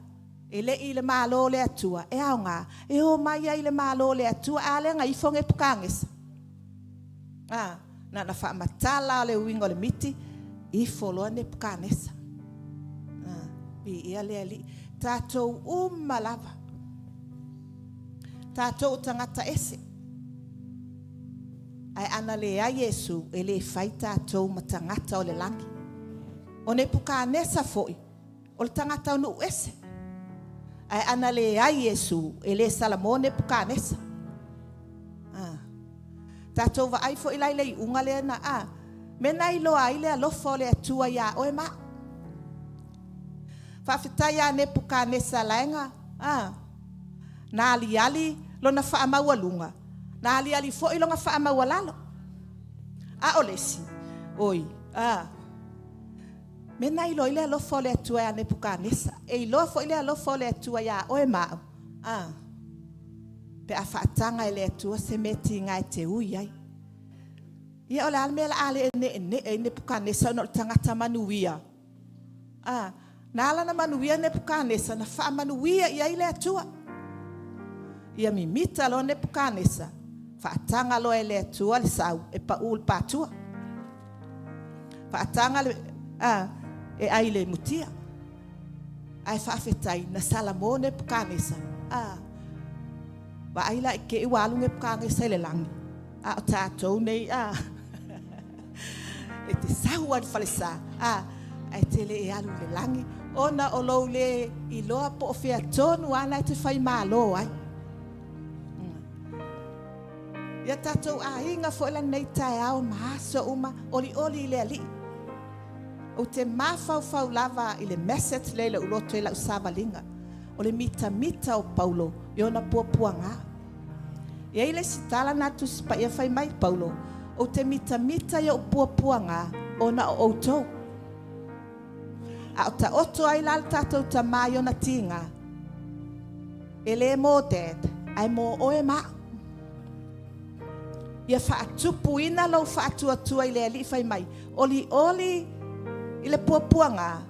J: e le i i le Malo o le Atua, e aoga e o mai ai i le Malo o le Atua, a lea na ifo Nepukanesa. A, na ona faamatala lava o le uiga o le miti, ifo loa Nepukanesa. A, viia le Alii. Tatou uma lava. Tatou o tagata ese. Ae ana leai Iesu, e le fai tatou ma tagata o le lagi. O Nepukanesa foi, o le tagata o nuu ese. Ae ana leai Iesu, e le salamo Nepukanesa. Ah. Tatou vaai foi la i le iuga lea na, ah, mea na iloa ai le alofa o le Atua iā oe ma au. Faafetai ia Nepukanesa laega, ah, na aliali lona faamaualuga, na aliali foi lona faamaualalo. A o le isi, oi, ah, mea na iloa ai le alofa o le Atua ia Nepukanesa, e iloa foi le alofa o le Atua iā oe ma au, ah. Pe a faataga e le Atua se mea tiga e te ui ai. Ia o le a le mea o le a le ne'ene'e ai Nepukanesa ona o le tagata manuia? A, na ala ona manuia Nepukanesa, na faamanuia i ai le Atua. Ia mimita loa Nepukanesa, faataga loa e le Atua le sau e pa'u i le patua. Faataga le, a, e ai i le mutia. Ae faafetai na salamo Nepukanesa. A, vaai la i te i ua alu Nepukanesa i le lagi, a o tatou nei, a, e te sau lava i le falesa, a, ae te le alu i le lagi ona o lou le iloa po o fea tonu lava na e te fai malo ai. Ia tatou aiga foi lenei taeao ma aso uma, olioli i le Alii. Ou te mafaufau lava i le message lea i lou loto i lau savaliga, o le mitamita o Paulo i ona puapuaga. E i ai le isi tala na Tusi Paia fai mai Paulo, ou te mitamita i ou puapuaga ona o outou. A o taoto ai la le tatou tamā i ona tiga, e le mo dad, ae mo oe ma au. Ia faatupuina lou faatuatua i le Alii fai mai, olioli i le puapuaga,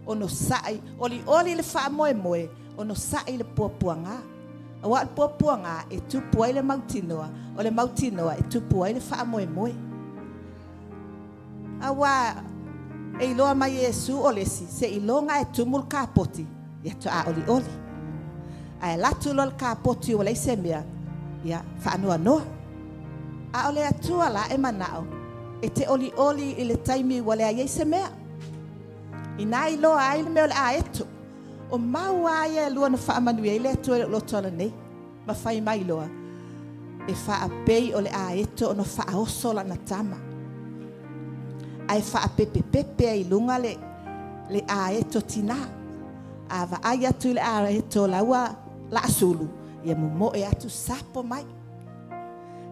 J: onosai, olioli i le faamoemoe, onosai i le puapuaga. Aua o le puapuaga e tupu ai le mautinoa, o le mautinoa e tupu ai le faamoemoe. Aua e iloa mai e Iesu o le isi, seiloga e tumu le kapoti, ia faatoa olioli. Ae alu atu loa le kapoti ua leai se mea, ia faanoanoa. A o le Atua la e manao e te olioli i le taimi ua leai ai se mea. Inā iloa ai le mea o le a eto. O mau lava ia e lua na faamanuia ai le Atua i lou loto ananei, ma fai mai loa, e faapei o le a eto ona faaoso lana tama, ae faapepepepe ai i luga le, le aeto tinā. A vaai atu i le aeto la ua laasulu, ia momoe atu sapo mai.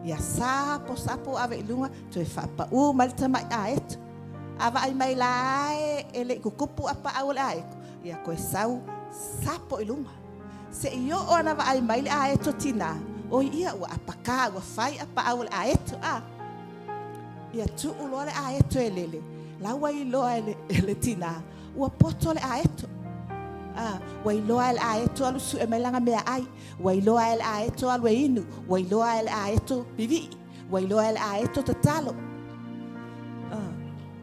J: Ia sapo sapo ave i luga, toe faapaū mai le tamai aeto. A vaai mai la e le i tutupu apaau o le aeto, ia toe sau sapo i luga. Seia oo ana vaai mai le aeto tinā, oi ia ua apakā, ua fai apaau o le aeto. A, ia tuu loa le aeto e lele, la ua iloa e le, e le tinā, ua poto le aeto. A, ua iloa e le aeto alu sue mai lana meaai, ua iloa e le aeto alu e inu, ua iloa e le aeto vivii, ua iloa e le aeto tatalo. A,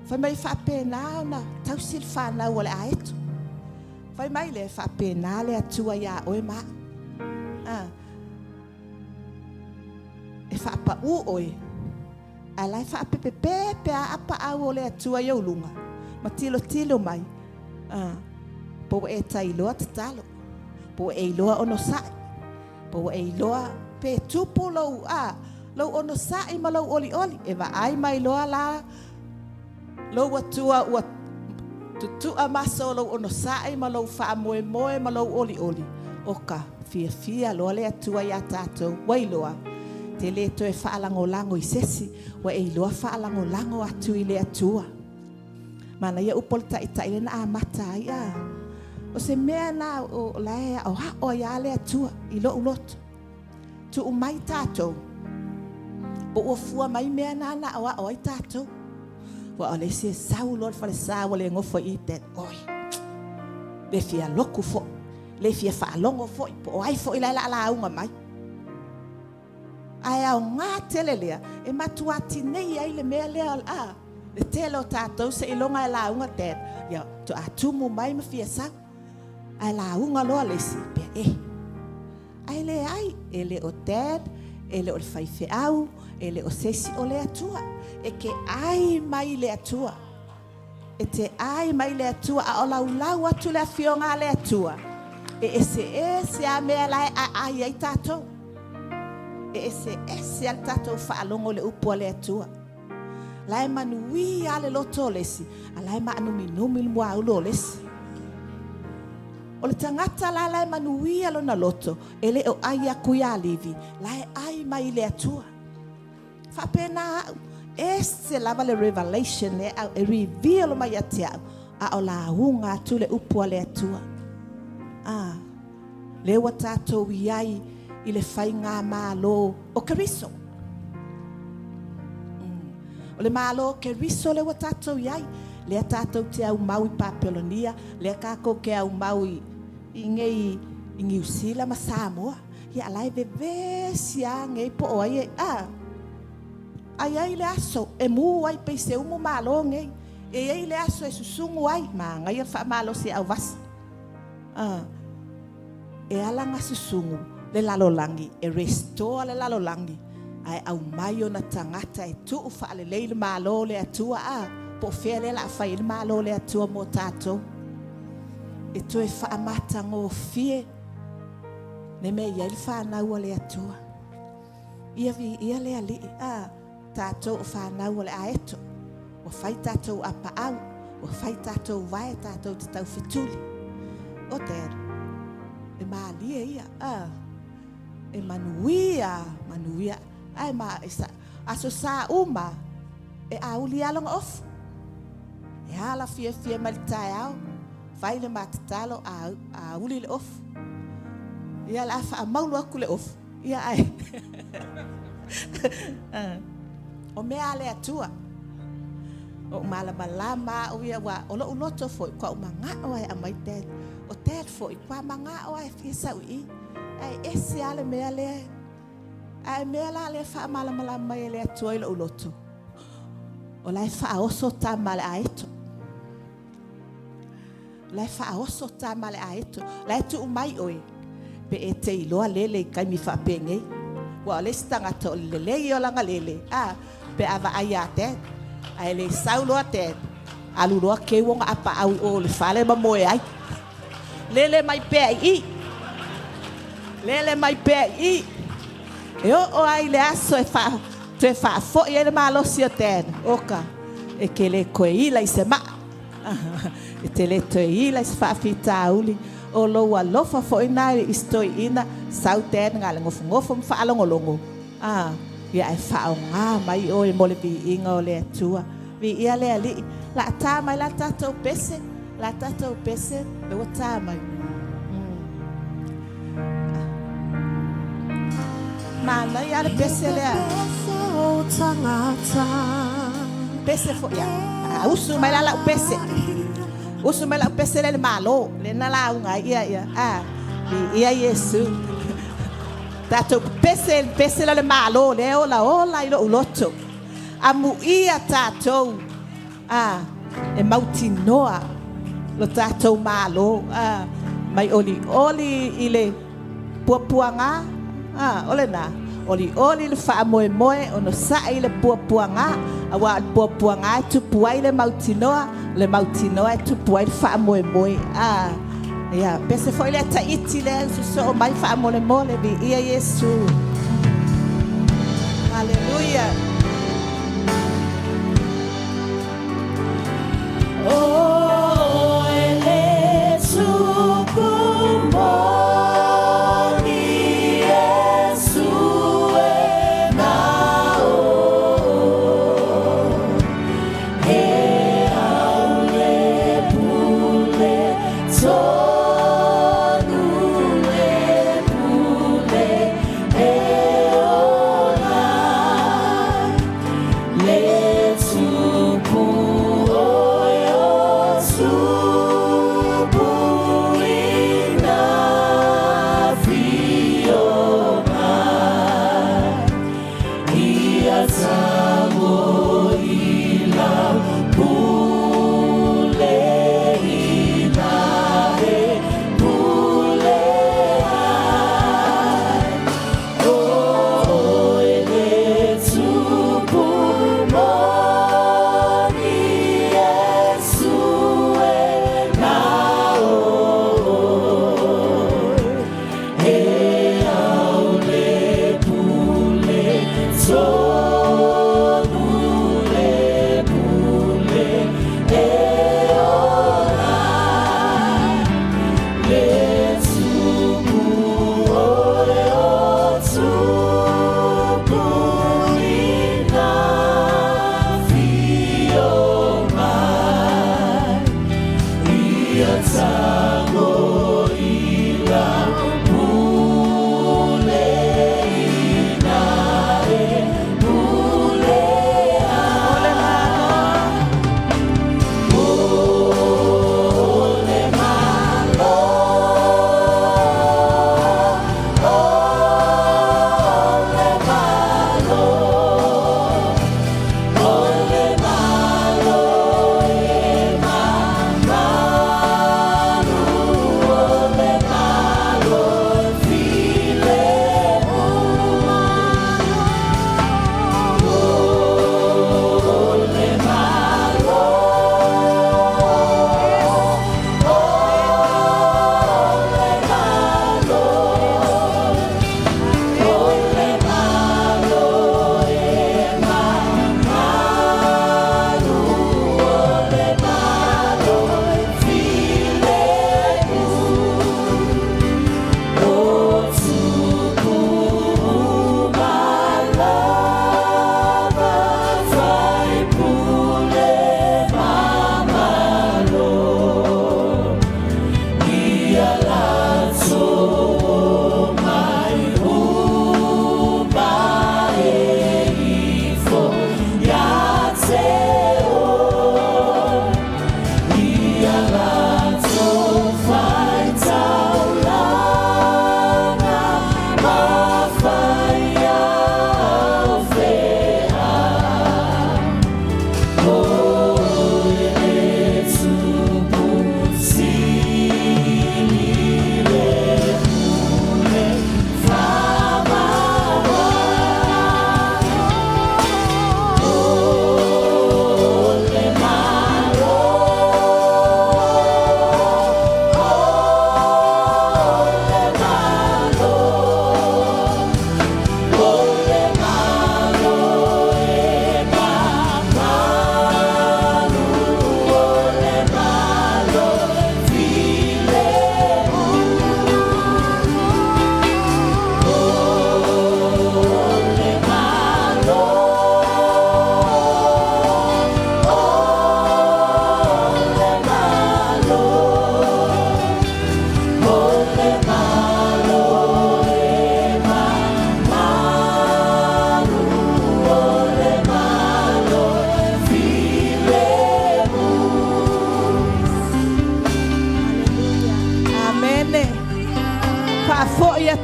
J: fai mai faapena ona tausi le fanau a le aeto. Fai mai lea, faapena le Atua iā oe ma au. A, e faapaū oe, ae la e faapepepepe a apaau o le Atua i ou luga, ma tilotilo mai, a, po ua e tailoa tatalo, po ua e iloa onosai, po ua e iloa pe tupu lou, a, lou onosai ma lou olioli, e vaai mai loa la lou Atua ua tutu'a maso o lou onosai ma lou faamoemoe ma lou olioli, o ka fiafia loa le Atua iā tatou, ua iloa, te le toe faalagolago i sesi, ua e iloa faalagolago atu i le Atua. Manaia upu o le Taitai lea na amata ai, a o se mea na o la e aʻoaʻo ai lava le Atua i lo'u loto. Tuu mai tatou, po ua fua mai mea na na aʻoaʻo ai tatou. Ua o le isi e sau loa le falesa ua le nofo i i dad, oi, le fia loku foi, le fia faalogo foi, po o ai foi la e laalauga mai. Ae aoga tele lea e matua tinei ai le mea lea, a, le tele o tatou seiloga e lauga dad, ia, faatoa tumu mai ma fia sau. Ae lauga loa le isi, pea e. Ae leai, e le o dad, e le o le faifeau, e le o se isi, o le Atua. E te ai mai i le Atua. E te ai mai i le Atua, a o laulau atu le Afioga a le Atua, e eseese a mea la e aai ai tatou. E eseese a le tatou faalogo i le upu a le Atua. La e manuia le loto o le isi, a la e maanuminumi le muaulu o le isi. O le tagata la la e manuia lona loto, e le o ai atu iā Livi, la e ai mai i le Atua. Faapena au, ese lava le revelation lea au e reveal mai ia te au, a o lauga atu le upu a le Atua. A, lea ua tatou i ai i le faigamalo o Keriso. O le Malo o Keriso lea ua tatou i ai, lea tatou te aumau i Papelonia, lea tatou te aumau i inei i Niu Sila ma Samoa. Ia a la e vevesi lava nei po o ai e, a, a i ai le aso e mu ai pei se umu malo nei. E i ai le aso e susugu ai, manaia le faamalosi e auvasa. A, e ala ona susugu le lalolagi, e restore le lalolagi, ae aumai ona tagata e tuu faalelei le Malo o le Atua. A, po o fea lea o le a fai ai le Malo o le Atua mo tatou. E toe faamatagofie le mea e i ai le fanau a le Atua. Ia viia le Alii. A, tatou o fanau a le Aeto. Ua fai tatou apaau, ua fai tatou vae tatou te taufetuli. O Dad, e malie ia, a, e manuia, manuia. Ae ma, e sa, aso sa uma, e auli lava lona ofu. E ala fiafia mai le taeao, fai le matatalo, a, auli le ofu. Ia, o le a faamaulu atu le ofu. Ia, ae, o mea a le Atua. O ou malamalama au ia, aua o lou loto foi, ua ou manao lava e aumai Dad. O Dad foi, ua manao lava e fia sau i i. Ae ese lava le mea lea. Ae mea la lea e faamalamalama mai e le Atua i lou loto, o la e faaoso tama a le Aeto. O la e faaoso tama a le Aeto. O la e tuu mai oe, pe e te iloa lele i taimi faapenei. Aua o le isi tagata o le lelei ia o lana lele, a, pe a vaai ia Dad. Ae le sau loa Dad, alu loa keu ona apaau i o i le fale ma moe ai. Lele mai pea i i. Lele mai pea i i. E oo ai le aso e faa, toe faafoi ai le malosi o Dad, oka, e te le toe ila i se maa. E te le toe ila i se faafitauli. O lou alofa foi na i si toeaina, sau Dad na o le nofonofo ma faalogologo, a, ia ae faaaoga mai oe mo le viiga o le Atua. Viia le Alii. La ta mai la tatou pese, la tatou pese, lea ua ta mai. Manaia le pese lea. Pese foi ia. A usu mai la lau pese. Usu mai lau pese lea i le Malo. Lea na lauga ai ia ia. A, viia Iesu. Tatou pese le pese lea o le Malo lea e olaola i lou loto. Amuia tatou. A, e mautinoa lo tatou Malo, a, mai olioli i le puapuaga, a, o lena, olioli le faamoemoe, onosai i le puapuaga, aua o le puapuaga e tupu ai le mautinoa, o le mautinoa e tupu ai le faamoemoe. A, ia, pese foi lea Taiti lea e sosoo mai faamolemole, viia Iesu. Haleluia.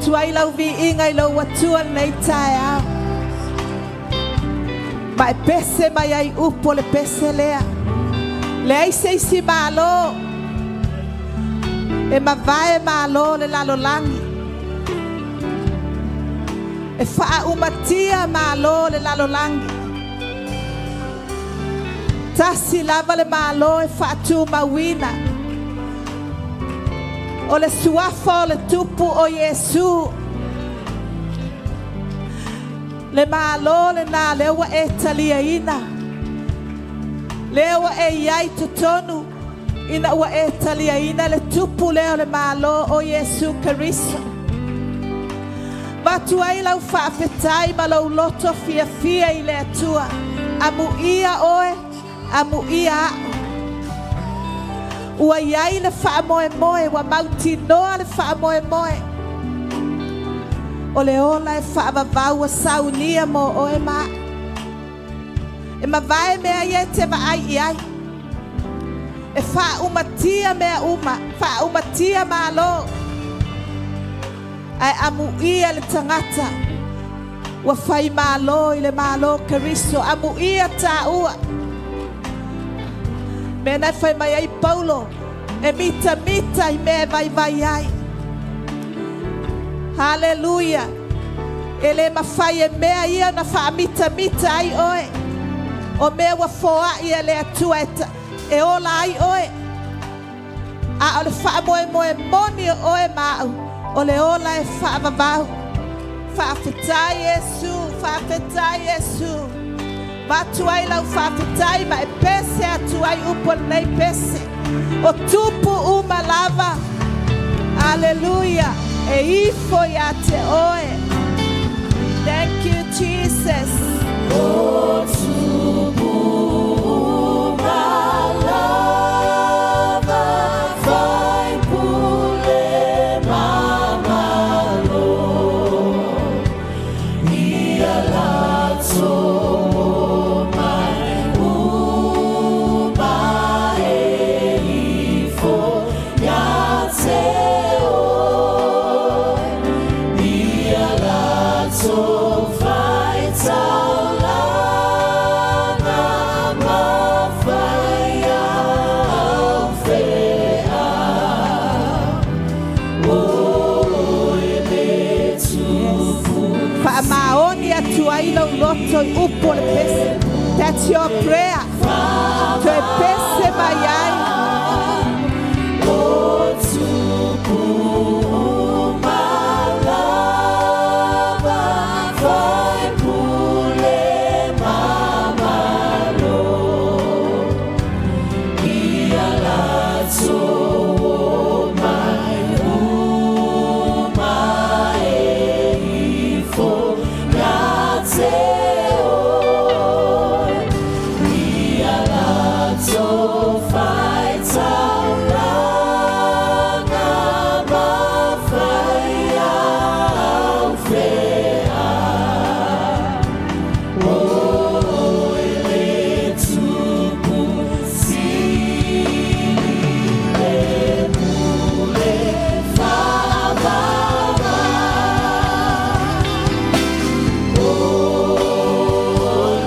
J: Avatu ai lau viiga i lou Atua lenei taeao. Ma e pese mai ai upu o le pese lea. Leai se isi Malo e mavae malo le lalolagi. E faaumatia malo le lalolagi. Tasi lava le Malo e faatumauina. O le suafa o le Tupu o Iesu. Le Malo lenā lea ua e taliaina. Lea ua e i ai totonu ina ua e taliaina le Tupu lea o le Malo o Iesu Keriso. Avatu ai lau faafetai ma lou loto fiafia i le Atua. Amuia oe, amuia a'u. Ua i ai le faamoemoe, ua mautinoa le faamoemoe. O le ola e faavavau ua saunia mo oe ma a'u. E mavae mea ia e te vaai i ai. E faaumatia mea uma, faaumatia malo. Ae amuia le tagata ua fai malo i le Malo Keriso. Amuia tāua. Mea na e fai mai ai Paulo, e mitamita i mea e vaivai ai. Haleluia! E le mafai e mea ia na faamitamita ai oe. O mea ua foai e le Atua e, e ola ai oe. A o le faamoemoe moni o oe ma a'u, o le ola e faavavau. Faafetai Iesu, faafetai Iesu. Avatu ai lau faafetai ma e pese atu ai upu o lenei pese. O tupu uma lava. Aleluia. E ifo ia te oe. Thank you, Jesus.
C: O tupu uma lava faipule ma malo ia latou omai uma e ifo ia te oe ia latou faitaulaga ma fai au o e le tupu
J: Faamaoni atu ai lau loto i upu o le pese. That's your prayer. Toe pese mai ai.
C: O tupu uma lava faipule ma malo ia latou omai uma e ifo ia te oe ia latou faitaulaga ma fai au o e le Tupu sili le pule faavavau o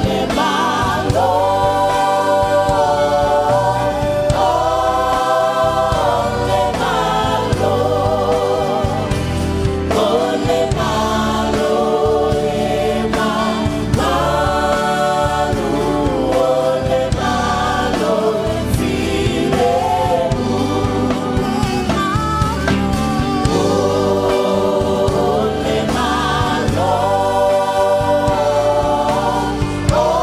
C: le Malo o le Malo o le Malo e mamalu o le Malo filemu o le Malo o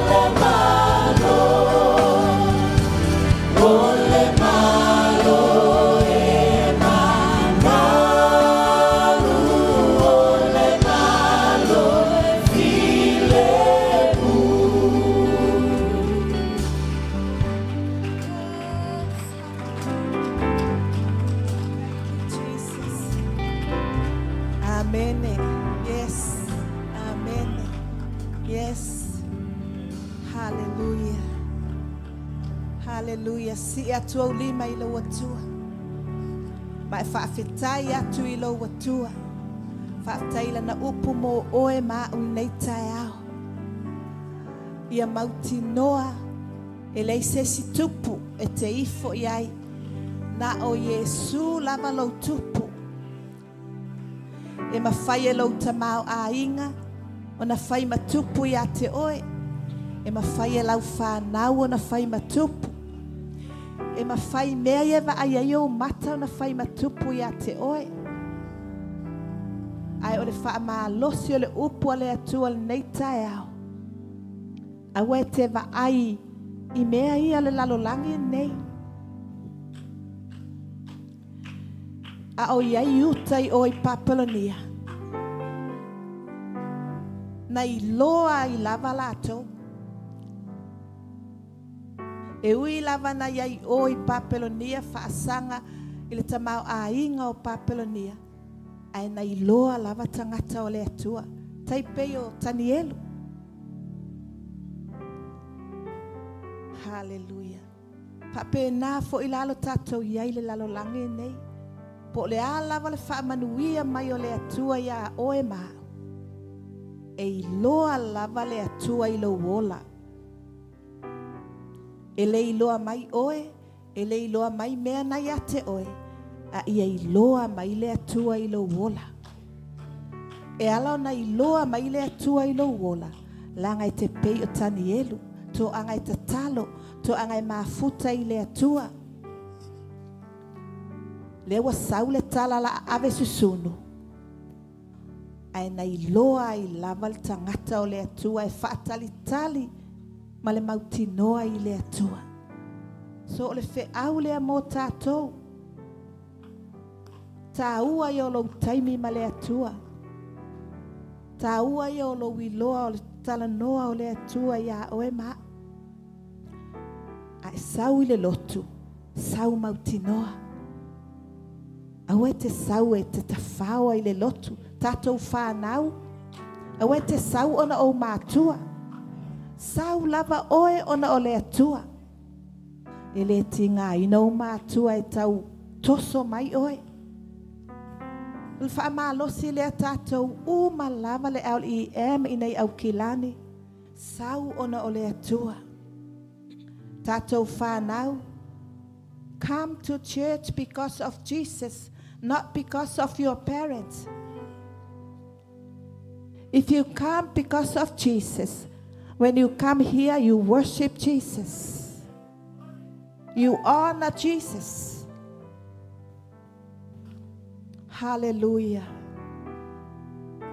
C: le Malo o le Malo e mamalu o le Malo filemu.
J: Jesus. Amen. Yes. Amen. Yes. Hallelujah. Hallelujah. Sii atu au lima i lou Atua. Ma e faafetai atu i lou Atua. Faafetai i lana upu mo oe ma au i lenei taeao. Ia mautinoa e leai se isi tupu e te ifo i ai, na o Iesu lava lou tupu. E mafai e lou tamaoaiga ona fai ma tupu iā te oe. E mafai e lau fanau ona fai ma tupu. E mafai mea ia e vaai ai ou mata ona fai ma tupu iā te oe. Ae o le faamalosi o le upu a le Atua i lenei taeao, aua e te vaai i mea ia o le lalolagi lenei. A o i ai uta i o i Papelonia, na iloa ai lava latou. E ui lava na i ai o i Papelonia faasaga i le tamaoaiga o Papelonia, ae na iloa lava tagata o le Atua, tai pei o Tanielu. Haleluia. Faapena foi la lo tatou i ai i le lalolagi lenei. Po o le a lava le faamanuia mai o le Atua iā oe ma au, e iloa lava le Atua i lou ola. E le iloa mai oe, e le iloa mai mea na iā te oe, a ia iloa mai le Atua i lou ola. E ala ona iloa mai le Atua i lou ola, leaga e te pei o Tanielu, toaga e tatalo, toaga e mafuta i le Atua. Lea ua sau le tala la a ave susunu, ae na iloa ai lava le tagata o le Atua e faatalitali ma le mautinoa i le Atua. So o le feau lea mo tatou. Taua ia o lou taimi ma le Atua. Taua ia o lou iloa o le talanoa o le Atua iā oe ma au. A e sau i le lotu, sau mautinoa. Aua e te sau e te tafaoa i le lotu, tatou fanau. Aua e te sau ona o ou matua. Sau lava oe ona o le Atua. E le tigaina ou matua e tau toso mai oe. O le faamalosi lea tatou uma lava le LEM ina i Aukilani, sau ona o le Atua. Tatou fanau, come to church because of Jesus, not because of your parents. If you come because of Jesus, when you come here, you worship Jesus. You honor Jesus. Hallelujah.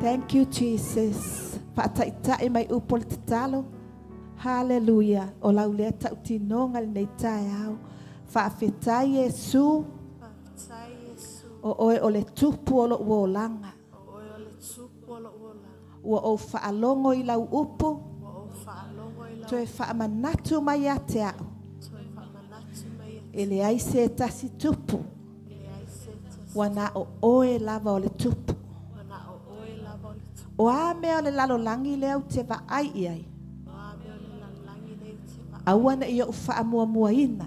J: Thank you, Jesus. Faataitai mai upu o le tatalo. Hallelujah. O lau lea tautinoga i lenei taeao. Faafetai Iesu.
B: Faafetai Iesu.
J: O oe o le tupu o lou olaga.
B: O oe o le tupu o lou olaga.
J: Ua ou faalogo i lau upu.
B: Ua ou faalogo i lau
J: Toe faamanatu mai ia te au.
B: Toe faamanatu mai ia te
J: E leai se tasi tupu.
B: E leai se tasi
J: Ua na o oe lava o le tupu.
B: Ua na o oe lava o le tupu.
J: O a mea o le lalolagi lea ou te vaai i ai.
B: O a mea o le lalolagi lea ou te vaai.
J: Aua ne i ou faamuamuaina.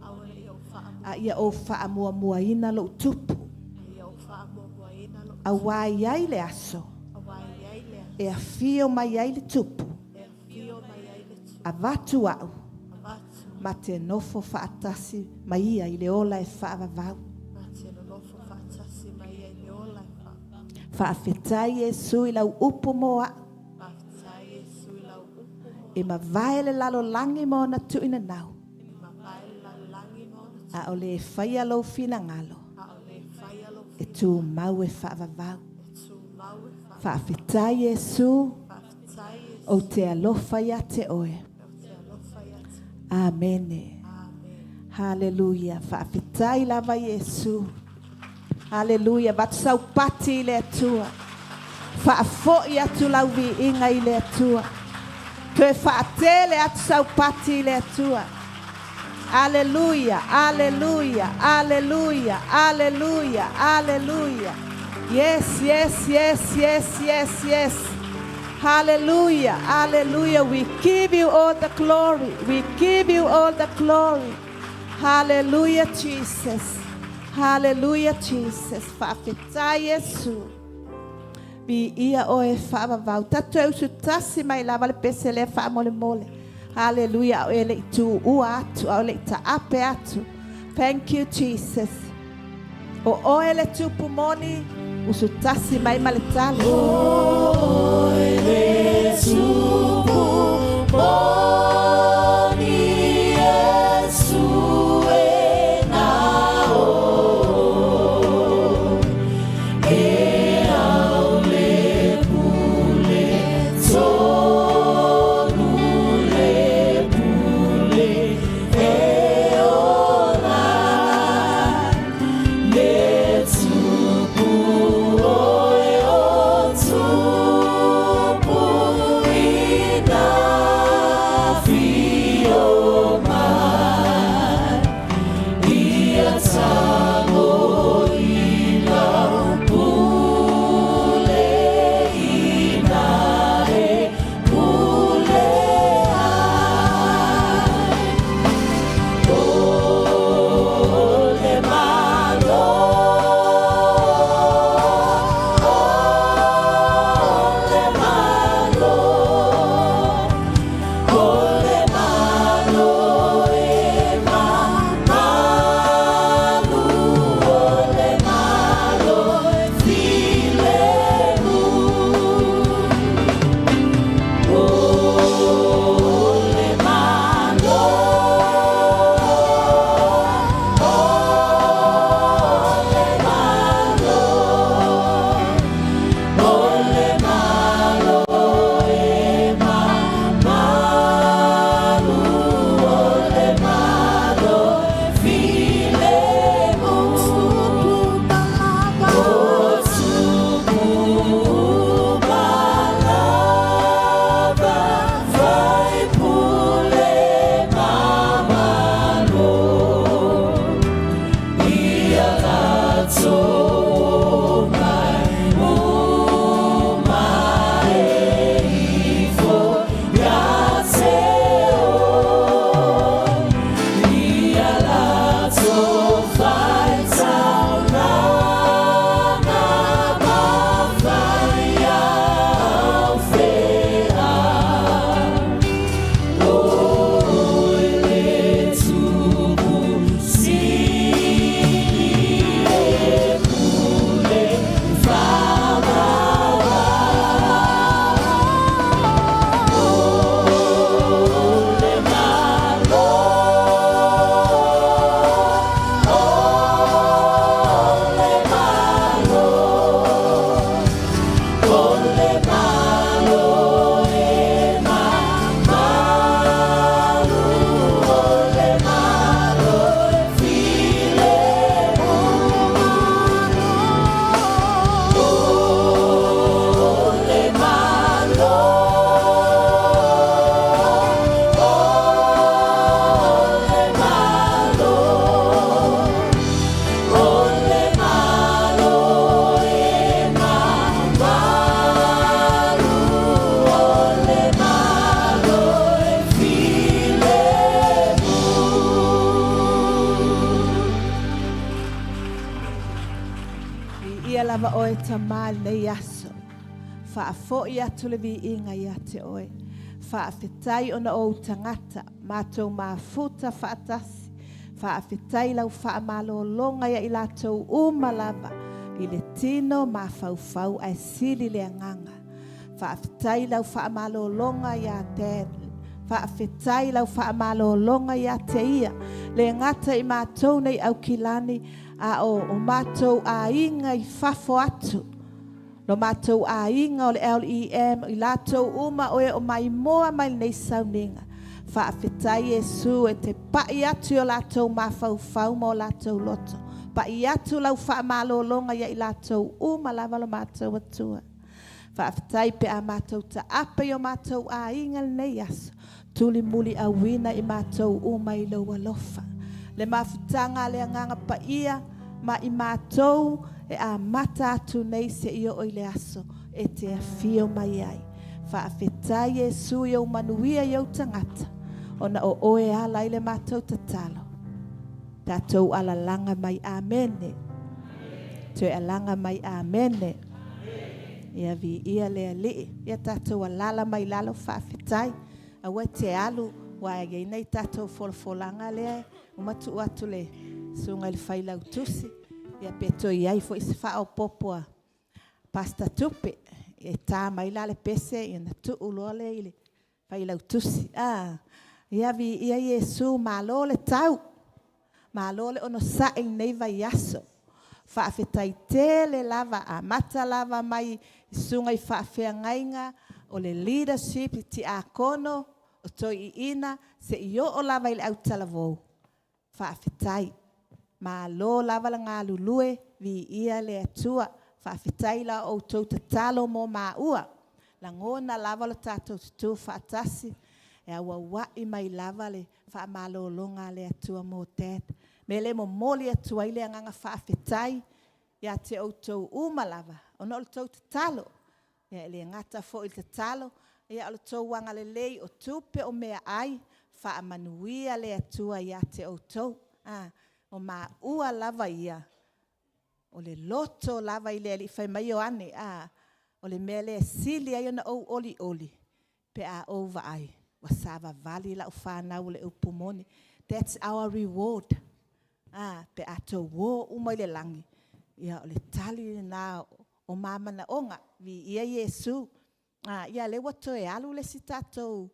B: Aua ne i ou faamuamuaina.
J: A ia ou faamuamuaina lou tupu.
B: A ia ou faamuamuaina lou tupu.
J: Aua e i ai le aso.
B: Aua e i ai le aso.
J: E afio mai ai le tupu.
B: E afio mai ai le tupu.
J: Avatu au.
B: Avatu.
J: Ma te nofo faatasi ma ia i le ola e faavavau.
B: Ma te nonofo faatasi ma ia i le ola e faavavau.
J: Faafetai Iesu i lau upu mo au.
B: Faafetai Iesu i lau upu mo au.
J: E mavae le lalolagi ma ona tuuinanau.
B: E mavae le lalolagi ma ona tuuinanau.
J: A o le faia lou finagalo.
B: A o le faia lou
J: E tumau e faavavau.
B: E tumau e faavavau.
J: Faafetai Iesu.
B: Faafetai Iesu.
J: Ou te alofa ia te oe.
B: Ou te alofa ia te oe.
J: Amene.
B: Amene.
J: Haleluia. Faafetai lava Iesu. Haleluia. Avatu sau pati i le Atua. Faafoi atu lau viiga i le Atua. Toe faatele atu sau pati i le Atua. Aleluia, aleluia, aleluia, aleluia, aleluia. Yes, yes, yes, yes, yes, yes. Hallelujah, hallelujah. We give you all the glory. We give you all the glory. Hallelujah, Jesus. Hallelujah Jesus. Faafetai Iesu. Viia oe e faavavau. Tatou e usutasi mai lava le pese lea faamolemole. Hallelujah a o e le i tuua atu, a o le i taape atu. Thank you Jesus. O oe le Tupu moni, usutasi mai ma le tala.
C: O oe le Tupu moni, Iesu e na o. E au le pule tonu le pule e ola le tupu oe o tupu ina fio mai ia tago i lau pule ina e pule ai o le Malo o le Malo o le Malo e mamalu o le Malo e filemu o le Malo o le Malo o le Malo e mamalu o le Malo e filemu o tupu uma lava faipule mamalu ia latou omai uma e ifo ia te oe ia latou faitaulaga ma fai au feau o oe le Tupu sili e pule faavavau o le Malo o le Malo o le Malo e mamalu o le Malo e filemu o le Malo o le Malo o le Malo e mamalu o le Malo e filemu.
J: Viia lava oe Tama i lenei aso. Faafoi atu le viiga ia te oe. Faafetai ona o ou tagata, matou mafuta faatasi. Faafetai lau faamalologa ia i latou uma lava i le tino mafaufau ae sili le agaga. Faafetai lau faamalologa ia te Faafetai lau faamalologa ia te ia. Le gata i matou nei Aukilani, a o o matou aiga i fafo atu. Lo matou aiga o le LEM, i latou uma o e o maimoa mai lenei sauniga. Faafetai Iesu e te pai atu i o latou mafaufau ma o latou loto. Pai atu lau faamalologa ia i latou uma lava lo matou Atua. Faafetai pe a matou taape i o matou aiga lenei aso. Tuli muli auina i matou uma i lou alofa. Le mafutaga a le Agaga Paia ma i matou e amata atu nei seia oo i le aso e te afio mai ai. Faafetai Iesu i ou manuia i ou tagata, ona o oe e ala ai le matou tatalo. Tatou alalaga mai. Amene. Toe alaga mai. Amene. Ia viia le Alii. Ia tatou alala mai lalo faafetai. Aua e te alu ua i ai nai tatou folafolaga lea uma tuu atu le susuga i le failautusi. Ia pe toe i ai foi se faaopoopo a Pastor Tupe. E ta mai la le pese ia ona tuu loa lea i le Failautusi, a Ia viia Iesu, malo le tau, malo le onosai i lenei vaiaso. Faafetai tele lava, amata lava mai i susuga i faafeagaiga, o le leadership i tiakono, o toeaiina, seia oo lava i le autalavou, faafetai. Malo lava le galulue, viia le Atua. Faafetai la outou tatalo mo maua. Lagona lava lo tatou tutu faatasi, e auauai mai lava le faamalologa a le Atua mo dad. O le mea lea e momoli atu ai le agaga faafetai ia te outou uma lava ona o le tou tatalo. E le gata foi i le tatalo, a o le tou agalelei o tupe, o meaai, faamanuia le Atua ia te outou. O maua lava ia, o le loto lava i le Alii. Fai mai Ioane, a, o le mea lea e sili ai ona ou olioli, pe a ou vaai ua savavali lau fanau i le upu moni. That's our reward. A, pe a outou o uma i le lagi, ia o le tali lena o ma manaoga. Viia Iesu. A, ia lea ua toe alu le isi tatou,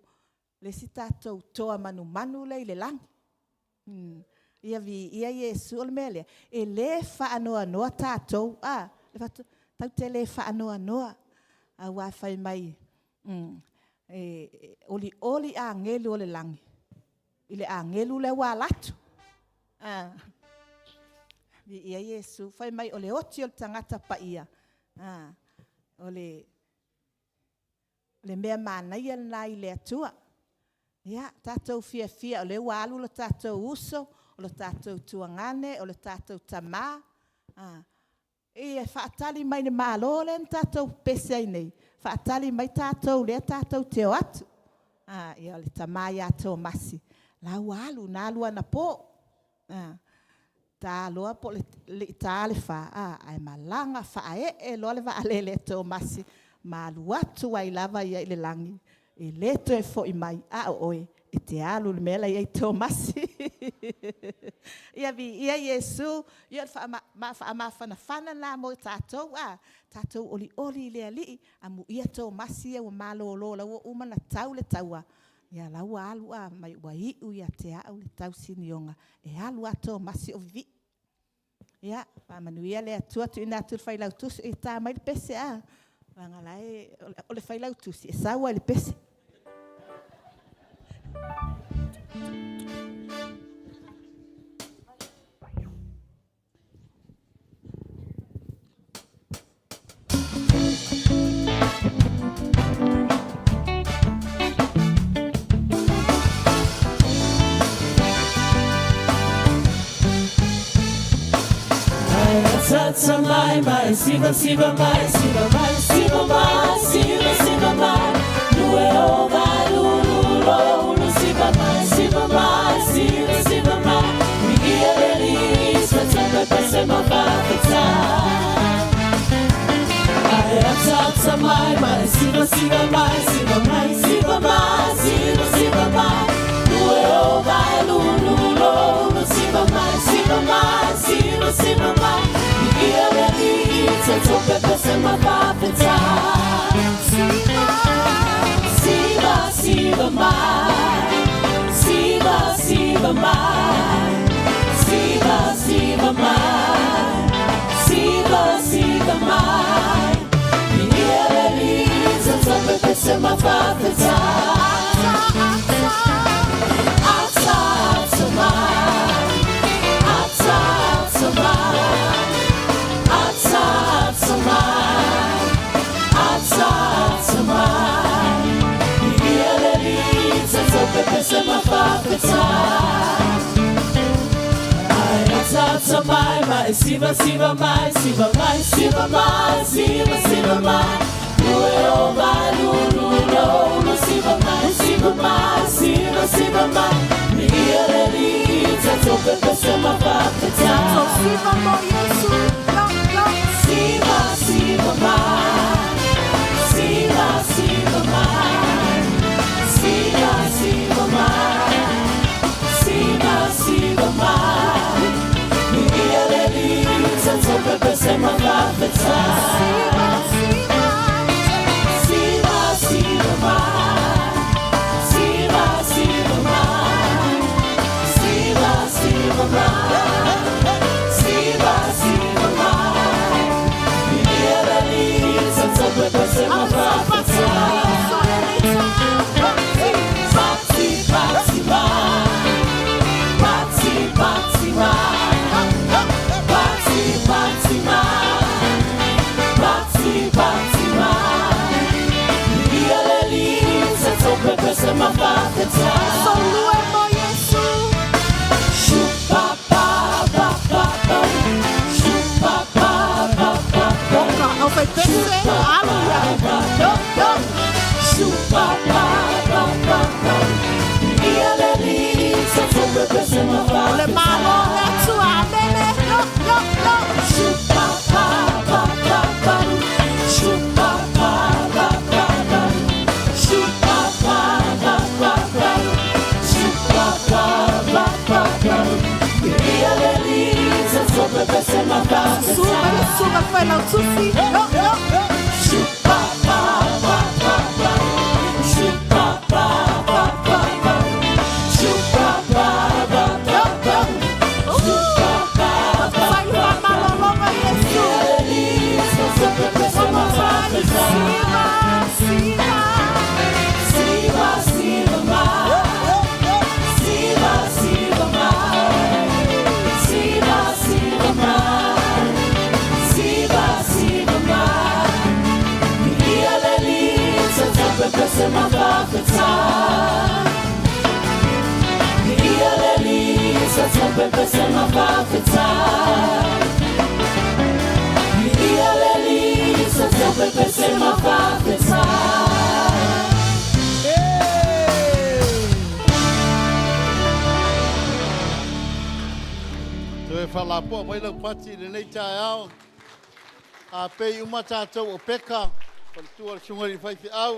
J: le isi tatou toa manumanu lea i le lagi. Ia viia Iesu. O le mea lea, e le faanoanoa tatou. A, tatou te le faanoanoa. Aua fai mai, e olioli agelu o le lagi i le agelu lea ua alu atu. A, viia Iesu. Fai mai o le oti o le tagata paia, a, o le mea manaia lena i le Atua. Ia, tatou fiafia o lea ua alu lo tatou uso, o le tatou tuagane, o le tatou tama. A, ia faatali mai i le Malo lea na tatou pepese ai nei, faatali mai tatou lea tatou te o atu. A, ia o le tama ia Tomasi, la ua alu, na alu anapo. A, ta loa po o le le i ta le 4, ae malaga faaee loa le vaalele a Tomasi ma alu atu ai lava ia i le lagi, e le toe foi mai, a o oe e te alu i le mea la e i ai Tomasi. Ia viia Iesu. Ia o le faamafanafana lena mo tatou, a tatou olioli i le Alii, amuia Tomasi ia ua malolo, o la ua uma ona tau le taua, ia la ua alu a mai ua iu ia te au le tausinioga, e alu lava Tomasi o vivii. Ia, faamanuia le Atua, tuuina atu i le Failautusi. E ta mai le pese, a? Leaga la e, o le Failautusi e sau lava i le pese.
C: Mai mai siva siva mai siva mai siva mai siva siva mai lue o vai lu lu lo lu siva mai siva mai siva siva mai mi ia le li sa sa pe pe se ma fa ta ai ata ata mai mai siva siva mai siva mai siva mai siva siva mai lue o vai lu lu lo lu siva mai siva mai siva siva mai mi ia le li sa sa pe pe se ma fa ta siva siva mai siva siva mai siva siva mai siva siva mai mi ia le li sa sa pe pe se ma fa ta ata ata mai ata ata mai ata ata mai ata ata mai mi ia le li sa sa pe pe se ma fa ta ai ata ata mai mai siva siva mai siva mai siva mai siva siva mai lue o vai lu lu lo lu siva mai siva mai siva siva mai mi ia le li sa sa pe pe se ma fa
B: Siva mo Yesu. Yo, yo.
C: Siva, siva mai. Siva, siva mai. Siva, siva mai. Siva, siva mai. Mi ia le li, sa tsope pe se ma fafeta.
B: Siva, siva.
C: Siva, siva mai. Siva, siva mai. Siva, siva mai. Siva, siva mai. Mi ia le li, sa tsope pe se ma fafeta. Pati, pati mai. Pati, pati mai. Pati, pati mai. Pati, pati mai. Mi ia le li, sa tsope pe se ma fafeta.
B: Solue mo Yesu.
C: Shupa pa pa pa pa. Shupa pa pa pa pa.
B: Oka, au fai pese. Hallelujah. Yo, yo.
C: Shupa pa pa pa pa. Mi ia le li, sa tsope pe se ma
B: O le
C: fafeta.
B: malo le atua. Amene. Yo, yo, yo.
C: Shupa pa pa pa pa. Shupa pa pa pa pa. Shupa pa pa pa pa. Shupa pa pa pa pa. Mi ia le li, sa tsope pe se ma fafeta.
B: Suva le suva fai lau tusi. Yo, yo.
C: Shupa pa pa pa pa. Shupa pa pa pa pa. Shupa pa pa pa pa. Shupa pa pa
B: Fai
C: pa
B: fa malolonga Yesu. One more time. Siva, siva.
C: Siva, siva mai. Siva, siva mai. Siva, siva mai. Siva, siva mai. Mi ia le li, sa tsope pe se ma fafeta. Mi ia le li, sa tsope pe se ma fafeta. Mi ia le li, sa tsope pe se ma fafeta.
K: Toe whalapoa mai lau pati le nei tae ao. A pei uma tātou o peka, pa tua le sunga i whai au.